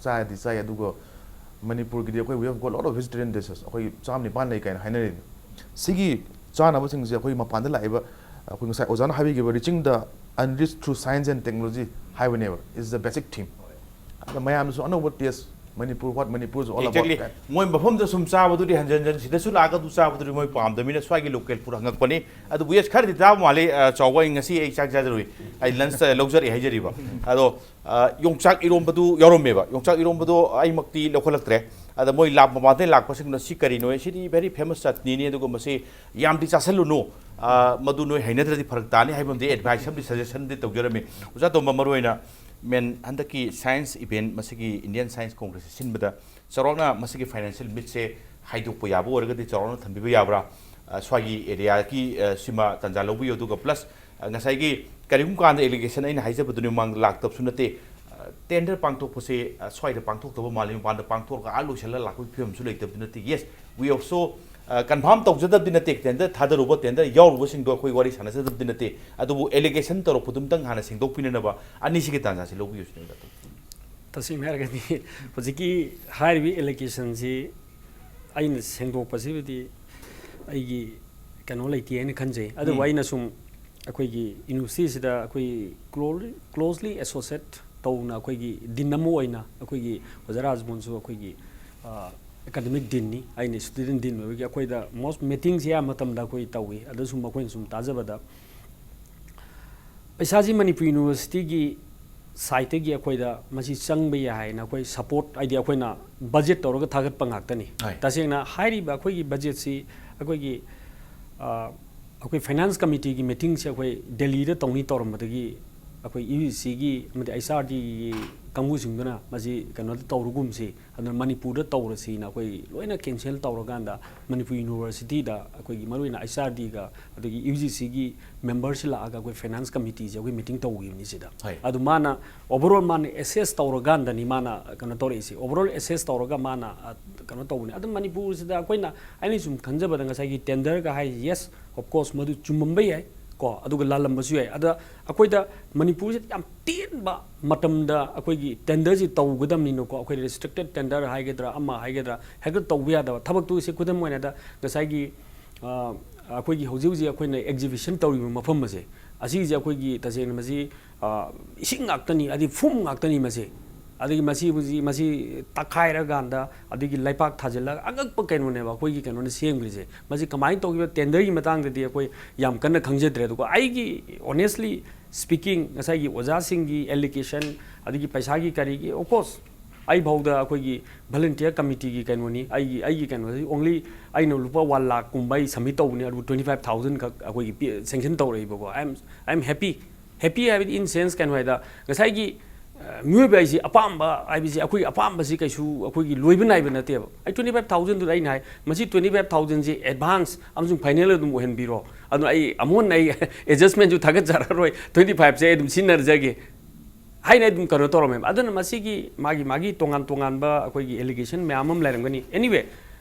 ꯆꯥꯗꯤ ꯆꯥꯏ꯫ ꯑꯗꯨꯒ ꯃꯅꯤꯄꯨꯔꯒꯤꯗꯤ ꯑꯩꯈꯣꯏ, we have got lot of vegetarian dishes, ꯑꯩꯈꯣꯏ ꯆꯥꯝ ꯅꯤꯄꯥꯟ ꯂꯩ ꯀꯥꯏꯅ ꯍꯥꯏꯅꯔꯤꯅꯤ꯫ ꯁꯤꯒꯤ ꯆꯥꯅꯕꯁꯤꯡꯁꯦ ꯑꯩꯈꯣꯏ ꯃꯄꯥꯟꯗ ꯂꯥꯛꯏꯕ, ꯑꯩꯈꯣꯏ ꯉꯁꯥꯏ ꯑꯣꯖꯥꯅ ꯍꯥꯏꯕꯤꯈꯤꯕ reaching the unreached through science and technology ꯍꯥꯏꯕꯅꯦꯕ, is the basic theme꯫ ꯑꯗ ꯃꯌꯥꯝꯗꯁꯨ ꯑꯅꯧꯕ taste, Manipur, what Manipur is all about, exactly, ꯀꯥꯏꯅ꯫ ꯃꯣꯏ ꯃꯐꯝꯗ ꯁꯨꯝ ꯆꯥꯕꯗꯨꯗꯤ ꯍꯟꯖꯟ ꯍꯟꯖꯟ ꯁꯤꯗꯁꯨ ꯂꯥꯛꯑꯒ ꯑꯗꯨ ꯆꯥꯕꯗꯨꯗꯤ ꯃꯣꯏ ꯄꯥꯝꯗꯕꯅꯤꯅ ꯁ꯭ꯋꯥꯏꯒꯤ local food ꯍꯪꯉꯛꯄꯅꯤ꯫ ꯑꯗꯨꯕꯨ yes, ꯈꯔꯗꯤ ꯇꯥꯕ ꯃꯥꯜꯂꯤ, ꯑ, ꯆꯥꯎꯕ, ꯑꯩ ꯉꯁꯤ ꯑꯩ ꯆꯥꯛ ꯆꯥꯖꯔꯨꯏ, ꯑꯩ lunch ꯂꯧꯖꯔꯛꯑꯦ ꯍꯥꯏꯖꯔꯤꯕ꯫ ꯑꯗꯣ, ꯑ, ꯌꯣꯡꯆꯥꯛ ꯏꯔꯣꯝꯕꯗꯨ ꯌꯥꯎꯔꯝꯃꯦꯕ꯫ ꯌꯣꯡꯆꯥꯛ ꯏꯔꯣꯝꯕꯗꯣ ꯑꯩꯃꯛꯇꯤ ꯂꯧꯈꯠꯂꯛꯇ꯭ꯔꯦ꯫ ꯑꯗ ꯃꯣꯏ ꯂꯥꯛ ꯃꯄꯥꯟꯗꯒꯤ ꯂꯥꯛꯄꯁꯤꯡꯅ "ꯁꯤ ꯀꯔꯤꯅꯣ?" "ꯁꯤꯗꯤ very famous ꯆꯠꯅꯤꯅꯤ, ꯑꯗꯨꯒ ꯃꯁꯤ ꯌꯥꯝꯗꯤ ꯆꯥꯁꯤꯜꯂꯨꯅꯨ, ꯑ, ꯃꯗꯨ ꯅꯣꯏ ꯍꯩꯅꯗ꯭ꯔꯗꯤ ꯐꯔꯛ ꯇꯥꯅꯤ" ꯍꯥꯏꯕ ꯑꯃꯗꯤ advice ꯑꯃꯗꯤ, suggestion ꯑꯃꯗꯤ ꯇꯧꯖꯔꯝꯃꯤ꯫ ꯑꯣꯖꯥ ꯇꯣꯝꯕ, ꯃꯔꯨꯑꯣꯏꯅ main ꯍꯟꯗꯛꯀꯤ science event, ꯃꯁꯤꯒꯤ Indian Science Congress ꯁꯤꯟꯕꯗ ꯆꯥꯎꯔꯥꯛꯅ ꯃꯁꯤꯒꯤ financial meet ꯁꯦ, ꯍꯥꯏꯗꯣꯛꯄ ꯌꯥꯕ ꯑꯣꯏꯔꯒꯗꯤ ꯆꯥꯎꯔꯥꯛꯅ ꯊꯝꯕꯤꯕ ꯌꯥꯕ꯭ꯔꯥ? ꯑ, ꯁ꯭ꯋꯥꯏꯒꯤ ꯑꯦꯔꯤꯌꯥꯒꯤ, ꯑ, ꯁꯤꯃ ꯇꯥꯟꯖꯥ ꯂꯧꯕꯤꯌꯨ꯫ ꯑꯗꯨꯒ ꯄ꯭ꯂꯁ, ꯑ, ꯉꯁꯥꯏꯒꯤ ꯀꯔꯤꯒꯨꯝꯕ ꯀꯥꯟꯗ ꯑꯦꯂꯤꯒꯦꯁꯟ ꯑꯩꯅ ꯍꯥꯏꯖꯕꯗꯨꯅꯤ ꯃꯃꯥꯡꯗ ꯂꯥꯛꯇꯕꯁꯨ ꯅꯠꯇꯦ, ꯑ, ꯇꯦꯟꯗꯔ ꯄꯥꯡꯊꯣꯛꯄꯁꯦ, ꯑ, ꯁ꯭ꯋꯥꯏꯗ ꯄꯥꯡꯊꯣꯛꯇꯕ ꯃꯥꯜꯂꯤ, ꯃꯄꯥꯟꯗ ꯄꯥꯡꯊꯣꯛꯑꯒ ꯑꯥ ꯂꯣꯏꯁꯤꯜꯂ ꯂꯥꯛꯄꯒꯤ ꯐꯤꯕꯝꯁꯨ ꯂꯩꯇꯕꯗꯤ ꯅꯠꯇꯦ꯫ ꯌꯦꯁ, ꯋꯤ ꯑꯣꯜꯁꯣ ꯀꯟꯐꯥꯔꯝ ꯇꯧꯖꯗꯕꯗꯤ ꯅꯠꯇꯦ, ꯇꯦꯟꯗꯔ ꯊꯥꯗꯔꯨꯕ, ꯇꯦꯟꯗꯔ ꯌꯥꯎꯔꯨꯕꯁꯤꯡꯗꯣ ꯑꯩꯈꯣꯏ ꯋꯥꯔꯤ ꯁꯥꯟꯅꯖꯗꯕꯗꯤ ꯅꯠꯇꯦ꯫ ꯑꯗꯨꯕꯨ ꯑꯦꯂꯤꯒꯦꯁꯟ ꯇꯧꯔꯛꯄꯗꯨꯝꯇꯪ ꯍꯥꯟꯅ ꯁꯦꯡꯗꯣꯛꯄꯤꯅꯅꯕ ꯑꯅꯤꯁꯤꯒꯤ ꯇꯥꯟꯖꯥꯁꯤ ꯂꯧꯕꯤꯌꯨ ꯁꯤꯅꯦꯕ꯫ ꯇꯁꯦꯡꯅ ꯍꯥꯏꯔꯒꯗꯤ ꯍꯧꯖꯤꯛꯀꯤ ꯍꯥꯏꯔꯤꯕ ꯑꯦꯂꯤꯒꯦꯁꯟꯁꯤ ꯑꯩꯅ ꯁꯦꯡꯗꯣꯛꯄꯁꯤꯕꯨꯗꯤ ꯑꯩꯒꯤ ꯀꯩꯅꯣ ꯂꯩꯇꯦ ꯍꯥꯏꯅ ꯈꯟꯖꯩ꯫ ꯑꯗꯨꯕꯨ ꯎꯝ꯫ ꯑꯩꯅ ꯁꯨꯝ ꯑꯩꯈꯣꯏꯒꯤ ꯌꯨꯅꯤꯚꯔꯁꯤꯇꯤꯁꯤꯗ ꯑꯩꯈꯣꯏ ꯀ꯭ꯂꯣ-, ꯀ꯭ꯂꯣꯁꯂꯤ ꯑꯦꯁꯣꯁꯤꯌꯦꯠ ꯇꯧꯅ ꯑꯩꯈꯣꯏꯒꯤ ꯗꯤꯟ ꯑꯃ ꯑꯣꯏꯅ ꯑꯩꯈꯣꯏꯒꯤ ꯑꯣꯖꯥ ꯔꯥꯖꯃꯣꯍꯟꯁꯨ ꯑꯩꯈꯣꯏꯒꯤ, ꯑ, ꯑꯦꯀꯥꯗꯃꯤꯛ ꯗꯤꯟꯅꯤ, ꯑꯩꯅ ꯁ꯭ꯇꯨꯗꯦꯟ ꯗꯤꯟ ꯑꯣꯏꯕꯒꯤ ꯑꯩꯈꯣꯏꯗ ꯃꯣꯁ ꯃꯤꯇꯤꯡꯁꯦ ꯑꯌꯥꯝꯕ ꯃꯇꯝꯗ ꯑꯩꯈꯣꯏ ꯇꯧꯏ꯫ ꯑꯗꯨ ꯁꯨꯝ ꯑꯩꯈꯣꯏꯅ ꯁꯨꯝ ꯇꯥꯖꯕꯗ ꯄꯩꯁꯥꯁꯤ ꯃꯅꯤꯄꯨꯔ ꯌꯨꯅꯤꯚꯔꯁꯤꯇꯤꯒꯤ ꯁꯥꯏꯠꯇꯒꯤ ꯑꯩꯈꯣꯏꯗ ꯃꯁꯤ ꯆꯪꯕ ꯌꯥꯏ ꯍꯥꯏꯅ ꯑꯩꯈꯣꯏ ꯁꯄꯣꯔꯠ, ꯍꯥꯏꯗꯤ ꯑꯩꯈꯣꯏꯅ ꯕꯖꯦꯠ ꯇꯧꯔꯒ ꯊꯥꯒꯠꯄ ꯉꯥꯛꯇꯅꯤ꯫ ꯍꯣꯏ꯫ ꯇꯁꯦꯡꯅ ꯍꯥꯏꯔꯤꯕ ꯑꯩꯈꯣꯏꯒꯤ ꯕꯖꯦꯠꯁꯤ ꯑꯩꯈꯣꯏꯒꯤ, ꯑ, ꯑꯩꯈꯣꯏ ꯐꯥꯏꯅꯥꯟꯁ ꯀꯃꯤꯇꯤꯒꯤ ꯃꯤꯇꯤꯡꯁꯦ ꯑꯩꯈꯣꯏ ꯗꯦꯜꯂꯤꯗ ꯇꯧꯅꯤ ꯇꯧꯔꯝꯕꯗꯒꯤ ꯑꯩꯈꯣꯏ ꯌꯨ ꯖꯤ ꯁꯤꯒꯤ ꯑꯃꯗꯤ ꯑꯩꯆ ꯑꯥꯔ ꯗꯤꯒꯤ ꯀꯥꯡꯕꯨꯁꯤꯡꯗꯨꯅ ꯃꯁꯤ ꯀꯩꯅꯣꯗ ꯇꯧꯔꯒꯨꯝꯁꯤ, ꯑꯗꯨꯅ ꯃꯅꯤꯄꯨꯔꯗ ꯇꯧꯔꯁꯤꯅ ꯑꯩꯈꯣꯏ ꯂꯣꯏꯅ ꯀꯦꯟꯁꯦꯜ ꯇꯧꯔꯀꯥꯟꯗ ꯃꯅꯤꯄꯨꯔ ꯌꯨꯅꯤꯚꯔꯁꯤꯇꯤꯗ ꯑꯩꯈꯣꯏꯒꯤ ꯃꯔꯨꯑꯣꯏꯅ ꯑꯩꯆ ꯑꯥꯔ ꯗꯤꯒ ꯑꯗꯒꯤ ꯌꯨ ꯖꯤ ꯁꯤꯒꯤ ꯃꯦꯝꯕꯔꯁꯤ ꯂꯥꯛꯑꯒ ꯑꯩꯈꯣꯏ ꯐꯥꯏꯅꯥꯟꯁ ꯀꯃꯤꯇꯤꯁꯦ ꯑꯩꯈꯣꯏ ꯃꯤꯇꯤꯡ ꯇꯧꯈꯤꯕꯅꯤ ꯁꯤꯗ꯫ ꯍꯣꯏ꯫ ꯑꯗꯨ ꯃꯥꯅ overall ꯃꯥꯅ ꯑꯦꯁꯦꯁ ꯇꯧꯔꯀꯥꯟꯗꯅꯤ ꯃꯥꯅ ꯀꯩꯅꯣ ꯇꯧꯔꯛꯏꯁꯦ꯫ Overall assess ꯇꯧꯔꯒ ꯃꯥꯅ, ꯑ, ꯀꯩꯅꯣ ꯇꯧꯕꯅꯤ꯫ ꯑꯗꯨ ꯃꯅꯤꯄꯨꯔꯁꯤꯗ ꯑꯩꯈꯣꯏꯅ, ꯑꯩꯅ ꯁꯨꯝ ꯈꯟꯖꯕꯗ ꯉꯁꯥꯏꯒꯤ ꯇꯦꯟꯗꯔꯒ ꯍꯥꯏ, ꯌꯦꯁ, of course, ꯃꯗꯨ ꯆꯨꯝꯃꯝꯕ ꯌꯥꯏ ꯀꯣ, ꯑꯗꯨꯒ ꯂꯥꯜꯂꯝꯕꯁꯨ ꯌꯥꯏ꯫ ꯑꯗ ꯑꯩꯈꯣꯏꯗ ꯃꯅꯤꯄꯨꯔꯁꯤꯗ ꯌꯥꯝ ꯇꯦꯟꯕ ꯃꯇꯝꯗ ꯑꯩꯈꯣꯏꯒꯤ ꯇꯦꯟꯗꯔꯁꯤ ꯇꯧꯒꯗꯕꯅꯤꯅꯀꯣ, ꯑꯩꯈꯣꯏ ꯔꯦꯁꯇ꯭ꯔꯤꯛꯇꯦꯠ ꯇꯦꯟꯗꯔ ꯍꯥꯏꯒꯗ꯭ꯔꯥ, ꯑꯃ ꯍꯥꯏꯒꯗ꯭ꯔꯥ, ꯍꯦꯛꯇ ꯇꯧꯕ ꯌꯥꯗꯕ ꯊꯕꯛꯇꯨ꯫ ꯁꯤ ꯈꯨꯗꯝ ꯑꯣꯏꯅꯗ ꯉꯁꯥꯏꯒꯤ, ꯑ, ꯑꯩꯈꯣꯏꯒꯤ ꯍꯧꯖꯤꯛ ꯍꯧꯖꯤꯛ ꯑꯩꯈꯣꯏꯅ ꯑꯦꯛꯖꯤꯕꯤꯁꯟ ꯇꯧꯔꯤꯕ ꯃꯐꯝ ꯑꯁꯦ, ꯑꯁꯤꯒꯤꯁꯦ ꯑꯩꯈꯣꯏꯒꯤ ꯇꯁꯦꯡꯅ ꯃꯁꯤ, ꯑ, ꯏꯁꯤꯡ ꯉꯥꯛꯇꯅꯤ, ꯑꯗꯩ ꯐꯨꯝ ꯉꯥꯛꯇꯅꯤ ꯃꯁꯤ꯫ ꯑꯗꯒꯤ ꯃꯁꯤ ꯍꯧꯖꯤꯛ, ꯃꯁꯤ ꯇꯛꯈꯥꯏꯔꯀꯥꯟꯗ, ꯑꯗꯒꯤ ꯂꯩꯄꯥꯛ ꯊꯥꯖꯤꯜꯂꯒ ꯑꯉꯛꯄ ꯀꯩꯅꯣꯅꯦꯕ ꯑꯩꯈꯣꯏꯒꯤ ꯀꯩꯅꯣꯅ ꯁꯦꯝꯈ꯭ꯔꯤꯁꯦ꯫ ꯃꯁꯤ ꯀꯃꯥꯏꯅ ꯇꯧꯈꯤꯕ ꯇꯦꯟꯗꯔꯒꯤ ꯃꯇꯥꯡꯗꯗꯤ ꯑꯩꯈꯣꯏ ꯌꯥꯝ ꯀꯟꯅ ꯈꯪꯖꯗ꯭ꯔꯦ꯫ ꯑꯗꯨꯒ ꯑꯩꯒꯤ honestly speaking, ꯉꯁꯥꯏꯒꯤ ꯑꯣꯖꯥꯁꯤꯡꯒꯤ allegation, ꯑꯗꯒꯤ ꯄꯩꯁꯥꯒꯤ ꯀꯔꯤꯒꯤ, of course, ꯑꯩ ꯐꯥꯎꯗ ꯑꯩꯈꯣꯏꯒꯤ volunteer committeeꯒꯤ ꯀꯩꯅꯣꯅꯤ, ꯑꯩꯒꯤ, ꯑꯩꯒꯤ ꯀꯩꯅꯣꯁꯤ only ꯑꯩꯅ ꯂꯨꯄꯥ one lakh ꯀꯨꯝꯕ ꯑꯩ submit ꯇꯧꯕꯅꯤ, ꯑꯗꯨꯕꯨ twenty five thousand ꯈꯛ ꯑꯩꯈꯣꯏꯒꯤ ꯄꯤ-, sanction ꯇꯧꯔꯛꯏꯕꯀꯣ꯫ I am, I am happy, happy ꯍꯥꯏꯕꯗꯤ in sense ꯀꯩꯅꯣ ꯍꯥꯏꯗ, ꯉꯁꯥꯏꯒꯤ, ꯃꯤꯑꯣꯏꯕ ꯍꯥꯏꯁꯤ ꯑꯄꯥꯝꯕ ꯍꯥꯏꯕꯁꯤ, ꯑꯩꯈꯣꯏꯒꯤ ꯑꯄꯥꯝꯕꯁꯤ ꯀꯩꯁꯨ ꯑꯩꯈꯣꯏꯒꯤ ꯂꯣꯏꯕ ꯅꯥꯏꯕ ꯅꯠꯇꯦꯕ꯫ ꯑꯩ twenty five thousandꯗꯨꯗ ꯑꯩꯅ ꯍꯥꯏ, ꯃꯁꯤ twenty five thousandꯁꯤ advance ꯑꯃꯁꯨꯡ final ꯑꯗꯨꯝ ꯑꯣꯏꯍꯟꯕꯤꯔꯣ, ꯑꯗꯨꯅ ꯑꯩ ꯑꯃꯨꯛ ꯍꯟꯅ ꯑꯩ adjustmentꯁꯨ ꯊꯥꯒꯠꯆꯔꯔꯣꯏ, twenty fiveꯁꯦ ꯑꯩ ꯑꯗꯨꯝ ꯁꯤꯖꯤꯟꯅꯔꯖꯒꯦ ꯍꯥꯏꯅ ꯑꯩ ꯑꯗꯨꯝ ꯀꯩꯅꯣ ꯇꯧꯔꯝꯃꯦꯕ꯫ ꯑꯗꯨꯅ ꯃꯁꯤꯒꯤ ꯃꯥꯒꯤ ꯃꯥꯒꯤ ꯇꯣꯉꯥꯟ ꯇꯣꯉꯥꯟꯕ ꯑꯩꯈꯣꯏꯒꯤ allegation ꯃꯌꯥꯝ ꯑꯃ ꯂꯩꯔꯝꯒꯅꯤ꯫ Anyway,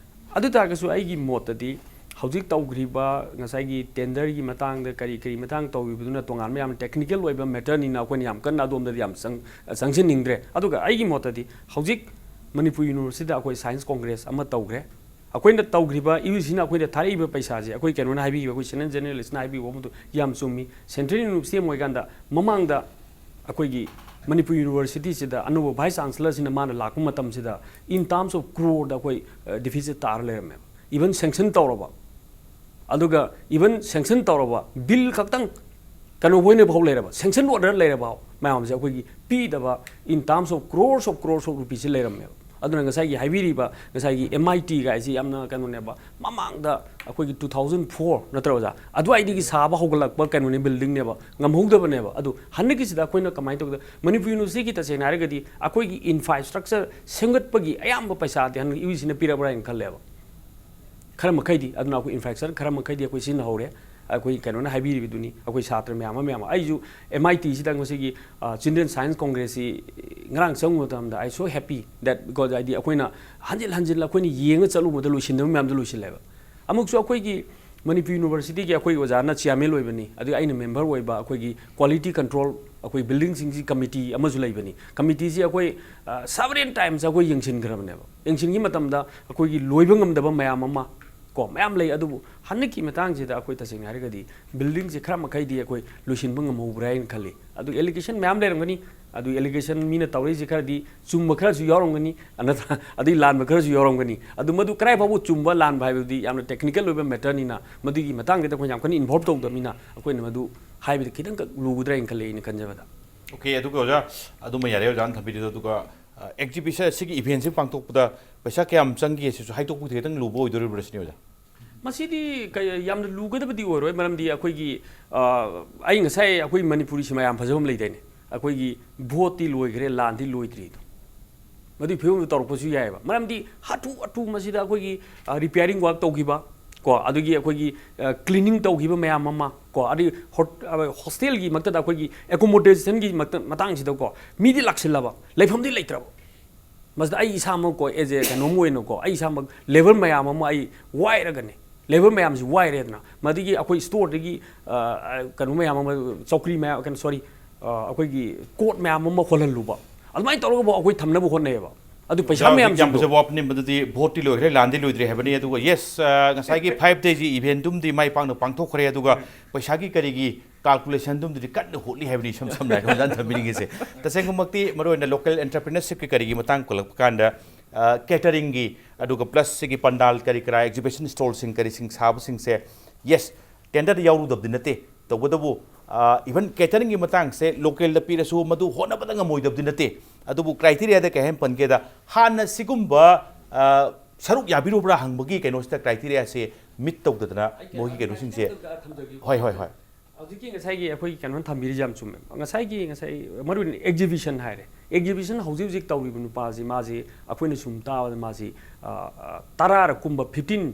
ꯑꯗꯨ ꯇꯥꯔꯒꯁꯨ ꯑꯩꯒꯤ ꯃꯣꯠꯇꯗꯤ ꯍꯧꯖꯤꯛ ꯇꯧꯈ꯭ꯔꯤꯕ ꯉꯁꯥꯏꯒꯤ tenderꯒꯤ ꯃꯇꯥꯡꯗ ꯀꯔꯤ ꯀꯔꯤ ꯃꯇꯥꯡ ꯇꯧꯔꯤꯕꯗꯨꯅ ꯇꯣꯉꯥꯟꯕ ꯌꯥꯝ technical ꯑꯣꯏꯕ matterꯅꯤꯅ ꯑꯩꯈꯣꯏꯅ ꯌꯥꯝ ꯀꯟꯅ ꯑꯗꯣꯝꯗꯗꯤ ꯌꯥꯝ ꯆꯪ-, ꯆꯪꯁꯤꯟꯅꯤꯡꯗ꯭ꯔꯦ꯫ ꯑꯗꯨꯒ ꯑꯩꯒꯤ ꯃꯣꯠꯇꯗꯤ ꯍꯧꯖꯤꯛ ꯃꯅꯤꯄꯨꯔ Universityꯗ ꯑꯩꯈꯣꯏ Science Congress ꯑꯃ ꯇꯧꯈ꯭ꯔꯦ꯫ ꯑꯩꯈꯣꯏꯅ ꯇꯧꯈ꯭ꯔꯤꯕ, UGCꯅ ꯑꯩꯈꯣꯏꯗ ꯊꯥꯔꯛꯏꯕ ꯄꯩꯁꯥꯁꯦ, ꯑꯩꯈꯣꯏ ꯀꯩꯅꯣꯅ ꯍꯥꯏꯕꯤꯈꯤꯕ, ꯑꯩꯈꯣꯏ senior journalistꯅ ꯍꯥꯏꯕꯤꯕ ꯋꯥꯐꯝꯗꯨ ꯌꯥꯝ ꯆꯨꯝꯃꯤ꯫ Central University ꯑꯃ ꯑꯣꯏꯀꯥꯟꯗ ꯃꯃꯥꯡꯗ ꯑꯩꯈꯣꯏꯒꯤ ꯃꯅꯤꯄꯨꯔ Universityꯁꯤꯗ ꯑꯅꯧꯕ Vice Chancellorꯁꯤꯅ ꯃꯥꯅ ꯂꯥꯛꯄ ꯃꯇꯝꯁꯤꯗ in terms of croreꯗ ꯑꯩꯈꯣꯏ deficitꯁꯦ ꯇꯥꯔ ꯂꯩꯔꯝꯃꯦꯕ꯫ Even sanction ꯇꯧꯔꯕ, ꯑꯗꯨꯒ even sanction ꯇꯧꯔꯕ bill ꯈꯛꯇꯪ ꯀꯩꯅꯣ ꯑꯣꯏꯅ ꯐꯥꯎ ꯂꯩꯔꯕ, sanction order ꯂꯩꯔꯕ ꯃꯌꯥꯝꯁꯦ ꯑꯩꯈꯣꯏꯒꯤ ꯄꯤꯗꯕ in terms of crores of crores of rupeesꯁꯦ ꯂꯩꯔꯝꯃꯦꯕ꯫ ꯑꯗꯨꯅ ꯉꯁꯥꯏꯒꯤ ꯍꯥꯏꯕꯤꯔꯤꯕ ꯉꯁꯥꯏꯒꯤ MIT ꯀꯥꯏꯁꯤ ꯌꯥꯝꯅ ꯀꯩꯅꯣꯅꯦꯕ, ꯃꯃꯥꯡꯗ ꯑꯩꯈꯣꯏꯒꯤ two thousand four ꯅꯠꯇ꯭ꯔ ꯑꯣꯖꯥ, ꯑꯗꯨꯋꯥꯏꯗꯒꯤ ꯁꯥꯕ ꯍꯧꯒꯠꯂꯛꯄ ꯀꯩꯅꯣꯅꯦ, buildingꯅꯦꯕ, ꯉꯝꯍꯧꯗꯕꯅꯦꯕ꯫ ꯑꯗꯨ ꯍꯟꯗꯛꯀꯤꯁꯤꯗ ꯑꯩꯈꯣꯏꯅ ꯀꯃꯥꯏꯅ ꯇꯧꯒꯦꯗ, ꯃꯅꯤꯄꯨꯔ Universityꯒꯤ ꯇꯁꯦꯡꯅ ꯍꯥꯏꯔꯒꯗꯤ ꯑꯩꯈꯣꯏꯒꯤ infrastructure ꯁꯦꯝꯒꯠꯄꯒꯤ ꯑꯌꯥꯝꯕ ꯄꯩꯁꯥꯗꯤ ꯍꯟꯗꯛ UGCꯅ ꯄꯤꯔꯕ꯭ꯔꯥ ꯍꯥꯏꯅ ꯈꯜꯂꯦꯕ꯫ ꯈꯔ ꯃꯈꯩꯗꯤ, ꯑꯗꯨꯅ ꯑꯩꯈꯣꯏ infrastructure ꯈꯔ ꯃꯈꯩꯗꯤ ꯑꯩꯈꯣꯏ ꯁꯤꯖꯤꯟꯅꯍꯧꯔꯦ꯫ ꯑꯩꯈꯣꯏ ꯀꯩꯅꯣꯅ ꯍꯥꯏꯕꯤꯔꯤꯕꯗꯨꯅꯤ, ꯑꯩꯈꯣꯏ ꯁꯥꯇ꯭ꯔ ꯃꯌꯥꯝ ꯑꯃ, ꯃꯌꯥꯝ ꯑꯃ꯫ ꯑꯩꯁꯨ MITꯁꯤꯗ ꯉꯁꯤꯒꯤ, ꯑ, Children Science Congressꯁꯤ ꯉꯔꯥꯡ ꯆꯪꯉꯨꯕ ꯃꯇꯝꯗ I so happy that, because ꯍꯥꯏꯗꯤ ꯑꯩꯈꯣꯏꯅ ꯍꯟꯖꯤꯜ ꯍꯟꯖꯤꯜ ꯑꯩꯈꯣꯏꯅ ꯌꯦꯡꯉ ꯆꯠꯂꯨꯕꯗ ꯂꯣꯏꯁꯤꯟꯗꯕ ꯃꯌꯥꯝꯗꯣ ꯂꯣꯏꯁꯤꯜꯂꯦꯕ꯫ ꯑꯃꯨꯛꯁꯨ ꯑꯩꯈꯣꯏꯒꯤ ꯃꯅꯤꯄꯨꯔ Universityꯒꯤ ꯑꯩꯈꯣꯏ ꯑꯣꯖꯥꯅ chairman ꯑꯣꯏꯕꯅꯤ, ꯑꯗꯨꯒ ꯑꯩꯅ member ꯑꯣꯏꯕ ꯑꯩꯈꯣꯏꯒꯤ quality control, ꯑꯩꯈꯣꯏ buildingꯁꯤꯡꯒꯤ committee ꯑꯃꯁꯨ ꯂꯩꯕꯅꯤ꯫ Committeeꯁꯤ ꯑꯩꯈꯣꯏ, ꯑ, several times ꯑꯩꯈꯣꯏ ꯌꯦꯡꯁꯤꯟꯈ꯭ꯔꯕꯅꯦꯕ꯫ ꯌꯦꯡꯁꯤꯟꯈꯤꯕ ꯃꯇꯝꯗ ꯑꯩꯈꯣꯏꯒꯤ ꯂꯣꯏꯕ ꯉꯝꯗꯕ ꯃꯌꯥꯝ ꯑꯃ ꯀꯣ, ꯃꯌꯥꯝ ꯂꯩ꯫ ꯑꯗꯨꯕꯨ ꯍꯟꯗꯛꯀꯤ ꯃꯇꯥꯡꯁꯤꯗ ꯑꯩꯈꯣꯏ ꯇꯁꯦꯡꯅ ꯍꯥꯏꯔꯒꯗꯤ buildingꯁꯦ ꯈꯔ ꯃꯈꯩꯗꯤ ꯑꯩꯈꯣꯏ ꯂꯣꯏꯁꯤꯟꯕ ꯉꯝꯍꯧꯕ꯭ꯔꯥ ꯍꯥꯏꯅ ꯈꯜꯂꯤ꯫ ꯑꯗꯨ allegation ꯃꯌꯥꯝ ꯂꯩꯔꯝꯒꯅꯤ, ꯑꯗꯨ allegation ꯃꯤꯅ ꯇꯧꯔꯛꯏꯁꯦ ꯈꯔꯗꯤ ꯆꯨꯝꯕ ꯈꯔꯁꯨ ꯌꯥꯎꯔꯝꯒꯅꯤ, ꯅꯠꯇ꯭ꯔꯥ? ꯑꯗꯩ ꯂꯥꯟꯕ ꯈꯔꯁꯨ ꯌꯥꯎꯔꯝꯒꯅꯤ꯫ ꯑꯗꯨ ꯃꯗꯨ ꯀꯗꯥꯏ ꯐꯥꯎꯕ ꯆꯨꯝꯕ ꯂꯥꯟꯕ ꯍꯥꯏꯕꯗꯨꯗꯤ ꯌꯥꯝꯅ technical ꯑꯣꯏꯕ matterꯅꯤꯅ, ꯃꯗꯨꯒꯤ ꯃꯇꯥꯡꯗ ꯑꯩꯈꯣꯏꯅ ꯌꯥꯝ ꯀꯟꯅ involve ꯇꯧꯗꯕꯅꯤꯅ ꯑꯩꯈꯣꯏꯅ ꯃꯗꯨ ꯍꯥꯏꯕꯗ ꯈꯤꯇꯪꯈꯛ ꯂꯨꯒꯗ꯭ꯔꯥ ꯍꯥꯏꯅ ꯈꯜꯂꯤ, ꯑꯩꯅ ꯈꯟꯖꯕꯗ꯫ OK, ꯑꯗꯨꯒ ꯑꯣꯖꯥ, ꯑꯗꯨꯃ ꯌꯥꯔꯦ ꯑꯣꯖꯥꯅ ꯊꯝꯕꯤꯔꯤꯗꯣ꯫ ꯑꯗꯨꯒ, ꯑ, exhibition, ꯁꯤꯒꯤ eventꯁꯤ ꯄꯥꯡꯊꯣꯛꯄꯗ ꯄꯩꯁꯥ ꯀꯌꯥꯝ ꯆꯪꯒꯦ ꯁꯤꯁꯨ ꯍꯥꯏꯗꯣꯛꯄꯗꯤ ꯈꯤꯇꯪ ꯂꯨꯕ ꯑꯣꯏꯗꯣꯔꯤꯕ꯭ꯔꯥ ꯁꯤꯅꯤ ꯑꯣꯖꯥ? ꯃꯁꯤꯗꯤ ꯀꯩ-, ꯌꯥꯝꯅ ꯂꯨꯒꯗꯕꯗꯤ ꯑꯣꯏꯔꯣꯏ, ꯃꯔꯝꯗꯤ ꯑꯩꯈꯣꯏꯒꯤ, ꯑ, ꯑꯩ ꯉꯁꯥꯏ ꯑꯩꯈꯣꯏ ꯃꯅꯤꯄꯨꯔꯤ ꯁꯤꯃꯥ ꯌꯥꯝ ꯐꯖꯕ ꯑꯃ ꯂꯩꯗꯥꯏꯅꯦ, ꯑꯩꯈꯣꯏꯒꯤ ꯚꯣꯠꯇꯤ ꯂꯣꯏꯈ꯭ꯔꯦ, ꯂꯥꯟꯗꯤ ꯂꯣꯏꯗ꯭ꯔꯤꯗꯣ, ꯃꯗꯨꯒꯤ ꯐꯤꯕꯝꯗꯨ ꯇꯧꯔꯛꯄꯁꯨ ꯌꯥꯏꯑꯕ꯫ ꯃꯔꯝꯗꯤ ꯍꯥꯊꯨ ꯍꯥꯊꯨ ꯃꯁꯤꯗ ꯑꯩꯈꯣꯏꯒꯤ ꯔꯤꯄꯤꯌꯥꯔꯤꯡ ꯋꯥꯔꯛ ꯇꯧꯈꯤꯕ ꯀꯣ, ꯑꯗꯒꯤ ꯑꯩꯈꯣꯏꯒꯤ ꯀ꯭ꯂꯤꯅꯤꯡ ꯇꯧꯈꯤꯕ ꯃꯌꯥꯝ ꯑꯃ ꯀꯣ, ꯑꯗꯒꯤ ꯍꯣꯁꯇꯦꯜꯒꯤ ꯃꯛꯇꯗ ꯑꯩꯈꯣꯏꯒꯤ ꯑꯦꯀꯣꯃꯣꯗꯦꯁꯟꯒꯤ ꯃꯇꯥꯡꯁꯤꯗꯀꯣ, ꯃꯤꯗꯤ ꯂꯥꯛꯁꯤꯜꯂꯕ, ꯂꯩꯐꯝꯗꯤ ꯂꯩꯇ꯭ꯔꯕ꯫ ꯃꯁꯤꯗ ꯑꯩ ꯏꯁꯥꯃꯛ ꯀꯣ, ꯑꯦꯖ ꯑꯦ ꯀꯩꯅꯣꯝ ꯑꯣꯏꯅꯀꯣ, ꯑꯩ ꯏꯁꯥꯃꯛ ꯂꯦꯕꯔ ꯃꯌꯥꯝ ꯑꯃ ꯑꯩ ꯋꯥꯏꯔꯒꯅꯦ, ꯂꯦꯕꯔ ꯃꯌꯥꯝꯁꯤ ꯋꯥꯏꯔꯦꯗꯅ, ꯃꯗꯒꯤ ꯑꯩꯈꯣꯏ ꯁ꯭ꯇꯣꯔꯗꯒꯤ ꯀꯩꯅꯣ ꯃꯌꯥꯝ ꯑꯃ, ꯆꯧꯀ꯭ꯔꯤ ꯃꯌꯥꯝ, ꯀꯩꯅꯣ, ꯁꯣꯔꯤ, ꯑꯩꯈꯣꯏꯒꯤ ꯀꯣꯠ ꯃꯌꯥꯝ ꯑꯃ ꯍꯣꯜꯍꯜꯂꯨꯕ, ꯑꯗꯨꯃꯥꯏꯅ ꯇꯧꯔꯒꯐꯥꯎ ꯑꯩꯈꯣꯏ ꯊꯝꯅꯕ ꯍꯣꯠꯅꯩꯌꯦꯕ꯫ ꯑꯗꯨ ꯄꯩꯁꯥ ꯑꯣꯖꯥ ꯍꯧꯖꯤꯛ ꯌꯥꯝ ꯃꯌꯥꯝꯁꯤꯡꯗꯣ ꯐꯖꯕ ꯋꯥꯐꯝꯅꯤ ꯃꯗꯨꯗꯤ꯫ ꯚꯣꯠꯇꯤ ꯂꯣꯏꯈ꯭ꯔꯦ, ꯂꯥꯟꯗꯤ ꯂꯣꯏꯗ꯭ꯔꯤ ꯍꯥꯏꯕꯅꯤ꯫ ꯑꯗꯨꯒ ꯌꯦꯁ, ꯉꯁꯥꯏꯒꯤ ꯐꯥꯏꯚ ꯗꯦꯁꯤ ꯏꯚꯦꯟꯗꯨꯝꯗꯤ ꯃꯥꯏ ꯄꯥꯛꯅ ꯄꯥꯡꯊꯣꯛꯈ꯭ꯔꯦ꯫ ꯑꯗꯨꯒ ꯄꯩꯁꯥꯒꯤ ꯀꯔꯤꯒꯤ ꯀꯥꯜꯀꯨꯂꯦꯁꯟꯗꯨꯝꯗꯨꯗꯤ ꯀꯟꯅ ꯍꯣꯠꯂꯤ ꯍꯥꯏꯕꯅꯤ, ꯏꯁꯝ ꯁꯝꯅ ꯍꯥꯏꯔꯕꯗ ꯊꯝꯕꯤꯅꯤꯡꯉꯤꯁꯦ꯫ ꯇꯁꯦꯡꯕꯃꯛꯇꯤ ꯃꯔꯨꯑꯣꯏꯅ ꯂꯣꯀꯦꯜ ꯑꯦꯟꯇꯔꯄ꯭ꯔꯤꯅꯔꯁꯤꯞꯀꯤ ꯀꯔꯤꯒꯤ ꯃꯇꯥꯡ ꯄꯨꯔꯛꯄ ꯀꯥꯟꯗ, ꯀꯦꯇꯔꯤꯡꯒꯤ, ꯑꯗꯨꯒ ꯄ꯭ꯂꯁ ꯁꯤꯒꯤ ꯄꯟꯗꯥꯜ ꯀꯔꯤ ꯀꯔꯥ, ꯑꯦꯛꯖꯤꯕꯤꯁꯟ ꯁ꯭ꯇꯣꯜꯁꯤꯡ ꯀꯔꯤꯁꯤꯡ ꯁꯥꯕꯁꯤꯡꯁꯦ, ꯌꯦꯁ, ꯇꯦꯟꯗꯔꯗ ꯌꯥꯎꯔꯨꯗꯕꯗꯤ ꯅꯠꯇꯦ꯫ ꯇꯧꯕꯇꯕꯨ, ꯏꯚꯟ ꯀꯦꯇꯔꯤꯡꯒꯤ ꯃꯇꯥꯡꯁꯦ ꯂꯣꯀꯦꯜꯗ ꯄꯤꯔꯁꯨ ꯃꯗꯨ ꯍꯣꯠꯅꯕꯗ ꯉꯝꯃꯣꯏꯗꯕꯗꯤ ꯅꯠꯇꯦ꯫ ꯑꯗꯨꯕꯨ ꯀ꯭ꯔꯥꯏꯇꯦꯔꯤꯌꯥꯗ ꯀꯩ ꯍꯥꯏꯅ ꯄꯟꯒꯦꯗ, ꯍꯥꯟꯅ ꯁꯤꯒꯨꯝꯕ ꯁꯔꯨꯛ ꯌꯥꯕꯤꯔꯨꯕ꯭ꯔꯥ ꯍꯪꯕꯒꯤ ꯀꯩꯅꯣꯁꯤꯗ ꯀ꯭ꯔꯥꯏꯇꯦꯔꯤꯌꯥꯁꯦ ꯃꯤꯠ ꯇꯧꯗꯗꯅ ꯃꯣꯏꯒꯤ ꯀꯩꯅꯣꯁꯤꯡꯁꯦ, ꯍꯣꯏ, ꯍꯣꯏ, ꯍꯣꯏ꯫ ꯍꯧꯖꯤꯛꯀꯤ ꯉꯁꯥꯏꯒꯤ ꯑꯩꯈꯣꯏꯒꯤ ꯀꯩꯅꯣ ꯊꯝꯕꯤꯔꯤꯁꯦ ꯌꯥꯝ ꯆꯨꯝꯃꯦ꯫ ꯉꯁꯥꯏꯒꯤ, ꯉꯁꯥꯏ ꯃꯔꯨꯑꯣꯏꯅ ꯑꯦꯛꯖꯤꯕꯤꯁꯟ ꯍꯥꯏꯔꯦ꯫ ꯑꯦꯛꯖꯤꯕꯤꯁꯟ ꯍꯧꯖꯤꯛ ꯍꯧꯖꯤꯛ ꯇꯧꯔꯤꯕ ꯅꯨꯄꯥꯁꯤ, ꯃꯥꯁꯤ ꯑꯩꯈꯣꯏꯅ ꯁꯨꯝ ꯇꯥꯕꯗ ꯃꯥꯁꯤ, ꯇꯔꯥꯔꯛ ꯀꯨꯝꯕ, ꯐꯤꯐꯇꯤꯟ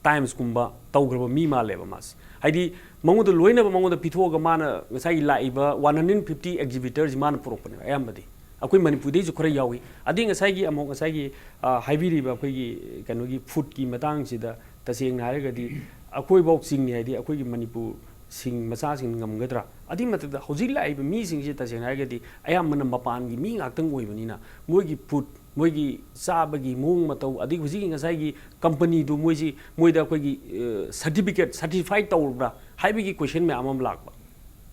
ꯇꯥꯏꯝꯁꯀꯨꯝꯕ ꯇꯧꯈ꯭ꯔꯕ ꯃꯤ ꯃꯥꯜꯂꯦꯕ ꯃꯥꯁꯦ꯫ ꯍꯥꯏꯗꯤ ꯃꯉꯣꯟꯗ ꯂꯣꯏꯅꯕ ꯃꯉꯣꯟꯗ ꯄꯤꯊꯣꯛꯑꯒ ꯃꯥꯅ ꯉꯁꯥꯏꯒꯤ ꯂꯥꯛꯏꯕ ꯋꯥꯟ ꯍꯟꯗ꯭ꯔꯦꯠ ꯐꯤꯐꯇꯤ ꯑꯦꯛꯖꯤꯕꯤꯇꯔꯁꯤ ꯃꯥꯅ ꯄꯨꯔꯛꯄꯅꯦꯕ ꯑꯌꯥꯝꯕꯗꯤ꯫ ꯑꯩꯈꯣꯏ ꯃꯅꯤꯄꯨꯔꯗꯩꯁꯨ ꯈꯔ ꯌꯥꯎꯏ꯫ ꯑꯗꯩ ꯉꯁꯥꯏꯒꯤ ꯑꯃꯨꯛ ꯉꯁꯥꯏꯒꯤ, ꯍꯥꯏꯕꯤꯔꯤꯕ ꯑꯩꯈꯣꯏꯒꯤ ꯀꯩꯅꯣꯒꯤ ꯐꯨꯗꯀꯤ ꯃꯇꯥꯡꯁꯤꯗ ꯇꯁꯦꯡꯅ ꯍꯥꯏꯔꯒꯗꯤ ꯑꯩꯈꯣꯏꯐꯥꯎ ꯆꯤꯡꯉꯤ ꯍꯥꯏꯗꯤ ꯑꯩꯈꯣꯏꯒꯤ ꯃꯅꯤꯄꯨꯔꯁꯤꯡ ꯃꯆꯥꯁꯤꯡ ꯉꯝꯒꯗ꯭ꯔꯥ? ꯑꯗꯨꯏ ꯃꯊꯛꯇ ꯍꯧꯖꯤꯛ ꯂꯥꯛꯏꯕ ꯃꯤꯁꯤꯡꯁꯤ ꯇꯁꯦꯡꯅ ꯍꯥꯏꯔꯒꯗꯤ ꯑꯌꯥꯝꯕꯅ ꯃꯄꯥꯟꯒꯤ ꯃꯤ ꯉꯥꯛꯇꯪ ꯑꯣꯏꯕꯅꯤꯅ ꯃꯣꯏꯒꯤ ꯐꯨꯗ, ꯃꯣꯏꯒꯤ ꯆꯥꯕꯒꯤ ꯃꯑꯣꯡ ꯃꯇꯧ, ꯑꯗꯒꯤ ꯍꯧꯖꯤꯛꯀꯤ ꯉꯁꯥꯏꯒꯤ ꯀꯝꯄꯅꯤꯗꯨ ꯃꯣꯏꯁꯤ, ꯃꯣꯏꯗ ꯑꯩꯈꯣꯏꯒꯤ ꯁꯥꯔꯇꯤꯐꯤꯀꯦꯠ, ꯁꯥꯔꯇꯤꯐꯥꯏ ꯇꯧꯔꯕ꯭ꯔꯥ ꯍꯥꯏꯕꯒꯤ ꯀꯣꯏꯁꯟ ꯃꯌꯥꯝ ꯑꯃ ꯂꯥꯛꯄ꯫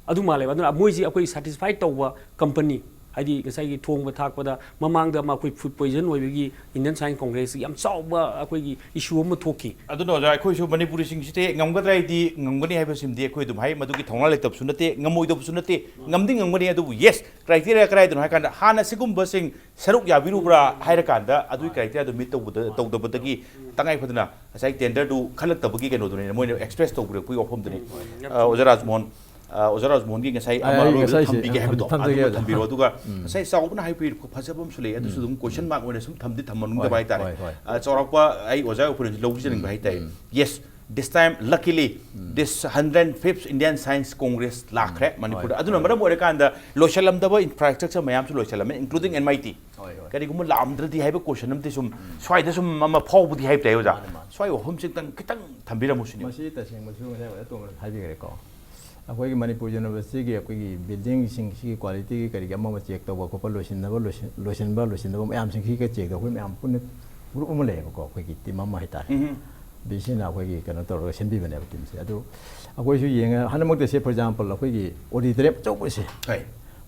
ꯑꯗꯨ ꯃꯥꯜꯂꯦꯕ꯫ ꯑꯗꯨꯅ ꯃꯣꯏꯁꯤ ꯑꯩꯈꯣꯏ ꯁꯥꯇꯤꯁꯐꯥꯏ ꯇꯧꯕ ꯀꯝꯄꯅꯤ, ꯍꯥꯏꯗꯤ ꯉꯁꯥꯏꯒꯤ ꯊꯣꯡꯕ ꯊꯥꯛꯄꯗ ꯃꯃꯥꯡꯗ ꯑꯃ ꯑꯩꯈꯣꯏ ꯐꯨꯗ ꯄꯣꯏꯖꯟ ꯑꯣꯏꯕꯒꯤ ꯏꯟꯗꯤꯌꯟ ꯁꯥꯏꯟꯁ ꯀꯣꯡꯒ꯭ꯔꯦꯁꯀꯤ ꯌꯥꯝ ꯆꯥꯎꯕ ꯑꯩꯈꯣꯏꯒꯤ ꯏꯁꯨ ꯑꯃ ꯊꯣꯛꯈꯤ꯫ ꯑꯗꯨꯅ ꯑꯣꯖꯥ, ꯑꯩꯈꯣꯏꯁꯨ ꯃꯅꯤꯄꯨꯔꯤꯁꯤꯡꯁꯤꯗꯤ ꯉꯝꯒꯗ꯭ꯔꯥ ꯍꯥꯏꯗꯤ ꯉꯝꯒꯅꯤ ꯍꯥꯏꯕꯁꯤꯃꯗꯤ ꯑꯩꯈꯣꯏ ꯑꯗꯨꯝ ꯍꯥꯏ, ꯃꯗꯨꯒꯤ ꯊꯧꯅꯥ ꯂꯩꯇꯕꯁꯨ ꯅꯠꯇꯦ, ꯉꯝꯃꯣꯏꯗꯕꯁꯨ ꯅꯠꯇꯦ, ꯉꯝꯗꯤ ꯉꯝꯒꯅꯤ꯫ ꯑꯗꯨꯕꯨ ꯌꯦꯁ, ꯀ꯭ꯔꯥꯏꯇꯦꯔꯤꯌꯥ ꯀꯗꯥꯏꯗꯅꯣ ꯍꯥꯏ ꯀꯥꯟꯗ ꯍꯥꯟꯅ ꯁꯤꯒꯨꯝꯕꯁꯤꯡ ꯁꯔꯨꯛ ꯌꯥꯕꯤꯔꯨꯕ꯭ꯔꯥ ꯍꯥꯏꯔꯀꯥꯟꯗ ꯑꯗꯨꯒꯤ ꯀ꯭ꯔꯥꯏꯇꯦꯔꯤꯌꯥꯗꯨ ꯃꯤꯠ ꯇꯧꯕꯗ, ꯇꯧꯗꯕꯗꯒꯤ ꯇꯉꯥꯏ ꯐꯗꯅ ꯉꯁꯥꯏ ꯇꯦꯟꯗꯔꯗꯨ ꯈꯜꯂꯛꯇꯕꯒꯤ ꯀꯩꯅꯣꯗꯨꯅꯦ ꯃꯣꯏꯅ ꯑꯦꯛꯁꯄ꯭ꯔꯦꯁ ꯇꯧꯕꯤꯔꯛꯄꯒꯤ ꯋꯥꯐꯝꯗꯨꯅꯤ꯫ ꯎꯝ, ꯌꯥꯝ ꯑ, ꯑꯣꯖꯥ ꯆꯨꯝꯃꯤ꯫ ꯔꯥꯖꯃꯣꯍꯟ, ꯑ, ꯑꯣꯖꯥ ꯔꯥꯖꯃꯣꯍꯟꯒꯤ ꯉꯁꯥꯏ ꯑꯃ ꯑꯩ ꯑꯔꯣꯏꯕꯗ ꯉꯁꯥꯏꯁꯦ ꯊꯝꯕꯤꯒꯦ ꯊꯝ- ꯍꯥꯏꯕꯗꯣ, ꯊꯝꯖꯒꯦ ꯑꯗꯨꯃ ꯑꯣꯖꯥ꯫ ꯊꯝꯕꯤꯔꯣ꯫ ꯑꯗꯨꯒ ꯎꯝ꯫ ꯉꯁꯥꯏ ꯆꯥꯎꯕꯅ ꯍꯥꯏꯕꯤꯔꯛꯄ ꯐꯖꯕ ꯑꯃꯁꯨ ꯂꯩ, ꯑꯗꯨꯁꯨ ꯎꯝ꯫ ꯑꯗꯨꯝ ꯀꯣꯏꯁꯟ ꯃꯥꯔꯛ ꯑꯣꯏꯅ ꯁꯨꯝ ꯊꯝꯗꯤ ꯊꯝꯃꯅꯤꯡꯗꯕ ꯍꯣꯏ, ꯍꯥꯏꯇꯥꯔꯦ꯫ ꯍꯣꯏ, ꯍꯣꯏ꯫ ꯑ, ꯆꯥꯎꯔꯥꯛꯄ ꯑꯩ ꯑꯣꯖꯥ ꯑꯣꯏꯅꯁꯨ ꯂꯧꯖꯅꯤꯡꯕ ꯎꯝ, ꯍꯥꯏꯇꯥꯔꯦ꯫ ꯎꯝ꯫ Yes, this time, luckily, um. This hundred fifth Indian Science Congress ꯂꯥꯛꯈ꯭ꯔꯦ ꯎꯝ꯫ ꯃꯅꯤꯄꯨꯔꯗ꯫ ꯍꯣꯏ, ꯑꯗꯨꯅ ꯍꯣꯏ꯫ ꯃꯔꯝ ꯑꯣꯏꯔꯀꯥꯟꯗ ꯂꯣꯏꯁꯤꯜꯂꯝꯗꯕ infrastructure ꯃꯌꯥꯝꯁꯨ ꯂꯣꯏꯁꯤꯜꯂꯝꯃꯦ, including N Y T꯫ ꯍꯣꯏ, ꯍꯣꯏ꯫ ꯀꯔꯤꯒꯨꯝꯕ ꯂꯥꯛꯑꯝꯗ꯭ꯔꯗꯤ ꯍꯥꯏꯕ ꯀꯣꯏꯁꯟ ꯑꯃꯗꯤ ꯁꯨꯝ ꯎꯝ꯫ ꯁ꯭ꯋꯥꯏꯗ ꯁꯨꯝ ꯑꯃ ꯐꯥꯎꯕꯗꯤ ꯍꯥꯏꯕ ꯇꯥꯏ, ꯑꯣꯖꯥ꯫ ꯃꯥꯅꯦ, ꯃꯥꯅꯦ꯫ ꯁ꯭ꯋꯥꯏ ꯋꯥꯐꯝꯁꯤꯇꯪ ꯈꯤꯇꯪ ꯊꯝꯕꯤꯔꯝꯃꯨ ꯁꯤꯅꯤ꯫ ꯃꯁꯤ ꯇꯁꯦꯡꯕꯁꯨ ꯉꯁꯥꯏ ꯑꯣꯖꯥ ꯇꯣꯝꯕꯅ ꯍꯥꯏꯕꯤꯈ꯭ꯔꯦꯀꯣ꯫ ꯑꯩꯈꯣꯏꯒꯤ ꯃꯅꯤꯄꯨꯔ ꯌꯨꯅꯤꯚꯔꯁꯤꯇꯤꯒꯤ ꯑꯩꯈꯣꯏꯒꯤ ꯕꯤꯜꯗꯤꯡꯁꯤꯡꯁꯤꯒꯤ ꯀ꯭ꯋꯥꯂꯤꯇꯤꯒꯤ ꯀꯔꯤꯒꯤ ꯑꯃ ꯑꯃ ꯆꯦꯛ ꯇꯧꯕ ꯈꯣꯠꯄ ꯂꯣꯏꯁꯤꯟꯅꯕ, ꯂꯣꯏꯁꯤꯟ-, ꯂꯣꯏꯁꯤꯟꯕ ꯂꯣꯏꯁꯤꯟꯗꯕ ꯃꯌꯥꯝꯁꯤꯡꯁꯤꯒ ꯆꯦꯛ ꯇꯧꯕ, ꯑꯩꯈꯣꯏ ꯃꯌꯥꯝ ꯄꯨꯟꯅ ꯒ꯭ꯔꯨꯞ ꯑꯃ ꯂꯩꯌꯦꯕꯀꯣ, ꯑꯩꯈꯣꯏꯒꯤ ꯇꯤꯝ ꯑꯃ ꯍꯥꯏꯇꯥꯔꯦ꯫ ꯎꯝ꯫ ꯕꯤ ꯁꯤꯅ ꯑꯩꯈꯣꯏꯒꯤ ꯀꯩꯅꯣ ꯇꯧꯔꯒ ꯁꯦꯝꯕꯤꯕꯅꯦꯕ ꯇꯤꯝꯁꯦ꯫ ꯑꯗꯨ ꯑꯩꯈꯣꯏꯁꯨ ꯌꯦꯡꯉ, ꯍꯟꯗꯛꯃꯛꯇ ꯁꯦ, for example, ꯑꯩꯈꯣꯏꯒꯤ ꯑꯣꯗꯤꯇꯣꯔꯤꯌꯝ ꯑꯆꯧꯕꯁꯦ, ꯍꯣꯏ꯫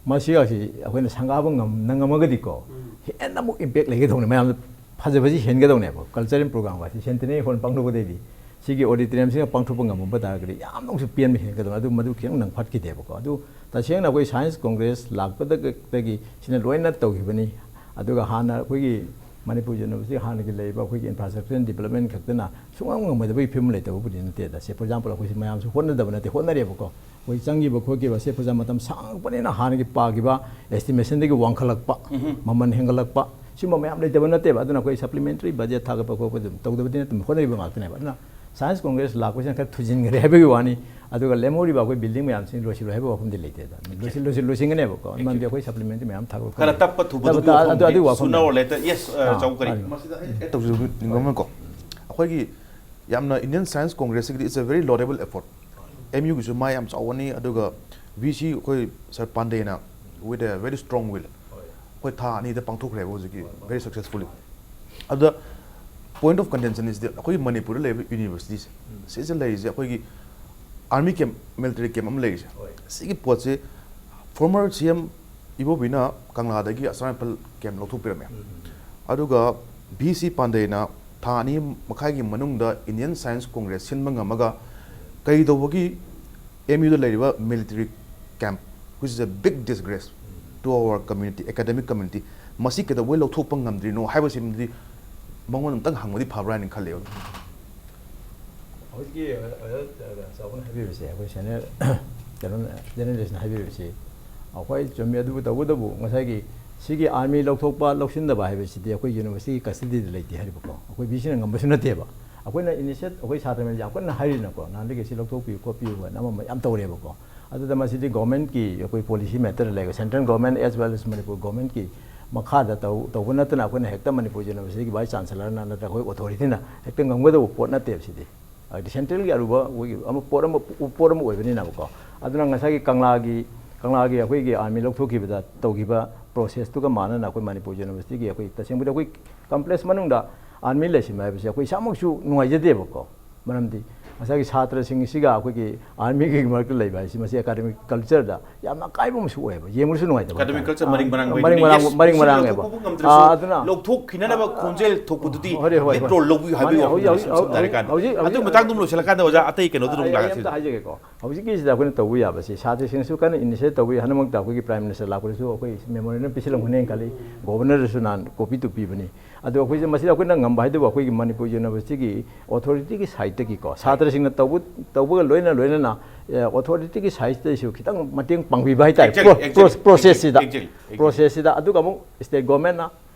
ꯃꯁꯤꯒꯁꯤ ꯑꯩꯈꯣꯏꯅ ꯁꯪꯒꯥꯕ ꯉꯝ-, ꯉꯝꯃꯒꯗꯤꯀꯣ, ꯎꯝ꯫ ꯍꯦꯟꯅ ꯑꯃꯨꯛ ꯏꯝꯄꯦꯛ ꯂꯩꯒꯗꯧꯅꯦ, ꯃꯌꯥꯝꯗ ꯐꯖꯕꯁꯤ ꯍꯦꯟꯒꯗꯧꯅꯦꯕ꯫ ꯀꯜꯆꯔꯦꯜ ꯄ꯭ꯔꯣꯒ꯭ꯔꯥꯝꯒꯁꯤ ꯁꯦꯟꯇꯦꯅꯔꯤ ꯍꯣꯜ ꯄꯥꯡꯊꯣꯛꯄꯗꯩꯗꯤ ꯁꯤꯒꯤ ꯑꯣꯗꯤꯇꯣꯔꯤꯌꯝꯁꯤꯒ ꯄꯥꯡꯊꯣꯛꯄ ꯉꯝꯃꯝꯕ ꯇꯥꯔꯒꯗꯤ ꯌꯥꯝꯅ ꯑꯃꯨꯛꯁꯨ ꯄꯦꯟꯕ ꯍꯦꯟꯒꯗꯧꯅꯦ꯫ ꯑꯗꯨ ꯃꯗꯨ ꯈꯤꯇꯪ ꯅꯪꯐꯠꯈꯤꯗꯦꯕꯀꯣ꯫ ꯑꯗꯨ ꯇꯁꯦꯡꯅ ꯑꯩꯈꯣꯏ ꯁꯥꯏꯟꯁ ꯀꯣꯡꯒ꯭ꯔꯦꯁ ꯂꯥꯛꯄꯗꯒꯤ ꯁꯤꯅ ꯂꯣꯏꯅ ꯇꯧꯈꯤꯕꯅꯤ꯫ ꯑꯗꯨꯒ ꯍꯥꯟꯅ ꯑꯩꯈꯣꯏꯒꯤ ꯃꯅꯤꯄꯨꯔ ꯌꯨꯅꯤꯚꯔꯁꯤꯇꯤ ꯍꯥꯟꯅꯒꯤ ꯂꯩꯔꯤꯕ ꯑꯩꯈꯣꯏꯒꯤ ꯏꯟꯐ꯭ꯔꯥꯁ꯭ꯇ꯭ꯔꯛꯆꯔ ꯗꯤꯕꯂꯞꯃꯦꯟ ꯈꯛꯇꯅ ꯁꯨꯡꯉꯝ ꯉꯝꯃꯣꯏꯗꯕꯒꯤ ꯐꯤꯕꯝ ꯂꯩꯇꯕꯕꯨꯗꯤ ꯅꯠꯇꯦꯗ꯫ ꯁꯦ, for example, ꯑꯩꯈꯣꯏꯁꯤ ꯃꯌꯥꯝꯁꯨ ꯍꯣꯠꯅꯗꯕ ꯅꯠꯇꯦ, ꯍꯣꯠꯅꯔꯦꯕꯀꯣ꯫ ꯑꯩꯈꯣꯏ ꯆꯪꯈꯤꯕ ꯈꯣꯠꯈꯤꯕ ꯑꯁꯦ ꯐꯖ ꯃꯇꯝ ꯁꯥꯡꯉꯛꯄꯅꯤꯅ ꯍꯥꯟꯅꯒꯤ ꯄꯥꯈꯤꯕ ꯑꯦꯁꯇꯤꯃꯦꯁꯟꯗꯒꯤ ꯋꯥꯡꯈꯠꯂꯛꯄ, ꯎꯝ꯫ ꯃꯃꯜ ꯍꯦꯟꯒꯠꯂꯛꯄ, ꯁꯤꯒꯨꯝꯕ ꯃꯌꯥꯝ ꯂꯩꯇꯕ ꯅꯠꯇꯦꯕ꯫ ꯑꯗꯨꯅ ꯑꯩꯈꯣꯏ ꯁꯄ꯭ꯂꯤꯃꯦꯟꯇꯔꯤ ꯕꯖꯦꯠ ꯊꯥꯒꯠꯄ ꯈꯣꯠꯄ ꯑꯗꯨꯝ ꯇꯧꯗꯕꯗꯤ ꯅꯠꯇꯦ, ꯍꯣꯠꯅꯔꯤꯕ ꯉꯥꯛꯇꯅꯦꯕ꯫ ꯑꯗꯨꯅ ꯁꯥꯏꯟꯁ ꯀꯣꯡꯒ꯭ꯔꯦꯁ ꯂꯥꯛꯄꯁꯤꯅ ꯈꯔ ꯊꯨꯖꯤꯟꯈ꯭ꯔꯦ ꯍꯥꯏꯕꯒꯤ ꯋꯥꯅꯤ꯫ ꯑꯗꯨꯒ ꯂꯦꯝꯍꯧꯔꯤꯕ ꯑꯩꯈꯣꯏ ꯕꯤꯜꯗꯤꯡ ꯃꯌꯥꯝꯁꯤ ꯂꯣꯏꯁꯤꯜꯂꯣꯏ ꯍꯥꯏꯕ ꯋꯥꯐꯝꯗꯤ ꯂꯩꯇꯦꯗ꯫ ꯂꯣꯏꯁꯤꯜ-, ꯂꯣꯏꯁꯤꯜ-, ꯂꯣꯏꯁꯤꯟꯒꯅꯦꯕꯀꯣ꯫ ꯃꯔꯝꯗꯤ ꯑꯩꯈꯣꯏ ꯁꯄ꯭ꯂꯤꯃꯦꯟꯇꯔꯤ ꯃꯌꯥꯝ ꯊꯥꯒꯠꯄ ꯈꯔ ꯈꯣꯠꯄ ꯇꯞꯄ ꯊꯨꯕꯗꯨꯒꯤ ꯇꯞꯄ ꯇꯥ-, ꯑꯗꯨ, ꯋꯥꯐꯝꯗꯤ ꯑꯗꯨꯒꯤ ꯋꯥꯐꯝ sooner or later, yes, ꯑ, ꯑꯥ, ꯆꯥꯎ ꯀꯔꯤ? ꯃꯥꯅꯤ꯫ ꯃꯁꯤꯗ ꯑꯩ add ꯇꯧꯖꯅꯤꯡꯕ ꯑꯃꯅꯀꯣ, ꯑꯩꯈꯣꯏꯒꯤ ꯌꯥꯝꯅ Indian Science Congress ꯁꯤꯒꯤꯗꯤ it's a very laudable effort꯫ ꯑꯦꯝ ꯌꯨꯒꯤꯁꯨ ꯃꯥꯏ ꯌꯥꯝ ꯆꯥꯎꯒꯅꯤ, ꯑꯗꯨꯒ ꯚꯤ ꯁꯤ ꯑꯩꯈꯣꯏ ꯁꯥꯔ ꯄꯥꯟꯗꯦꯅ with a very strong will ꯑꯩꯈꯣꯏ ꯊꯥ ꯑꯅꯤꯗ ꯄꯥꯡꯊꯣꯛꯈ꯭ꯔꯦꯕ ꯍꯧꯖꯤꯛꯀꯤ very successfully꯫ ꯑꯗꯨꯗ point of contention is that ꯑꯩꯈꯣꯏꯒꯤ ꯃꯅꯤꯄꯨꯔꯗ ꯂꯩꯔꯤꯕ ꯌꯨꯅꯤꯚꯔꯁꯤꯇꯤꯁꯦ, ꯁꯤꯁꯦ ꯂꯩꯔꯤꯁꯦ ꯑꯩꯈꯣꯏꯒꯤ army camp, military camp ꯑꯃ ꯂꯩꯔꯤꯁꯦ꯫ ꯁꯤꯒꯤ ꯄꯣꯠꯁꯦ former C M ꯏꯕꯣꯕꯤꯅ ꯀꯪꯂꯥꯗꯒꯤ ꯑꯁꯥꯝ ꯔꯥꯏꯐꯜ camp ꯂꯧꯊꯣꯛꯄꯤꯔꯝꯃꯦ꯫ ꯑꯗꯨꯒ ꯚꯤ ꯁꯤ ꯄꯥꯟꯗꯦꯅ ꯊꯥ ꯑꯅꯤ ꯃꯈꯥꯏꯒꯤ ꯃꯅꯨꯡꯗ Indian Science Congress ꯁꯤꯟꯕ ꯉꯝꯃꯒ ꯀꯩꯗꯧꯕꯒꯤ ꯑꯦꯝ ꯌꯨꯗ ꯂꯩꯔꯤꯕ military camp, which is a big disgrace to our community, academic community, ꯃꯁꯤ ꯀꯩꯗꯧꯕꯩ ꯂꯧꯊꯣꯛꯄ ꯉꯝꯗ꯭ꯔꯤꯅꯣ ꯍꯥꯏꯕꯁꯤꯃꯗꯤ ꯃꯉꯣꯟꯗ ꯑꯝꯇꯪ ꯍꯪꯕꯗꯤ ꯐꯕ꯭ꯔꯥ ꯍꯥꯏꯅ ꯈꯜꯂꯦ꯫ ꯍꯧꯖꯤꯛꯀꯤ, ꯑ, ꯑ, ꯑ, ꯆꯥꯎꯕꯅ ꯍꯥꯏꯕꯤꯕꯁꯦ ꯑꯩꯈꯣꯏ senior ꯀꯩꯅꯣ, ꯖꯔꯅꯦꯂꯤꯁꯅ ꯍꯥꯏꯕꯤꯔꯤꯕꯁꯤ ꯑꯩꯈꯣꯏ ꯆꯨꯝꯃꯤ꯫ ꯑꯗꯨꯕꯨ ꯇꯧꯕꯇꯕꯨ ꯉꯁꯥꯏꯒꯤ ꯁꯤꯒꯤ ꯑꯥꯔꯃꯤ ꯂꯧꯊꯣꯛꯄ ꯂꯧꯁꯤꯟꯗꯕ ꯍꯥꯏꯕꯁꯤꯗꯤ ꯑꯩꯈꯣꯏ ꯌꯨꯅꯤꯚꯔꯁꯤꯇꯤꯒꯤ ꯀꯁꯇꯗꯤꯗ ꯂꯩꯇꯦ ꯍꯥꯏꯔꯤꯕꯀꯣ꯫ ꯑꯩꯈꯣꯏ ꯚꯤ ꯁꯤꯅ ꯉꯝꯕꯁꯨ ꯅꯠꯇꯦꯕ꯫ ꯑꯩꯈꯣꯏꯅ ꯏꯅꯤꯁꯤꯌꯦꯠ, ꯑꯩꯈꯣꯏ ꯁꯥꯇ꯭ꯔ ꯃꯌꯥꯝꯁꯦ ꯌꯥꯝ ꯀꯟꯅ ꯍꯥꯏꯔꯤꯅꯀꯣ, ꯅꯍꯥꯟꯗꯒꯤ ꯁꯤ ꯂꯧꯊꯣꯛꯄꯤꯌꯨ ꯈꯣꯠꯄꯤꯌꯨ ꯍꯥꯏꯅ ꯑꯃ ꯑꯃ ꯌꯥꯝ ꯇꯧꯔꯦꯕꯀꯣ꯫ ꯑꯗꯨꯗ ꯃꯁꯤꯗꯤ ꯒꯣꯔꯃꯦꯟꯠꯀꯤ ꯑꯩꯈꯣꯏ ꯄꯣꯂꯤꯁꯤ ꯃꯦꯇꯔ ꯂꯩꯔꯦ, central government as well as Manipur ꯒꯣꯔꯃꯦꯟꯠꯀꯤ ꯃꯈꯥꯗ ꯇꯧ-, ꯇꯧꯕ ꯅꯠꯇꯅ ꯑꯩꯈꯣꯏꯅ ꯍꯦꯛꯇ ꯃꯅꯤꯄꯨꯔ ꯌꯨꯅꯤꯚꯔꯁꯤꯇꯤꯒꯤ ꯚꯥꯏꯁ ꯆꯥꯟꯁꯦꯂꯔꯅ ꯅꯠꯇ꯭ꯔꯒ ꯑꯩꯈꯣꯏ ꯑꯣꯊꯣꯔꯤꯇꯤꯅ ꯍꯦꯛꯇ ꯉꯝꯒꯗꯧꯕ ꯄꯣꯠ ꯅꯠꯇꯦꯕ ꯁꯤꯗꯤ꯫ ꯍꯥꯏꯗꯤ ꯁꯦꯟꯇ꯭ꯔꯦꯜꯒꯤ ꯑꯔꯨꯕ ꯑꯩꯈꯣꯏꯒꯤ ꯑꯃ ꯄꯣꯠ ꯑꯃ, ꯄꯣꯠ ꯑꯃ ꯑꯣꯏꯕꯅꯤꯅꯕꯀꯣ꯫ ꯑꯗꯨꯅ ꯉꯁꯥꯏꯒꯤ ꯀꯪꯂꯥꯒꯤ, ꯀꯪꯂꯥꯒꯤ ꯑꯩꯈꯣꯏꯒꯤ ꯑꯥꯔꯃꯤ ꯂꯧꯊꯣꯛꯈꯤꯕꯗ ꯇꯧꯈꯤꯕ ꯄ꯭ꯔꯣꯁꯦꯁꯇꯨꯒ ꯃꯥꯟꯅꯅ ꯑꯩꯈꯣꯏ ꯃꯅꯤꯄꯨꯔ ꯌꯨꯅꯤꯚꯔꯁꯤꯇꯤꯒꯤ ꯑꯩꯈꯣꯏ ꯇꯁꯦꯡꯕꯗꯤ ꯑꯩꯈꯣꯏ ꯀꯝꯄ꯭ꯂꯦꯛꯁ ꯃꯅꯨꯡꯗ ꯑꯥꯔꯃꯤ ꯂꯩꯁꯤꯟꯕ ꯍꯥꯏꯕꯁꯦ ꯑꯩꯈꯣꯏ ꯏꯁꯥꯃꯛꯁꯨ ꯅꯨꯡꯉꯥꯏꯖꯗꯦꯕꯀꯣ꯫ ꯃꯔꯝꯗꯤ ꯉꯁꯥꯏꯒꯤ ꯁꯥꯇ꯭ꯔꯁꯤꯡꯁꯤꯒ ꯑꯩꯈꯣꯏꯒꯤ ꯑꯥꯔꯃꯤꯒꯤ ꯃꯔꯛꯇ ꯂꯩꯕ ꯍꯥꯏꯁꯤ ꯃꯁꯤ ꯑꯦꯀꯥꯗꯃꯤꯛ ꯀꯜꯆꯔꯗ ꯌꯥꯝꯅ ꯑꯀꯥꯏꯕ ꯑꯃꯁꯨ ꯑꯣꯏꯌꯦꯕ, ꯌꯦꯡꯕꯁꯨ ꯅꯨꯡꯉꯥꯏꯇꯕ ꯍꯥꯏꯇꯥꯔꯦ꯫ ꯑꯦꯀꯥꯗꯃꯤꯛ ꯀꯜꯆꯔ ꯃꯔꯤꯡ ꯃꯔꯥꯡ ꯑꯥ, ꯑꯣꯏꯕꯅꯤꯅ, ꯃꯔꯤꯡ ꯃꯔꯥꯡ, yes,ꯃꯔꯤꯡ ꯃꯁꯤꯅ ꯃꯔꯥꯡ ꯂꯧꯊꯣꯛꯄ ꯑꯣꯏꯕ꯫ ꯉꯝꯗ꯭ꯔꯁꯨ ꯑꯥ, ꯑꯗꯨꯅ ꯂꯧꯊꯣꯛꯈꯤꯅꯅꯕ ꯈꯣꯟꯖꯦꯜ ꯊꯣꯛꯄꯗꯨꯗꯤ ꯍꯣꯏ, ꯍꯣꯏ, ꯍꯣꯏ꯫ ꯅꯦꯠ ꯔꯣꯜ ꯂꯧꯕꯤꯌꯨ ꯍꯥꯏꯕꯒꯤ ꯃꯥꯅꯦ, ꯋꯥꯐꯝꯅꯤ꯫ ꯍꯧꯖꯤꯛ, ꯁꯝꯅ ꯍꯧꯖꯤꯛ, ꯍꯥꯏꯔꯀꯥꯟꯗ ꯍꯧꯖꯤꯛ, ꯑꯗꯨꯒꯤ ꯍꯧꯖꯤꯛ ꯃꯇꯥꯡꯗꯨ ꯂꯣꯏꯁꯤꯜꯂꯀꯥꯟꯗ ꯑꯣꯖꯥ ꯑꯇꯩ ꯀꯩꯅꯣꯗꯨ ꯑꯗꯨꯝ ꯑꯩ ꯂꯥꯛꯑꯁꯤ꯫ ꯑꯝꯇ ꯍꯥꯏꯖꯒꯦꯀꯣ꯫ ꯍꯧꯖꯤꯛꯀꯤꯁꯤꯗ ꯑꯩꯈꯣꯏꯅ ꯇꯧꯕ ꯌꯥꯕꯁꯤ ꯁꯥꯇ꯭ꯔꯁꯤꯡꯁꯨ ꯀꯟꯅ ꯏꯅꯤꯁꯤꯌꯦꯠ ꯇꯧꯕ ꯌꯥꯏ꯫ ꯍꯟꯗꯛꯃꯛꯇ ꯑꯩꯈꯣꯏꯒꯤ ꯄ꯭ꯔꯥꯏꯝ ꯃꯤꯅꯤꯁꯇꯔ ꯂꯥꯛꯄꯗꯁꯨ ꯑꯩꯈꯣꯏ ꯃꯦꯃꯣꯔꯦꯟꯗꯝ ꯄꯤꯁꯤꯜꯂꯝꯒꯅꯤ ꯈꯜꯂꯤ꯫ ꯒꯣꯕꯔꯅꯔꯗꯁꯨ ꯅꯍꯥꯟ ꯀꯣꯄꯤ ꯇꯨ ꯄꯤꯕꯅꯤ꯫ ꯑꯗꯣ ꯑꯩꯈꯣꯏꯁꯦ ꯃꯁꯤꯗ ꯑꯩꯈꯣꯏꯅ ꯉꯝꯕ ꯍꯥꯏꯗꯨꯕꯨ ꯑꯩꯈꯣꯏꯒꯤ ꯃꯅꯤꯄꯨꯔ ꯌꯨꯅꯤꯚꯔꯁꯤꯇꯤꯒꯤ ꯑꯣꯊꯣꯔꯤꯇꯤꯒꯤ ꯁꯥꯏꯠꯇꯒꯤꯀꯣ, ꯁꯥꯇ꯭ꯔꯁꯤꯡꯅ ꯇꯧꯕ, ꯇꯧꯕꯒ ꯂꯣꯏꯅ ꯂꯣꯏꯅꯅ, ꯑꯦ, ꯑꯣꯊꯣꯔꯤꯇꯤꯒꯤ ꯁꯥꯏꯠꯇꯒꯤꯁꯨ ꯈꯤꯇꯪ ꯃꯇꯦꯡ ꯄꯥꯡꯕꯤꯕ ꯍꯥꯏꯇꯥꯔꯦ꯫ Exactly, ꯄ꯭ꯔꯣ-, ꯄ꯭ꯔꯣ-, exactly, ꯄ꯭ꯔꯣꯁꯦꯁꯁꯤꯗ, exactly, exactly꯫ ꯄ꯭ꯔꯣꯁꯦꯁꯁꯤꯗ꯫ ꯑꯗꯨꯒ ꯑꯃꯨꯛ ꯁ꯭ꯇꯦꯠ ꯒꯣꯔꯃꯦꯟꯅ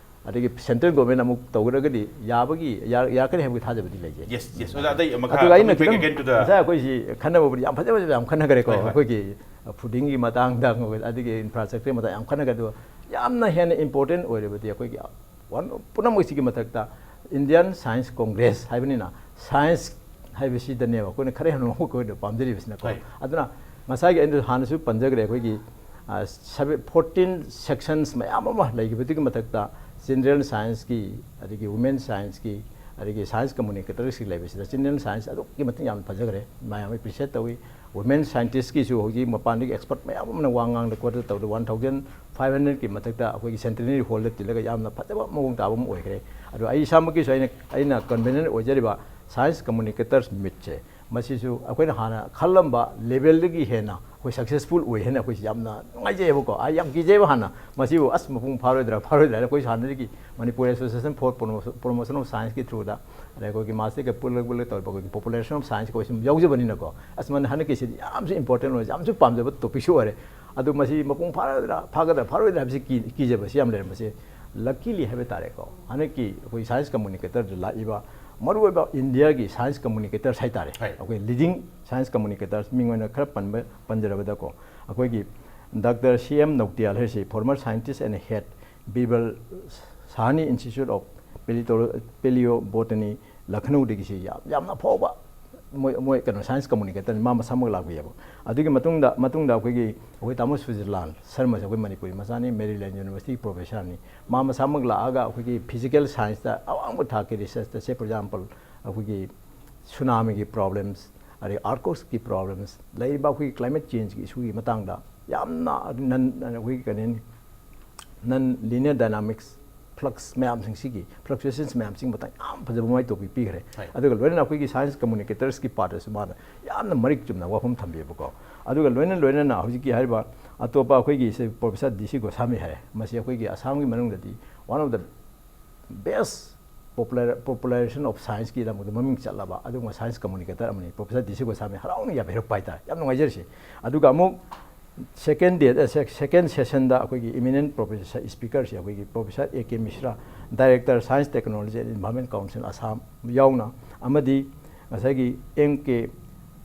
ꯑꯗꯒꯤ ꯁꯦꯟꯇ꯭ꯔꯦꯜ ꯒꯣꯔꯃꯦꯟ ꯑꯃꯨꯛ ꯇꯧꯔꯒꯗꯤ ꯌꯥꯕꯒꯤ, ꯌꯥ-, ꯌꯥꯔꯛꯀꯅꯤ ꯍꯥꯏꯕꯒꯤ ꯊꯥꯖꯕꯗꯤ ꯂꯩꯖꯩ꯫ Yes, yes, ꯑꯣꯖꯥ, ꯑꯇꯩ ꯃꯈꯥ ꯑꯗꯨꯒ ꯑꯩꯅ coming back ꯈꯤꯇꯪ again to the ꯉꯁꯥꯏ ꯑꯩꯈꯣꯏꯁꯤ ꯈꯟꯅꯕꯕꯨꯗꯤ ꯌꯥꯝ ꯐꯖ ꯐꯖꯕ ꯌꯥꯝ ꯈꯟꯅꯈ꯭ꯔꯦꯀꯣ꯫ ꯍꯣꯏ, ꯍꯣꯏ꯫ ꯑꯩꯈꯣꯏꯒꯤ ꯐꯨꯗꯤꯡꯒꯤ ꯃꯇꯥꯡꯗ, ꯑꯗꯒꯤ ꯏꯟꯐ꯭ꯔꯥꯁ꯭ꯇ꯭ꯔꯛꯆꯔ ꯃꯇꯥꯡ ꯌꯥꯝ ꯈꯟꯅꯈ꯭ꯔꯦ꯫ ꯑꯗꯨꯒ ꯌꯥꯝꯅ ꯍꯦꯟꯅ ꯏꯝꯄꯣꯔꯇꯦꯟ ꯑꯣꯏꯔꯤꯕꯗꯤ ꯑꯩꯈꯣꯏꯒꯤ ꯋꯥꯟ, ꯄꯨꯝꯅꯃꯛꯁꯤꯒꯤ ꯃꯊꯛꯇ ꯏꯟꯗꯤꯌꯥꯟ ꯁꯥꯏꯟꯁ ꯀꯣꯡꯒ꯭ꯔꯦꯁ ꯍꯥꯏꯕꯅꯤꯅ, ꯁꯥꯏꯟꯁ ꯍꯥꯏꯕꯁꯤꯗꯅꯦꯕ ꯑꯩꯈꯣꯏꯅ ꯈꯔ ꯍꯦꯟꯅ ꯑꯃꯨꯛ ꯑꯩꯈꯣꯏꯅ ꯄꯥꯝꯖꯔꯤꯕꯁꯤꯅꯀꯣ꯫ ꯍꯣꯏ꯫ ꯑꯗꯨꯅ ꯉꯁꯥꯏꯒꯤ ꯑꯩꯅ ꯍꯥꯟꯅꯁꯨ ꯄꯟꯖꯈ꯭ꯔꯦ, ꯑꯩꯈꯣꯏꯒꯤ, ꯑ, ꯁꯕꯦ-, ꯐꯣꯔꯇꯤꯟ ꯁꯦꯛꯁꯟꯁ ꯃꯌꯥꯝ ꯑꯃ ꯂꯩꯈꯤꯕꯗꯨꯒꯤ ꯃꯊꯛꯇ ꯆꯤꯜꯗ꯭ꯔꯦꯟ ꯁꯥꯏꯟꯁꯀꯤ, ꯑꯗꯒꯤ ꯋꯨꯃꯦꯟ ꯁꯥꯏꯟꯁꯀꯤ, ꯑꯗꯒꯤ ꯁꯥꯏꯟꯁ ꯀꯝꯃꯨꯅꯤꯀꯦꯇꯔꯁꯤꯡ ꯂꯩꯕꯁꯤꯗ ꯆꯤꯜꯗ꯭ꯔꯦꯟ ꯁꯥꯏꯟꯁ ꯑꯗꯨꯛꯀꯤ ꯃꯇꯤꯛ ꯌꯥꯝꯅ ꯐꯖꯈ꯭ꯔꯦ, ꯃꯌꯥꯝ ꯑꯦꯄ꯭ꯔꯤꯁꯤꯌꯦꯠ ꯇꯧꯏ꯫ ꯋꯨꯃꯦꯟ ꯁꯥꯏꯟꯇꯤꯁꯀꯤꯁꯨ ꯍꯧꯖꯤꯛ ꯃꯄꯥꯟꯗꯒꯤ ꯑꯦꯛꯁꯄꯔꯠ ꯃꯌꯥꯝ ꯑꯃꯅ ꯋꯥ ꯉꯥꯡꯗ ꯈꯣꯠꯇ ꯇꯧꯗ ꯋꯥꯟ ꯊꯥꯎꯖꯟ ꯐꯥꯏꯚ ꯍꯟꯗ꯭ꯔꯦꯠꯀꯤ ꯃꯊꯛꯇ ꯑꯩꯈꯣꯏꯒꯤ ꯁꯦꯟꯇꯤꯅꯔꯤ ꯍꯣꯜꯗ ꯇꯤꯜꯂꯒ ꯌꯥꯝꯅ ꯐꯖꯕ ꯃꯑꯣꯡ ꯇꯥꯕ ꯑꯃ ꯑꯣꯏꯈ꯭ꯔꯦ꯫ ꯑꯗꯣ ꯑꯩ ꯏꯁꯥꯃꯛꯀꯤꯁꯨ ꯑꯩꯅ, ꯑꯩꯅ ꯀꯟꯚꯤꯅꯔ ꯑꯣꯏꯖꯔꯤꯕ ꯁꯥꯏꯟꯁ ꯀꯝꯃꯨꯅꯤꯀꯦꯇꯔꯁ ꯃꯤꯠꯁꯦ ꯃꯁꯤꯁꯨ ꯑꯩꯈꯣꯏꯅ ꯍꯥꯟꯅ ꯈꯜꯂꯝꯕ ꯂꯦꯚꯦꯜꯗꯒꯤ ꯍꯦꯟꯅ ꯑꯩꯈꯣꯏ ꯁꯛꯁꯦꯁꯐꯨꯜ ꯑꯣꯏ ꯍꯥꯏꯅ ꯑꯩꯈꯣꯏꯁꯤ ꯌꯥꯝꯅ ꯅꯨꯡꯉꯥꯏꯖꯩꯑꯕꯀꯣ꯫ ꯑꯩ ꯌꯥꯝ ꯀꯤꯖꯩꯕ ꯍꯥꯟꯅ, ꯃꯁꯤꯕꯨ ꯑꯁ ꯃꯄꯨꯡ ꯐꯥꯔꯣꯏꯗ꯭ꯔꯥ ꯐꯥꯔꯣꯏꯗ꯭ꯔꯥ ꯍꯥꯏꯅ꯫ ꯑꯩꯈꯣꯏꯁꯨ ꯍꯥꯟꯅꯗꯒꯤ Manipur Association for Promotion of Scienceꯀꯤ throughꯗ, ꯑꯗꯩ ꯑꯩꯈꯣꯏꯒꯤ ꯃꯥꯁꯇꯔꯒ ꯄꯨꯜꯂ ꯄꯨꯜꯂ ꯇꯧꯔꯤꯕ ꯑꯩꯈꯣꯏꯒꯤ Population of Science ꯑꯩꯈꯣꯏ ꯁꯨꯝ ꯌꯥꯎꯖꯕꯅꯤꯅꯀꯣ꯫ ꯑꯁ ꯃꯟ ꯍꯟꯗꯛꯀꯤꯁꯤꯗꯤ ꯌꯥꯝꯁꯨ ꯏꯝꯄꯣꯔꯇꯦꯟ ꯑꯣꯏ, ꯌꯥꯝꯁꯨ ꯄꯥꯝꯖꯕ ꯇꯣꯄꯤꯛꯁꯨ ꯑꯣꯏꯔꯦ꯫ ꯑꯗꯨ ꯃꯁꯤ ꯃꯄꯨꯡ ꯐꯥꯔꯗ꯭ꯔꯥ ꯐꯥꯒꯗ꯭ꯔꯥ ꯐꯥꯔꯣꯏꯗ꯭ꯔꯥ ꯍꯥꯏꯕꯁꯤ ꯀꯤ- ꯀꯤꯖꯕꯁꯤ ꯌꯥꯝ ꯂꯩꯔꯝꯕꯁꯦ꯫ Luckily ꯍꯥꯏꯕ ꯇꯥꯔꯦꯀꯣ, ꯍꯟꯗꯛꯀꯤ ꯑꯩꯈꯣꯏ ꯁꯥꯏꯟꯁ ꯀꯝꯃꯨꯅꯤꯀꯦꯇꯔꯗ ꯂꯥꯛꯏꯕ ꯃꯔꯨꯑꯣꯏꯕ ꯏꯟꯗꯤꯌꯥꯒꯤ ꯁꯥꯏꯟꯁ ꯀꯝꯃꯨꯅꯤꯀꯦꯇꯔꯁ ꯍꯥꯏꯇꯥꯔꯦ, ꯍꯣꯏ꯫ ꯑꯩꯈꯣꯏ ꯂꯤꯗꯤꯡ ꯁꯥꯏꯟꯁ ꯀꯝꯃꯨꯅꯤꯀꯦꯇꯔꯁ ꯃꯤꯡ ꯑꯣꯏꯅ ꯈꯔ ꯄꯟꯕ ꯄꯟꯖꯔꯕꯗꯀꯣ, ꯑꯩꯈꯣꯏꯒꯤ ꯗꯥꯛꯇꯔ ꯁꯤ ꯑꯦꯝ ꯅꯧꯇꯤꯌꯥꯜ ꯍꯥꯏꯁꯤ former scientist and head Birbal Sahni Institute of Paleontolo- Paleobotany, ꯂꯈꯅꯧꯗꯒꯤꯁꯤ ꯌꯥꯝ ꯌꯥꯝꯅ ꯐꯥꯎꯕ ꯃꯣꯏ ꯃꯣꯏ ꯀꯩꯅꯣ ꯁꯥꯏꯟꯁ ꯀꯝꯃꯨꯅꯤꯀꯦꯇꯔꯅꯤ꯫ ꯃꯥ ꯃꯁꯥꯃꯛ ꯂꯥꯛꯄꯤꯑꯕ꯫ ꯑꯗꯨꯒꯤ ꯃꯇꯨꯡꯗ ꯃꯇꯨꯡꯗ ꯑꯩꯈꯣꯏꯒꯤ ꯑꯩꯈꯣꯏ ꯇꯥꯃꯣ ꯁꯨꯖꯤꯔꯂꯥꯜ ꯁꯔꯃꯁꯦ ꯑꯩꯈꯣꯏ ꯃꯅꯤꯄꯨꯔꯤ ꯃꯆꯥꯅꯤ, ꯃꯦꯔꯤꯂꯦꯟ ꯌꯨꯅꯤꯚꯔꯁꯤꯇꯤꯒꯤ ꯄ꯭ꯔꯣꯐꯦꯁꯔꯅꯤ꯫ ꯃꯥ ꯃꯁꯥꯃꯛ ꯂꯥꯛꯑꯒ ꯑꯩꯈꯣꯏꯒꯤ ꯐꯤꯖꯤꯀꯦꯜ ꯁꯥꯏꯟꯁꯇ ꯑꯋꯥꯡꯕ ꯊꯥꯛꯀꯤ ꯔꯤꯁꯔꯁꯇ, say for example ꯑꯩꯈꯣꯏꯒꯤ ꯁꯨꯅꯥꯃꯤꯒꯤ ꯄ꯭ꯔꯣꯕ꯭ꯂꯦꯝꯁ, ꯑꯗꯩ ꯑꯥꯔꯀꯣꯁꯀꯤ ꯄ꯭ꯔꯣꯕ꯭ꯂꯦꯝꯁ, ꯂꯩꯔꯤꯕ ꯑꯩꯈꯣꯏꯒꯤ ꯀ꯭ꯂꯥꯏꯃꯦꯠ ꯆꯦꯟꯖꯀꯤ ꯏꯁꯨꯒꯤ ꯃꯇꯥꯡꯗ ꯌꯥꯝꯅ ꯅꯟ ꯑꯩꯈꯣꯏꯒꯤ ꯀꯩꯅꯤ, ꯅꯟ ꯂꯤꯅꯤꯌꯔ ꯗꯥꯏꯅꯥꯃꯤꯛꯁ ꯐ꯭ꯂꯛꯁ ꯃꯌꯥꯝꯁꯤꯡꯁꯤꯒꯤ, ꯐ꯭ꯂꯛꯆꯨꯌꯦꯁꯟꯁ ꯃꯌꯥꯝꯁꯤꯒꯤ ꯃꯇꯥꯡ ꯌꯥꯝ ꯐꯖꯕ ꯃꯥꯏ ꯇꯣꯄꯤꯛ ꯄꯤꯈ꯭ꯔꯦ꯫ ꯍꯣꯏ꯫ ꯑꯗꯨꯒ ꯂꯣꯏꯅꯅ ꯑꯩꯈꯣꯏꯒꯤ ꯁꯥꯏꯟꯁ ꯀꯝꯃꯨꯅꯤꯀꯦꯇꯔꯁꯀꯤ ꯄꯥꯔꯠꯇꯁꯨ ꯃꯥꯅ ꯌꯥꯝꯅ ꯃꯔꯤꯛ ꯆꯨꯝꯅ ꯋꯥꯐꯝ ꯊꯝꯕꯤꯕꯀꯣ꯫ ꯑꯗꯨꯒ ꯂꯣꯏꯅ ꯂꯣꯏꯅꯅ ꯍꯧꯖꯤꯛꯀꯤ ꯍꯥꯏꯔꯤꯕ ꯑꯇꯣꯞꯄ ꯑꯩꯈꯣꯏꯒꯤ ꯁꯦ ꯄ꯭ꯔꯣꯐꯦꯁꯔ ꯗꯤ ꯁꯤ ꯒꯣꯁꯥꯃꯤ ꯍꯥꯏꯔꯦ, ꯃꯁꯤ ꯑꯩꯈꯣꯏꯒꯤ ꯑꯁꯥꯝꯒꯤ ꯃꯅꯨꯡꯗꯗꯤ one of the best popular popularization of scienceꯀꯤ ꯂꯝꯗ ꯃꯃꯤꯡ ꯆꯠꯂꯕ ꯑꯗꯨꯒꯨꯝꯕ ꯁꯥꯏꯟꯁ ꯀꯝꯃꯨꯅꯤꯀꯦꯇꯔ ꯑꯃꯅꯤ꯫ ꯄ꯭ꯔꯣꯐꯦꯁꯔ ꯗꯤ ꯁꯤ ꯒꯣꯁꯥꯃꯤ ꯍꯔꯥꯎꯅ ꯌꯥꯕꯤꯔꯛꯄ ꯍꯥꯏꯇꯥꯔꯦ, ꯌꯥꯝ ꯅꯨꯡꯉꯥꯏꯖꯔꯤꯁꯦ꯫ ꯑꯗꯨꯒ ꯑꯃꯨꯛ ꯁꯦꯀꯦꯟ ꯗꯦ ꯁꯦꯀꯦꯟ ꯁꯦꯁꯟꯗ ꯑꯩꯈꯣꯏꯒꯤ ꯏꯃꯤꯅꯦꯟ ꯄ꯭ꯔꯣꯐꯦꯁꯔ ꯁ꯭ꯄꯤꯀꯔꯁꯦ ꯑꯩꯈꯣꯏꯒꯤ professor A K Mishra, Director Science Technology and Environment Council Assam ꯌꯥꯎꯅ, ꯑꯃꯗꯤ ꯉꯁꯥꯏꯒꯤ ꯑꯦꯝ ꯀꯦ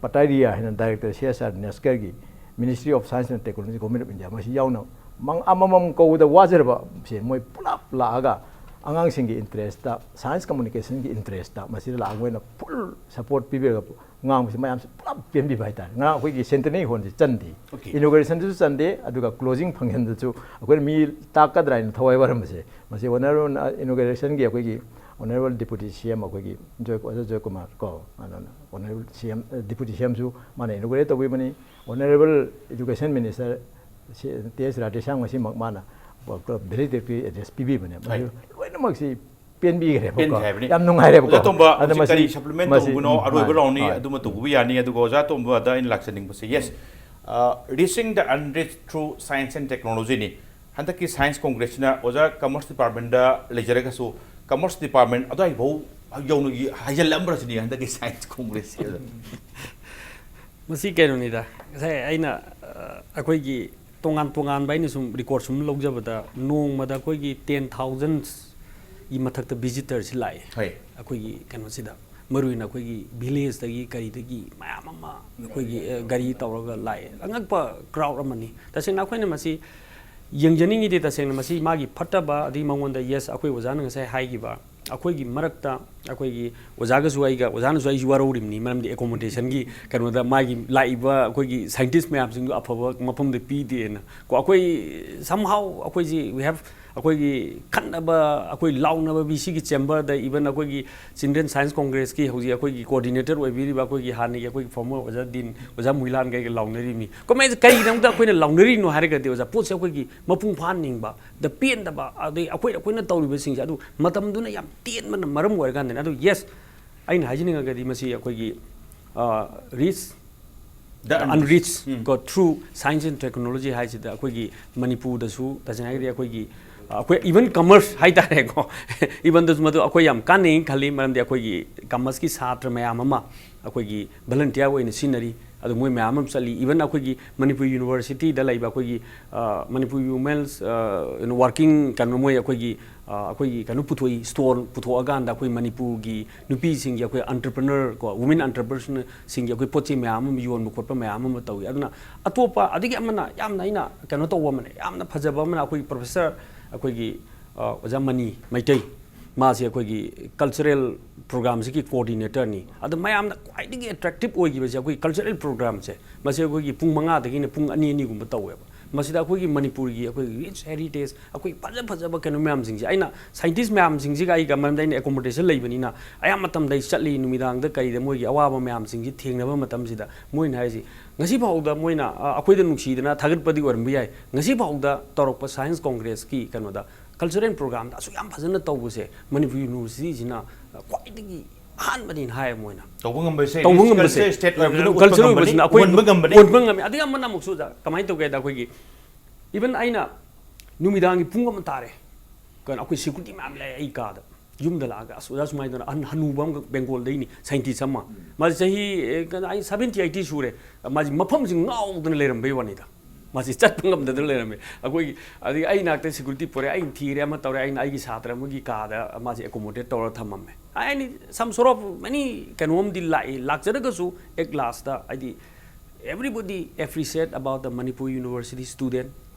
ꯄꯇꯥꯏꯔꯤꯌꯥ ꯍꯥꯏꯅ Director C S R NESCARꯒꯤ Ministry of Science and Technology, Government of India, ꯃꯁꯤ ꯌꯥꯎꯅ ꯃꯪ ꯑꯃꯃꯝ ꯀꯧꯕꯗ ꯋꯥꯖꯔꯕ ꯁꯦ ꯃꯣꯏ ꯄꯨꯂꯞ ꯂꯥꯛꯑꯒ ꯑꯉꯥꯡꯁꯤꯡꯒꯤ ꯏꯟꯇꯔꯦꯁꯇ, ꯁꯥꯏꯟꯁ ꯀꯝꯃꯨꯅꯤꯀꯦꯁꯟꯒꯤ ꯏꯟꯇꯔꯦꯁꯇ ꯃꯁꯤꯗ ꯂꯥꯛꯑꯒ ꯃꯣꯏꯅ ꯐꯨꯜ ꯁꯄꯣꯔꯠ ꯄꯤꯕꯤꯔꯒ ꯉꯥꯡꯕꯁꯤ ꯃꯌꯥꯝꯁꯤ ꯄꯨꯂꯞ ꯄꯦꯟꯕꯤꯕ ꯍꯥꯏꯇꯥꯔꯦ꯫ ꯉꯔꯥꯡ ꯑꯩꯈꯣꯏꯒꯤ ꯁꯦꯟꯇꯅꯔꯤ ꯍꯣꯜꯁꯤ ꯆꯟꯗꯦ, Okay. ꯏꯅꯣꯒ꯭ꯔꯦꯁꯟꯗꯁꯨ ꯆꯟꯗꯦ, ꯑꯗꯨꯒ ꯀ꯭ꯂꯣꯖꯤꯡ ꯐꯪꯁꯟꯗꯁꯨ ꯑꯩꯈꯣꯏꯅ ꯃꯤ ꯇꯥꯛꯀꯗ꯭ꯔꯥ ꯍꯥꯏꯅ ꯊꯋꯥꯏ ꯋꯥꯔꯝꯕꯁꯦ ꯃꯁꯤ ꯑꯣꯅꯔꯦꯕꯜ ꯏꯅꯣꯒ꯭ꯔꯦꯁꯟꯒꯤ ꯑꯩꯈꯣꯏꯒꯤ ꯑꯣꯅꯔꯦꯕꯜ ꯗꯤꯄꯨꯇꯤ ꯁꯤ ꯑꯦꯝ ꯑꯩꯈꯣꯏꯒꯤ ꯖꯣꯏ ꯑꯣꯖꯥ ꯖꯣꯏꯀꯨꯃꯥꯔ ꯀꯣ, ꯑꯗꯨꯅ ꯑꯣꯅꯔꯦꯕꯜ ꯁꯤ ꯑꯦꯝ ꯗꯤꯄꯨꯇꯤ ꯁꯤ ꯑꯦꯝꯁꯨ ꯃꯥꯅ ꯏꯅꯣꯒ꯭ꯔꯦꯠ ꯇꯧꯕꯤꯕꯅꯤ꯫ Honourable education minister C T S Radheshyam ꯉꯁꯤꯃꯛ ꯃꯥꯅ ꯚꯦꯂꯤꯗꯤꯇꯤ ꯑꯦꯗ꯭ꯔꯦꯁ ꯄꯤꯕꯤꯕꯅꯦ꯫ ꯃꯁꯤ Right. ꯂꯣꯏꯅꯃꯛꯁꯤ ꯄꯦꯟꯕꯤꯈ꯭ꯔꯦꯕꯀꯣ꯫ ꯄꯦꯟꯈ꯭ꯔꯦ ꯍꯥꯏꯕꯅꯤ꯫ ꯌꯥꯝ ꯅꯨꯡꯉꯥꯏꯔꯦꯕꯀꯣ꯫ ꯑꯣꯖꯥ ꯇꯣꯝꯕ, ꯑꯗ ꯍꯧꯖꯤꯛ ꯃꯁꯤ- ꯀꯔꯤ supplement ꯃꯁꯤ- ꯇꯧꯕꯅꯣ? ꯎꯝ, ꯑꯔꯣꯏꯕ ꯍꯣꯏ, round ꯅꯤ, ꯍꯣꯏ꯫ ꯑꯗꯨꯃ ꯇꯧꯕ ꯌꯥꯅꯤ꯫ ꯑꯗꯨꯒ ꯑꯣꯖꯥ ꯇꯣꯝꯕꯗ ꯑꯩꯅ ꯂꯥꯛꯆꯅꯤꯡꯕꯁꯦ, yes, uh, reaching the unreached through science and technology ꯅꯤ꯫ ꯍꯟꯗꯛꯀꯤ Science Congress ꯁꯤꯅ ꯑꯣꯖꯥ Commerce Department ꯗ ꯂꯩꯖꯔꯒꯁꯨ, Commerce Department ꯑꯗꯨꯋꯥꯏꯐꯥꯎ ꯌꯧꯅ ꯍꯥꯏꯖꯤꯜꯂꯛꯑꯝꯕ꯭ꯔꯁꯤꯅꯤ ꯍꯟꯗꯛꯀꯤ Science Congress ꯁꯦ꯫ ꯃꯁꯤ ꯀꯩꯅꯣꯅꯤꯗ, ꯉꯁꯥꯏ ꯑꯩꯅ, ꯑ, ꯑꯩꯈꯣꯏꯒꯤ ꯇꯣꯉꯥꯟ ꯇꯣꯉꯥꯟꯕ, ꯑꯩꯅ ꯁꯨꯝ record ꯁꯨꯝ ꯂꯧꯖꯕꯗ, ꯅꯣꯡꯃꯗ ꯑꯩꯈꯣꯏꯒꯤ ten thousand ꯒꯤ ꯃꯊꯛꯇ visitor ꯁꯤ ꯂꯥꯛꯑꯦ꯫ ꯍꯣꯏ꯫ ꯑꯩꯈꯣꯏꯒꯤ ꯀꯩꯅꯣꯁꯤꯗ, ꯃꯔꯨ ꯑꯣꯏꯅ ꯑꯩꯈꯣꯏꯒꯤ village ꯇꯒꯤ ꯀꯔꯤꯗꯒꯤ ꯃꯌꯥꯝ ꯑꯃ ꯑꯩꯈꯣꯏꯒꯤ, ꯑ, ꯒꯥꯔꯤ ꯇꯧꯔꯒ ꯂꯥꯛꯑꯦ꯫ ꯑꯉꯛꯄ crowd ꯑꯃꯅꯤ꯫ ꯇꯁꯦꯡꯅ ꯑꯩꯈꯣꯏꯅ ꯃꯁꯤ ꯌꯦꯡꯖꯅꯤꯡꯉꯤꯗꯤ, ꯇꯁꯦꯡꯅ ꯃꯁꯤ ꯃꯥꯒꯤ ꯐꯠꯇꯕ, ꯑꯗꯒꯤ ꯃꯉꯣꯟꯗ, yes, ꯑꯩꯈꯣꯏ ꯑꯣꯖꯥꯅ ꯉꯁꯥꯏ ꯍꯥꯏꯈꯤꯕ, ꯑꯩꯈꯣꯏꯒꯤ ꯃꯔꯛꯇ ꯑꯩꯈꯣꯏꯒꯤ ꯑꯣꯖꯥꯒꯁꯨ ꯑꯩꯒ, ꯑꯣꯖꯥꯅꯁꯨ ꯑꯩꯁꯨ ꯋꯥꯔꯧꯔꯤꯕꯅꯤ, ꯃꯔꯝꯗꯤ accommodation ꯒꯤ ꯀꯩꯅꯣꯗ ꯃꯥꯒꯤ ꯂꯥꯛꯏꯕ ꯑꯩꯈꯣꯏꯒꯤ scientist ꯃꯌꯥꯝꯁꯤꯡꯗꯣ ꯑꯐꯕ ꯃꯐꯝꯗ ꯄꯤꯗꯦꯅ ꯀꯣ꯫ ꯑꯩꯈꯣꯏ somehow ꯑꯩꯈꯣꯏꯁꯤ, we have, ꯑꯩꯈꯣꯏꯒꯤ ꯈꯠꯅꯕ, ꯑꯩꯈꯣꯏ ꯂꯥꯎꯅꯕ, V C ꯒꯤ chamber ꯗ, even ꯑꯩꯈꯣꯏꯒꯤ Children Science Congress ꯀꯤ ꯍꯧꯖꯤꯛ ꯑꯩꯈꯣꯏꯒꯤ coordinator ꯑꯣꯏꯕꯤꯔꯤꯕ ꯑꯩꯈꯣꯏꯒꯤ ꯍꯥꯟꯅꯒꯤ ꯑꯩꯈꯣꯏꯒꯤ former ꯑꯣꯖꯥ ꯗꯤꯟ, ꯑꯣꯖꯥ ꯃꯨꯏꯂꯥꯟꯒ ꯑꯩꯒ ꯂꯥꯎꯅꯔꯤꯕꯅꯤ꯫ ꯀꯃꯥꯏꯅ, ꯀꯔꯤꯒꯤꯗꯃꯛꯇ ꯑꯩꯈꯣꯏꯅ ꯂꯥꯎꯅꯔꯤꯅꯣ ꯍꯥꯏꯔꯒꯗꯤ, ꯑꯣꯖꯥ, ꯄꯣꯠꯁꯦ ꯑꯩꯈꯣꯏꯒꯤ ꯃꯄꯨꯡ ꯐꯥꯍꯟꯅꯤꯡꯕ, ꯗ ꯄꯦꯟꯗꯕ, ꯑꯗꯩ ꯑꯩꯈꯣꯏ, ꯑꯩꯈꯣꯏꯅ ꯇꯧꯔꯤꯕꯁꯤꯡꯁꯦ ꯑꯗꯨ ꯃꯇꯝꯗꯨꯅ ꯌꯥꯝ ꯇꯦꯟꯕꯅ ꯃꯔꯝ ꯑꯣꯏꯔꯀꯥꯟꯗꯅꯦ꯫ ꯑꯗꯨ yes, ꯑꯩꯅ ꯍꯥꯏꯖꯅꯤꯡꯉꯒꯗꯤ ꯃꯁꯤ ꯑꯩꯈꯣꯏꯒꯤ, ꯑ, reach The unreached ꯎꯝ꯫ ꯀꯣ, through science and technology ꯍꯥꯏꯁꯤꯗ ꯑꯩꯈꯣꯏꯒꯤ ꯃꯅꯤꯄꯨꯔꯗꯁꯨ, ꯇꯁꯦꯡꯅ ꯍꯥꯏꯔꯒꯗꯤ ꯑꯩꯈꯣꯏꯒꯤ, ꯑ, ꯑꯩꯈꯣꯏ even commerce ꯍꯥꯏꯇꯥꯔꯦꯀꯣ, even ꯗꯁꯨ ꯃꯗꯨ ꯑꯩꯈꯣꯏ ꯌꯥꯝ ꯀꯥꯟꯅꯩ ꯈꯜꯂꯤ, ꯃꯔꯝꯗꯤ ꯑꯩꯈꯣꯏꯒꯤ commerce ꯀꯤ ꯁꯥꯇ꯭ꯔ ꯃꯌꯥꯝ ꯑꯃ ꯑꯩꯈꯣꯏꯒꯤ volunteer ꯑꯣꯏꯅ ꯁꯤꯖꯤꯟꯅꯔꯤ꯫ ꯑꯗꯨ ꯃꯣꯏ ꯃꯌꯥꯝ ꯑꯃ ꯆꯠꯂꯤ꯫ Even ꯑꯩꯈꯣꯏꯒꯤ ꯃꯅꯤꯄꯨꯔ university ꯗ ꯂꯩꯕ ꯑꯩꯈꯣꯏꯒꯤ, ꯑ, ꯃꯅꯤꯄꯨꯔ Women's, ꯑ, ꯀꯩꯅꯣ, working ꯀꯩꯅꯣ, ꯃꯣꯏ ꯑꯩꯈꯣꯏꯒꯤ, ꯑ, ꯑꯩꯈꯣꯏꯒꯤ ꯀꯩꯅꯣ ꯄꯨꯊꯣꯛꯏ, store ꯄꯨꯊꯣꯛꯑꯀꯥꯟꯗ ꯑꯩꯈꯣꯏ ꯃꯅꯤꯄꯨꯔꯒꯤ ꯅꯨꯄꯤꯁꯤꯡꯒꯤ, ꯑꯩꯈꯣꯏ entrepreneur ꯀꯣ, women entrepreneur ꯁꯤꯡꯒꯤ ꯑꯩꯈꯣꯏ ꯄꯣꯠ ꯆꯩ ꯃꯌꯥꯝ ꯑꯃ ꯌꯣꯟꯕ ꯈꯣꯠꯄ ꯃꯌꯥꯝ ꯑꯃ ꯇꯧꯏ꯫ ꯑꯗꯨꯅ ꯑꯇꯣꯞꯄ, ꯑꯗꯒꯤ ꯑꯃꯅ, ꯌꯥꯝꯅ ꯑꯩꯅ ꯀꯩꯅꯣ ꯇꯧꯕ ꯑꯃꯅ, ꯌꯥꯝꯅ ꯐꯖꯕ ꯑꯃꯅ, ꯑꯩꯈꯣꯏꯒꯤ professor, ꯑꯩꯈꯣꯏꯒꯤ, ꯑ, ꯑꯣꯖꯥ ꯃꯅꯤ ꯃꯩꯇꯩ, ꯃꯥꯁꯦ ꯑꯩꯈꯣꯏꯒꯤ cultural program ꯁꯤꯒꯤ coordinator ꯅꯤ꯫ ꯑꯗꯣ ꯃꯌꯥꯝꯅ ꯈ꯭ꯋꯥꯏꯗꯒꯤ attractive ꯑꯣꯏꯈꯤꯕꯁꯦ ꯑꯩꯈꯣꯏꯒꯤ cultural program ꯁꯦ, ꯃꯁꯤ ꯑꯩꯈꯣꯏꯒꯤ ꯄꯨꯡ ꯃꯉꯥꯗꯒꯤꯅ ꯄꯨꯡ ꯑꯅꯤ, ꯑꯅꯤꯒꯨꯝꯕ ꯇꯧꯋꯦꯕ꯫ ꯃꯁꯤꯗ ꯑꯩꯈꯣꯏꯒꯤ ꯃꯅꯤꯄꯨꯔꯒꯤ ꯑꯩꯈꯣꯏꯒꯤ rich heritage, ꯑꯩꯈꯣꯏ ꯐꯖ ꯐꯖꯕ ꯀꯩꯅꯣ ꯃꯌꯥꯝꯁꯤꯡꯁꯦ, ꯑꯩꯅ scientist ꯃꯌꯥꯝꯁꯤꯡꯁꯤꯒ ꯑꯩꯒ, ꯃꯔꯝꯗꯤ ꯑꯩꯅ accommodation ꯂꯩꯕꯅꯤꯅ, ꯑꯌꯥꯝꯕ ꯃꯇꯝꯗ ꯑꯩ ꯆꯠꯂꯤ, ꯅꯨꯃꯤꯗꯥꯡꯗ ꯀꯔꯤꯗ ꯃꯣꯏꯒꯤ ꯑꯋꯥꯕ ꯃꯌꯥꯝꯁꯤꯡꯁꯤ ꯊꯦꯡꯅꯕ ꯃꯇꯝꯁꯤꯗ ꯃꯣꯏꯅ ꯍꯥꯏꯔꯤꯁꯤ, ꯉꯁꯤ ꯐꯥꯎꯗ ꯃꯣꯏꯅ, ꯑ, ꯑꯩꯈꯣꯏꯗ ꯅꯨꯡꯁꯤꯗꯅ ꯊꯥꯒꯠꯄꯗꯤ ꯑꯣꯏꯔꯝꯕ ꯌꯥꯏ, ꯉꯁꯤ ꯐꯥꯎꯗ ꯇꯧꯔꯛꯄ Science Congress ꯀꯤ ꯀꯩꯅꯣꯗ ꯀꯜꯆꯔꯦꯜ ꯄ꯭ꯔꯣꯒ꯭ꯔꯥꯝꯗ ꯑꯁꯨꯛ ꯌꯥꯝ ꯐꯖꯅ ꯇꯧꯕꯁꯦ ꯃꯅꯤꯄꯨꯔ ꯌꯨꯅꯤꯚꯔꯁꯤꯇꯤꯁꯤꯅ ꯈ꯭ꯋꯥꯏꯗꯒꯤ ꯑꯍꯥꯟꯕꯅꯤꯅ ꯍꯥꯏꯌꯦ ꯃꯣꯏꯅ꯫ ꯇꯧꯕ ꯉꯝꯕꯁꯦ ꯇꯧꯕ ꯔꯤꯁ ꯉꯝꯕꯁꯦ ꯀꯜꯆꯔ ꯁ꯭ꯇꯦꯠ ꯑꯣꯏꯔꯕꯅꯤꯅ ꯑꯗꯨꯅ ꯎꯠꯄ ꯀꯜꯆꯔ ꯉꯝꯕꯅꯤ, ꯑꯣꯏꯕꯁꯤꯅ ꯑꯩꯈꯣꯏ ꯎꯍꯟꯕ ꯉꯝꯕꯅꯤ꯫ ꯎꯍꯟꯕ ꯉꯝꯃꯤ꯫ ꯑꯗꯒꯤ ꯑꯃꯅ ꯑꯃꯨꯛꯁꯨ ꯑꯣꯖꯥ ꯀꯃꯥꯏꯅ ꯇꯧꯒꯦ ꯍꯥꯏꯗ ꯑꯩꯈꯣꯏꯒꯤ ꯏꯚꯟ ꯑꯩꯅ ꯅꯨꯃꯤꯗꯥꯡꯒꯤ ꯄꯨꯡ ꯑꯃ ꯇꯥꯔꯦ, ꯀꯩꯅꯣ ꯑꯩꯈꯣꯏ ꯁꯦꯀ꯭ꯌꯨꯔꯤꯇꯤ ꯃꯌꯥꯝ ꯂꯩ ꯑꯩ ꯀꯥꯗ꯫ ꯌꯨꯝꯗ ꯂꯥꯛꯑꯒ ꯑꯁ ꯑꯣꯖꯥ ꯁꯨꯃꯥꯏꯅ ꯇꯧꯅ ꯑꯍꯟ ꯍꯅꯨꯕ ꯑꯃꯈꯛ ꯕꯦꯡꯒꯣꯜꯗꯩꯅꯤ, ꯁꯥꯏꯟꯇꯤꯁ ꯑꯃ꯫ ꯃꯥꯁꯦ ꯆꯍꯤ ꯑꯦ, ꯀꯩꯅꯣ ꯑꯩ ꯁꯚꯦꯟꯇꯤ ꯑꯩꯠꯇꯤ ꯁꯨꯔꯦ꯫ ꯃꯥꯁꯦ ꯃꯐꯝꯁꯤ ꯉꯥꯎꯗꯅ ꯂꯩꯔꯝꯕꯩ ꯋꯥꯅꯤꯗ꯫ ꯃꯥꯁꯤ ꯆꯠꯄ ꯉꯝꯗꯗꯅ ꯂꯩꯔꯝꯃꯦ꯫ ꯑꯩꯈꯣꯏꯒꯤ ꯑꯗꯒꯤ ꯑꯩ ꯅꯥꯛꯇ ꯁꯦꯀ꯭ꯌꯨꯔꯤꯇꯤ ꯄꯨꯔꯛꯑꯦ, ꯑꯩꯅ ꯊꯤꯔꯦ, ꯑꯃ ꯇꯧꯔꯦ, ꯑꯩꯅ ꯑꯩꯒꯤ ꯁꯥꯇ꯭ꯔ ꯑꯃꯒꯤ ꯀꯥꯗ ꯃꯥꯁꯦ ꯑꯦꯀꯣꯃꯣꯗꯦꯠ ꯇꯧꯔꯒ ꯊꯝꯃꯝꯃꯦ꯫ ꯑꯩꯅ some sort of many ꯀꯩꯅꯣꯝꯗꯤ ꯂꯥꯛꯏ, ꯂꯥꯛꯆꯔꯒꯁꯨ at last ꯍꯥꯏꯗꯤ everybody appreciate about the Manipur University student,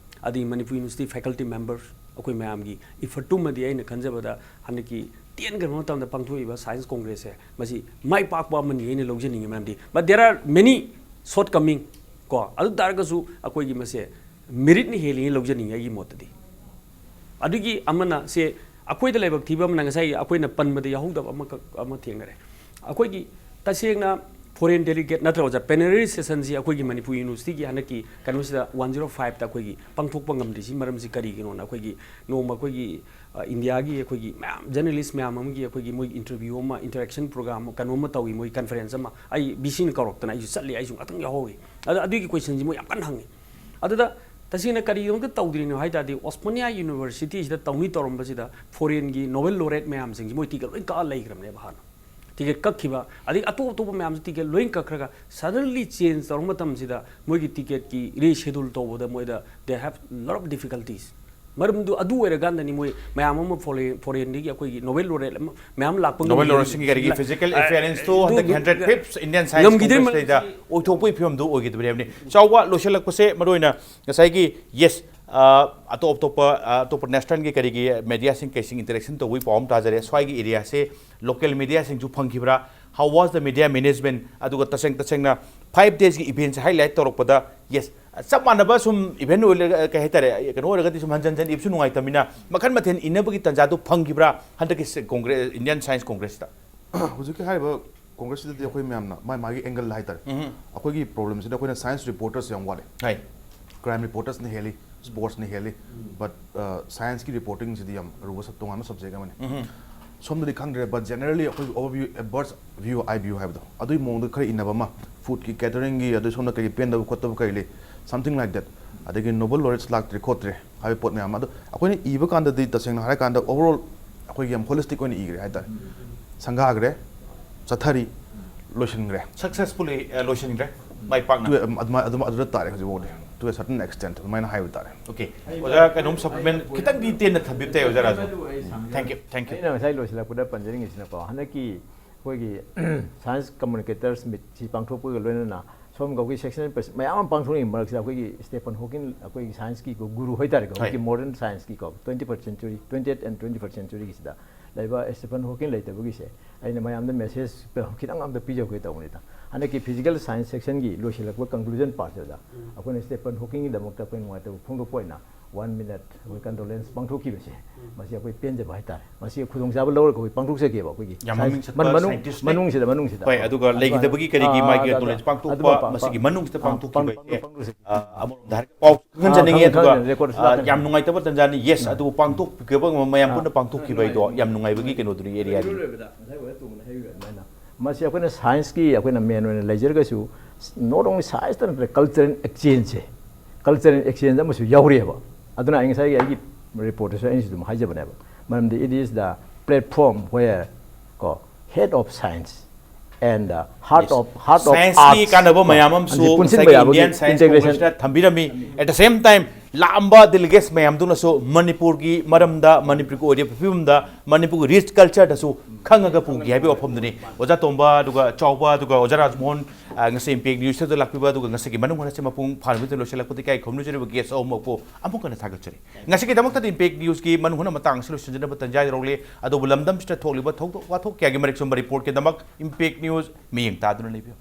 ꯑꯗꯒꯤ ꯃꯅꯤꯄꯨꯔ ꯌꯨꯅꯤꯚꯔꯁꯤꯇꯤ ꯐꯦꯀꯜꯇꯤ ꯃꯦꯝꯕꯔ, ꯑꯩꯈꯣꯏ ꯃꯌꯥꯝꯒꯤ ꯏꯐꯔꯠꯇꯨꯃꯗꯤ ꯑꯩꯅ ꯈꯟꯖꯕꯗ ꯍꯟꯗꯛꯀꯤ ꯇꯦꯟꯈ꯭ꯔꯕ ꯃꯇꯝꯗ ꯄꯥꯡꯊꯣꯛꯏꯕ ꯁꯥꯏꯟꯁ ꯀꯣꯡꯒ꯭ꯔꯦꯁꯁꯦ ꯃꯁꯤ ꯃꯥꯏ ꯄꯥꯛꯄ ꯑꯃꯅꯤ ꯑꯩꯅ ꯂꯧꯖꯅꯤꯡꯉꯤ꯫ ꯃꯔꯝꯗꯤ but there are many shortcoming ꯀꯣ, ꯑꯗꯨ ꯇꯥꯔꯒꯁꯨ ꯑꯩꯈꯣꯏꯒꯤ ꯃꯁꯦ ꯃꯦꯔꯤꯠꯅ ꯍꯦꯜꯂꯤꯅ ꯂꯧꯖꯅꯤꯡꯉꯤ ꯑꯩꯒꯤ ꯃꯣꯠꯇꯗꯤ꯫ ꯑꯗꯨꯒꯤ ꯑꯃꯅ ꯁꯦ ꯑꯩꯈꯣꯏꯗ ꯂꯥꯏꯕꯛ ꯊꯤꯕ ꯑꯃꯅ ꯉꯁꯥꯏ ꯑꯩꯈꯣꯏꯅ ꯄꯟꯕꯗ ꯌꯥꯍꯧꯗꯕ ꯑꯃꯈꯛ ꯑꯃ ꯊꯦꯡꯅꯔꯦ꯫ ꯑꯩꯈꯣꯏꯒꯤ ꯇꯁꯦꯡꯅ ꯐꯣꯔꯦꯟ ꯗꯦꯂꯤꯒꯦꯠ ꯅꯠꯇ꯭ꯔꯒ ꯄ꯭ꯂꯦꯅꯔꯤ ꯁꯦꯁꯟꯁꯤ ꯑꯩꯈꯣꯏꯒꯤ ꯃꯅꯤꯄꯨꯔ ꯌꯨꯅꯤꯚꯔꯁꯤꯇꯤꯒꯤ ꯍꯟꯗꯛꯀꯤ ꯀꯩꯅꯣꯁꯤꯗ ꯋꯥꯟ ꯖꯤꯔꯣ ꯐꯥꯏꯚꯇ ꯑꯩꯈꯣꯏꯒꯤ ꯄꯥꯡꯊꯣꯛꯄ ꯉꯝꯗ꯭ꯔꯤꯁꯤ ꯃꯔꯝꯁꯤ ꯀꯔꯤꯒꯤꯅꯣꯅ ꯑꯩꯈꯣꯏꯒꯤ ꯅꯣꯡꯃ ꯑꯩꯈꯣꯏꯒꯤ ꯑ, ꯏꯟꯗꯤꯌꯥꯒꯤ ꯑꯩꯈꯣꯏꯒꯤ ꯃꯌꯥꯝ ꯖꯔꯅꯦꯂꯤꯁ ꯃꯌꯥꯝ ꯑꯃꯒꯤ ꯑꯩꯈꯣꯏꯒꯤ ꯃꯣꯏ ꯏꯟꯇꯔꯚ꯭ꯌꯨ ꯑꯃ, ꯏꯟꯇꯔꯦꯛꯁꯟ ꯄ꯭ꯔꯣꯒ꯭ꯔꯥꯝ ꯀꯩꯅꯣ ꯑꯃ ꯇꯧꯏ, ꯃꯣꯏ ꯀꯟꯐꯔꯦꯟꯁ ꯑꯃ꯫ ꯑꯩ ꯕꯤ ꯁꯤꯅ ꯀꯧꯔꯛꯇꯅ ꯑꯩꯁꯨ ꯆꯠꯂꯤ, ꯑꯩꯁꯨ ꯉꯥꯛꯇꯪ ꯌꯥꯎꯍꯧꯏ꯫ ꯑꯗ ꯑꯗꯨꯒꯤ ꯀꯣꯏꯁꯟꯁꯤ ꯃꯣꯏ ꯌꯥꯝ ꯀꯟꯅ ꯍꯪꯉꯤ꯫ ꯑꯗꯨꯗ ꯇꯁꯦꯡꯅ ꯀꯔꯤꯒꯤꯗꯃꯛꯇ ꯇꯧꯗ꯭ꯔꯤꯅꯣ ꯍꯥꯏ ꯇꯥꯔꯗꯤ, ꯑꯣꯁꯃꯥꯅꯤꯌꯥ ꯌꯨꯅꯤꯚꯔꯁꯤꯇꯤꯁꯤꯗ ꯇꯧꯅꯤ ꯇꯧꯔꯝꯕꯁꯤꯗ ꯐꯣꯔꯦꯟꯒꯤ ꯅꯣꯕꯦꯜ ꯂꯣꯔꯦꯠ ꯃꯌꯥꯝꯁꯤꯡꯁꯤ ꯃꯣꯏ ꯇꯤꯀꯦꯠ ꯂꯣꯏ ꯀꯛꯑ ꯂꯩꯈ꯭ꯔꯕꯅꯦꯕ ꯍꯥꯟꯅ꯫ ꯇꯤꯀꯦꯠ ꯀꯛꯈꯤꯕ, ꯑꯗꯒꯤ ꯑꯇꯣꯞ ꯑꯇꯣꯞꯄ ꯃꯌꯥꯝꯁꯨ ꯇꯤꯀꯦꯠ ꯂꯣꯏ ꯀꯛꯈ꯭ꯔꯒ ꯁꯗꯟꯂꯤ ꯆꯦꯟꯖ ꯇꯧꯔ ꯃꯇꯝꯁꯤꯗ ꯃꯣꯏꯒꯤ ꯇꯤꯀꯦꯠꯀꯤ ꯔꯤꯁꯦꯗꯨꯜ ꯇꯧꯕꯗ ꯃꯣꯏꯗ they have lot of difficulties꯫ ꯃꯔꯝꯗꯨ ꯑꯗꯨ ꯑꯣꯏꯔꯀꯥꯟꯗꯅꯤ ꯃꯣꯏ ꯃꯌꯥꯝ ꯑꯃ ꯐꯣꯔꯦꯟ, ꯐꯣꯔꯦꯟꯗꯒꯤ ꯑꯩꯈꯣꯏꯒꯤ ꯅꯣꯕꯦꯜ ꯂꯣꯔꯦꯠ ꯑꯃ ꯃꯌꯥꯝ ꯂꯥꯛꯄ ꯅꯣꯕꯦꯜ ꯉꯝꯗ꯭ꯔꯤꯕꯁꯤ꯫ ꯂꯣꯔꯦꯠꯁꯤꯡꯒꯤ ꯀꯔꯤꯒꯤ ꯂ-, ꯐꯤꯖꯤꯀꯦꯜ ꯑ, ꯑꯦꯄꯤꯌꯔꯦꯟꯁꯇꯣ ꯑꯗꯨ ꯍꯟꯗꯛ ꯍꯟꯗ꯭ꯔꯦꯠ ꯉ-, ꯐꯤꯐ ꯏꯟꯗꯤꯌꯟ ꯁꯥꯏꯟꯁ ꯉꯝꯈꯤꯗ꯭ꯔꯦ ꯀꯣꯡꯒ꯭ꯔꯦꯁꯇꯩꯗ ꯑꯣꯏꯊꯣꯛꯄꯒꯤ ꯐꯤꯕꯝꯗꯨ ꯑꯣꯏꯈꯤꯗꯕꯅꯦꯕꯅꯤ꯫ ꯆꯥꯎꯕ ꯂꯣꯏꯁꯤꯜꯂꯛꯄꯁꯦ ꯃꯔꯨꯑꯣꯏꯅ ꯉꯁꯥꯏꯒꯤ ꯌꯦꯁ, ꯑꯇꯣꯞ ꯑꯇꯣꯞꯄ ꯑ, ꯑꯇꯣꯞꯄ ꯅꯦꯁꯅꯦꯜꯒꯤ ꯀꯔꯤꯒꯤ ꯃꯦꯗꯤꯌꯥꯁꯤꯡ ꯀꯩꯁꯤꯡ ꯏꯟꯇꯔꯦꯛꯁꯟ ꯇꯧꯕꯒꯤ ꯄꯥꯎ ꯑꯃ ꯇꯥꯖꯔꯦ꯫ ꯁ꯭ꯋꯥꯏꯒꯤ ꯑꯦꯔꯤꯌꯥꯁꯦ ꯂꯣꯀꯦꯜ ꯃꯦꯗꯤꯌꯥꯁꯤꯡꯁꯨ ꯐꯪꯈꯤꯕ꯭ꯔꯥ? How was the media management? ꯑꯗꯨꯒ ꯇꯁꯦꯡ ꯇꯁꯦꯡꯅ ꯐꯥꯏꯚ ꯗꯦꯖꯀꯤ ꯏꯚꯦꯟꯁꯦ ꯍꯥꯏꯂꯥꯏꯠ ꯇꯧꯔꯛꯄꯗ ꯌꯦꯁ, ꯆꯞ ꯃꯥꯟꯅꯕ ꯁꯨꯝ ꯏꯚꯦꯟ ꯑꯣꯏꯔꯒ ꯀꯩ ꯍꯥꯏꯇꯥꯔꯦ, ꯀꯩꯅꯣ ꯑꯣꯏꯔꯒꯗꯤ ꯁꯨꯝ ꯍꯟꯖꯟ ꯍꯟꯖꯟ ꯏꯕꯁꯨ ꯅꯨꯡꯉꯥꯏꯇꯕꯅꯤꯅ ꯃꯈꯟ ꯃꯊꯦꯜ ꯏꯅꯕꯒꯤ ꯇꯥꯟꯖꯥꯗꯨ ꯐꯪꯈꯤꯕ꯭ꯔꯥ ꯍꯟꯗꯛꯀꯤ ꯁꯦ-, ꯀꯣꯡꯒ꯭ꯔꯦꯁ, ꯏꯟꯗꯤꯌꯟ ꯁꯥꯏꯟꯁ ꯀꯣꯡꯒ꯭ꯔꯦꯁꯇ? ꯍꯧꯖꯤꯛꯀꯤ ꯍꯥꯏꯔꯤꯕ ꯀꯣꯡꯒ꯭ꯔꯦꯁꯁꯤꯗꯗꯤ ꯑꯩꯈꯣꯏ ꯃꯌꯥꯝꯅ ꯃꯥꯏ ꯃꯥꯒꯤ ꯑꯦꯡꯒꯜ ꯍꯥꯏꯇꯥꯔꯦ꯫ ꯑꯩꯈꯣꯏꯒꯤ ꯄ꯭ꯔꯣꯕ꯭ꯂꯦꯝꯁꯤꯗ ꯑꯩꯈꯣꯏꯅ ꯁꯥꯏꯟꯁ ꯔꯤꯄꯣꯔꯇꯔꯁ ꯌꯥꯝ ꯋꯥꯠꯂꯦ꯫ ꯍꯥꯏ꯫ ꯀ꯭ꯔꯥꯏꯝ ꯔꯤꯄꯣꯔꯇꯔꯁꯅ ꯍꯦꯜꯂꯤ꯫ ꯁ꯭ꯄꯣꯔꯠꯁꯅ ꯍꯦꯜꯂꯤ꯫ ꯕꯠ ꯁꯥꯏꯟꯁꯀꯤ ꯔꯤꯄꯣꯔꯇꯤꯡꯁꯤꯗꯤ ꯌꯥꯝ ꯑꯔꯨꯕ ꯁꯕ- ꯇꯣꯉꯥꯟꯕ ꯁꯕꯖꯦꯛ ꯑꯃꯅꯤ꯫ ꯁꯣꯝꯗꯗꯤ ꯈꯪꯗ꯭ꯔꯦ, ꯕꯠ ꯖꯦꯅꯔꯦꯜꯂꯤ ꯑꯩꯈꯣꯏꯒꯤ overview, a bird's view, eye view ꯍꯥꯏꯕꯗꯣ, ꯑꯗꯨꯒꯤ ꯃꯑꯣꯡꯗ ꯈꯔ ꯏꯟꯅꯕ ꯑꯃ, ꯐꯨꯗꯀꯤ, ꯀꯦꯇꯔꯤꯡꯒꯤ, ꯑꯗꯨ ꯁꯣꯝꯗ ꯀꯔꯤ ꯄꯦꯟꯗꯕ ꯈꯣꯠꯇꯕ ꯀꯔꯤ ꯂꯩ, something like that꯫ ꯑꯗꯒꯤ ꯅꯣꯕꯦꯜ ꯂꯣꯔꯦꯠꯁ ꯂꯥꯛꯇ꯭ꯔꯦ ꯈꯣꯠꯇ꯭ꯔꯦ ꯍꯥꯏꯕ ꯄꯣꯠ ꯃꯌꯥꯝ ꯑꯃ꯫ ꯑꯗꯣ ꯑꯩꯈꯣꯏꯅ ꯏꯕ ꯀꯥꯟꯗꯗꯤ, ꯇꯁꯦꯡꯅ ꯍꯥꯏꯔꯀꯥꯟꯗ, overall ꯑꯩꯈꯣꯏꯒꯤ ꯌꯥꯝ ꯍꯣꯂꯤꯁꯇꯤꯛ ꯑꯣꯏꯅ ꯏꯈ꯭ꯔꯦ ꯍꯥꯏꯇꯥꯔꯦ꯫ ꯁꯪꯒꯥꯈ꯭ꯔꯦ, ꯆꯠꯊꯔꯤ, ꯂꯣꯏꯁꯤꯟꯈ꯭ꯔꯦ꯫ ꯁꯛꯁꯦꯁꯐꯨꯜꯂꯤ ꯂꯣꯏꯁꯤꯟꯈ꯭ꯔꯦ, ꯃꯥꯏ ꯄꯥꯛꯅ꯫ To a- ꯑꯗꯨꯃꯥꯏ- ꯑꯗꯨꯝ ꯑꯗꯨꯗ ꯇꯥꯔꯦ ꯍꯧꯖꯤꯛ ꯐꯥꯎꯗꯤ, to a certain extent ꯑꯗꯨꯃꯥꯏꯅ ꯍꯥꯏꯕ ꯇꯥꯔꯦ꯫ ꯑꯣꯀꯦ, ꯑꯣꯖꯥ, ꯀꯩꯅꯣꯝ ꯁꯄ꯭ꯂꯤꯃꯦꯟ ꯈꯤꯇꯪꯗꯤ ꯇꯦꯟꯅ ꯊꯝꯕꯤꯕ ꯇꯥꯏ, ꯑꯣꯖꯥ Raju. Thank you, thank you꯫ ꯑꯩꯅ ꯉꯁꯥꯏ ꯂꯣꯏꯁꯤꯜꯂꯛꯄꯗ ꯄꯟꯖꯅꯤꯡꯉꯤꯁꯤꯅꯀꯣ, ꯍꯟꯗꯛꯀꯤ ꯑꯩꯈꯣꯏꯒꯤ ꯁꯥꯏꯟꯁ ꯀꯝꯃꯨꯅꯤꯀꯦꯇꯔꯁ ꯃꯤꯠꯁꯤ ꯄꯥꯡꯊꯣꯛꯄꯒ ꯂꯣꯏꯅꯅ ꯁꯣꯝꯒ ꯑꯩꯈꯣꯏ ꯁꯦꯛꯁꯟ ꯃꯌꯥꯝ ꯑꯃ ꯄꯥꯡꯊꯣꯛꯅꯤꯡꯕ ꯃꯔꯛꯁꯤꯗ, ꯑꯩꯈꯣꯏꯒꯤ ꯁ꯭ꯇꯦꯐꯟ ꯍꯣꯀꯤꯡ, ꯑꯩꯈꯣꯏꯒꯤ ꯁꯥꯏꯟꯁꯀꯤ ꯒꯨꯔꯨ ꯍꯥꯏꯇꯥꯔꯦꯀꯣ, ꯍꯣꯏ꯫ ꯍꯧꯖꯤꯛꯀꯤ ꯃꯣꯗꯔꯟ ꯁꯥꯏꯟꯁꯀꯤꯀꯣ, twenty first century, twenty eight and twenty first centuryꯒꯤꯁꯤꯗ ꯂꯩꯕ ꯁ꯭ꯇꯦꯐꯟ ꯍꯣꯀꯤꯡ ꯂꯩꯇꯕꯒꯤꯁꯦ ꯑꯩꯅ ꯃꯌꯥꯝꯗ ꯃꯦꯁꯦꯖ ꯈꯤꯇꯪ ꯑꯝꯇ ꯄꯤꯖꯍꯧꯒꯦ ꯇꯧꯕꯅꯤꯗ꯫ ꯍꯟꯗꯛꯀꯤ ꯐꯤꯖꯤꯀꯦꯜ ꯁꯥꯏꯟꯁ ꯁꯦꯛꯁꯟꯒꯤ ꯂꯣꯏꯁꯤꯜꯂꯛꯄ ꯀꯟꯀ꯭ꯂꯨꯖꯟ ꯄꯥꯔꯠꯁꯤꯗ ꯑꯩꯈꯣꯏꯅ ꯁ꯭ꯇꯦꯐꯟ ꯍꯣꯀꯤꯡꯒꯤꯗꯃꯛꯇ ꯑꯩꯈꯣꯏ ꯅꯨꯡꯉꯥꯏꯇꯕ ꯐꯣꯡꯗꯣꯛꯄ ꯑꯣꯏꯅ ꯋꯥꯟ ꯃꯤꯅꯠ ꯑꯩꯈꯣꯏ ꯀꯟꯗꯣꯂꯦꯟꯁ ꯄꯥꯡꯊꯣꯛꯈꯤꯕꯁꯦ, ꯃꯁꯤ ꯑꯩꯈꯣꯏ ꯄꯦꯟꯖꯕ ꯍꯥꯏꯇꯥꯔꯦ꯫ ꯃꯁꯤ ꯈꯨꯗꯣꯡꯆꯥꯕ ꯂꯧꯔꯒ ꯑꯩꯈꯣꯏ ꯄꯥꯡꯊꯣꯛꯆꯒꯦꯕ, ꯑꯩꯈꯣꯏꯒꯤ ꯌꯥꯝ ꯁꯥꯏꯟꯁ ꯃꯃꯤꯡ ꯆꯠꯄ ꯃꯅꯨꯡ- ꯁꯥꯏꯟꯇꯤꯁꯅꯦ꯫ ꯃꯅꯨꯡꯁꯤꯗ, ꯃꯅꯨꯡꯁꯤꯗ꯫ ꯍꯣꯏ, ꯑꯗꯨꯒ ꯑꯗꯨꯒ- ꯂꯩꯈꯤꯗꯕꯒꯤ ꯀꯔꯤꯒꯤ ꯑꯥ, ꯃꯥꯒꯤ ꯑꯥ, ꯀꯟꯗꯣꯂꯦꯟꯁ ꯑꯗꯨ ꯄꯥꯡꯊꯣꯛꯄ, ꯄꯥꯡ- ꯃꯁꯤꯒꯤ ꯄꯥꯡ- ꯃꯅꯨꯡꯁꯤꯗ ꯄꯥꯡ- ꯄꯥꯡꯊꯣꯛꯈꯤꯕ, ꯄꯥꯡ- ꯄꯥꯡꯊꯣꯛꯆꯒꯦ꯫ ꯑꯥ, ꯑꯃꯔꯣꯝꯗ ꯍꯥꯏꯔꯒ ꯄꯥꯎ ꯈꯪꯍꯟꯖꯅꯤꯡꯉꯦ꯫ ꯑꯥ, ꯑꯗꯨꯒ ꯈꯪꯍꯟꯖꯅꯤ, ꯔꯦꯀꯣꯔꯗꯁꯨ ꯑꯥ, ꯂꯥꯛꯀꯅꯤ꯫ ꯌꯥꯝ ꯅꯨꯡꯉꯥꯏꯇꯕ ꯇꯟꯖꯥꯅꯤ, ꯌꯦꯁ, ꯑꯗꯨꯕꯨ ꯄꯥꯡꯊꯣꯛꯄꯤꯒꯗꯕ ꯃꯌꯥꯝ ꯄꯨꯟꯅ ꯄꯥꯡꯊꯣꯛꯈꯤꯕ ꯍꯥꯏꯗꯣ ꯌꯥꯝ ꯅꯨꯡꯉꯥꯏꯕꯒꯤ ꯀꯩꯅꯣꯗꯨꯅꯤ, ꯑꯦꯔꯤꯌꯥꯗꯨꯅꯤ꯫ ꯃꯁꯤ ꯑꯩꯈꯣꯏꯅ ꯁꯥꯏꯟꯁꯀꯤ ꯑꯩꯈꯣꯏꯅ ꯃꯦꯟ ꯑꯣꯏꯅ ꯂꯩꯖꯔꯒꯁꯨ, not only ꯁꯥꯏꯟꯁꯇ ꯅꯠꯇꯅ ꯀꯜꯆꯔꯦꯜ ꯑꯦꯛꯁꯆꯦꯟꯖꯁꯦ, ꯀꯜꯆꯔꯦꯜ ꯑꯦꯛꯁꯆꯦꯟꯖ ꯑꯃꯁꯨ ꯌꯥꯎꯔꯤꯑꯕ꯫ ꯑꯗꯨꯅ ꯑꯩ ꯉꯁꯥꯏꯒꯤ ꯑꯩꯒꯤ ꯔꯤꯄꯣꯔꯠꯇꯁꯨ ꯑꯩꯅꯁꯨ ꯑꯗꯨꯝ ꯍꯥꯏꯖꯕꯅꯦꯕ, ꯃꯔꯝꯗꯤ it is the platform where ꯀꯣ, head of science and heart of heart of ꯁꯥꯏꯟꯁꯀꯤ arts ꯀꯥꯟꯅꯕ ꯀꯣ, ꯃꯌꯥꯝ ꯑꯃꯁꯨ ꯑꯁꯤ ꯄꯨꯟꯁꯤꯟꯕ ꯉꯁꯥꯏꯒꯤ ꯌꯥꯕꯒꯤ Indian science integration ꯀꯣꯡꯒ꯭ꯔꯦꯁꯅ ꯊꯝꯕꯤꯔꯝꯃꯤ꯫ At the same time, ꯂꯥꯛꯑꯝꯕ delegates ꯃꯌꯥꯝꯗꯨꯅꯁꯨ ꯃꯅꯤꯄꯨꯔꯒꯤ ꯃꯔꯝꯗ, ꯃꯅꯤꯄꯨꯔꯒꯤ ꯑꯣꯏꯔꯤꯕ ꯐꯤꯕꯝꯗ, ꯃꯅꯤꯄꯨꯔꯒꯤ ꯔꯤꯆ ꯀꯜꯆꯔꯗꯁꯨ ꯈꯪꯉꯒ ꯄꯨꯒꯦ ꯍꯥꯏꯕꯒꯤ ꯋꯥꯐꯝꯗꯨꯅꯤ꯫ ꯑꯣꯖꯥ ꯇꯣꯝꯕ, ꯑꯗꯨꯒ ꯆꯥꯎꯕ, ꯑꯗꯨꯒ ꯑꯣꯖꯥ ꯔꯥꯖꯃꯣꯍꯟ, ꯑ, ꯉꯁꯤ ꯏꯝꯄꯦꯛ ꯅ꯭ꯌꯨꯁꯇ ꯂꯥꯛꯄꯤꯕ, ꯑꯗꯨꯒ ꯉꯁꯤꯒꯤ ꯃꯅꯨꯡ ꯍꯟꯅꯁꯦ ꯃꯄꯨꯡ ꯐꯥꯅꯕꯒꯤꯗꯃꯛ ꯂꯣꯏꯁꯤꯜꯂꯛꯄꯗ ꯏꯀꯥꯏ ꯈꯨꯝꯅꯖꯔꯤꯕ ꯒꯦꯁ ꯑꯍꯨꯝꯃꯛꯄꯨ ꯑꯃꯨꯛ ꯍꯟꯅ ꯊꯥꯒꯠꯆꯔꯤ꯫ ꯉꯁꯤꯒꯤꯗꯃꯛꯇꯗꯤ ꯏꯝꯄꯦꯛ ꯅ꯭ꯌꯨꯁꯀꯤ ꯃꯅꯨꯡ ꯍꯟꯅ ꯃꯇꯥꯡ ꯑꯁꯤ ꯂꯣꯏꯁꯤꯟꯖꯅꯕ ꯇꯟꯖꯥ ꯂꯧꯔꯦ꯫ ꯑꯗꯨꯕꯨ ꯂꯝꯗꯝꯁꯤꯗ ꯊꯣꯛꯂꯤꯕ ꯊꯧꯗꯣꯛ ꯋꯥꯊꯣꯛ ꯀꯌꯥꯒꯤ ꯃꯔꯤꯛ ꯆꯨꯝꯕ ꯔꯤꯄꯣꯔꯠꯀꯤꯗꯃꯛ ꯏꯝꯄꯦꯛ ꯅ꯭ꯌꯨꯁ ꯃꯤꯠꯌꯦꯡ ꯇꯥꯗꯨꯅ ꯂꯩꯕꯤꯌꯨ꯫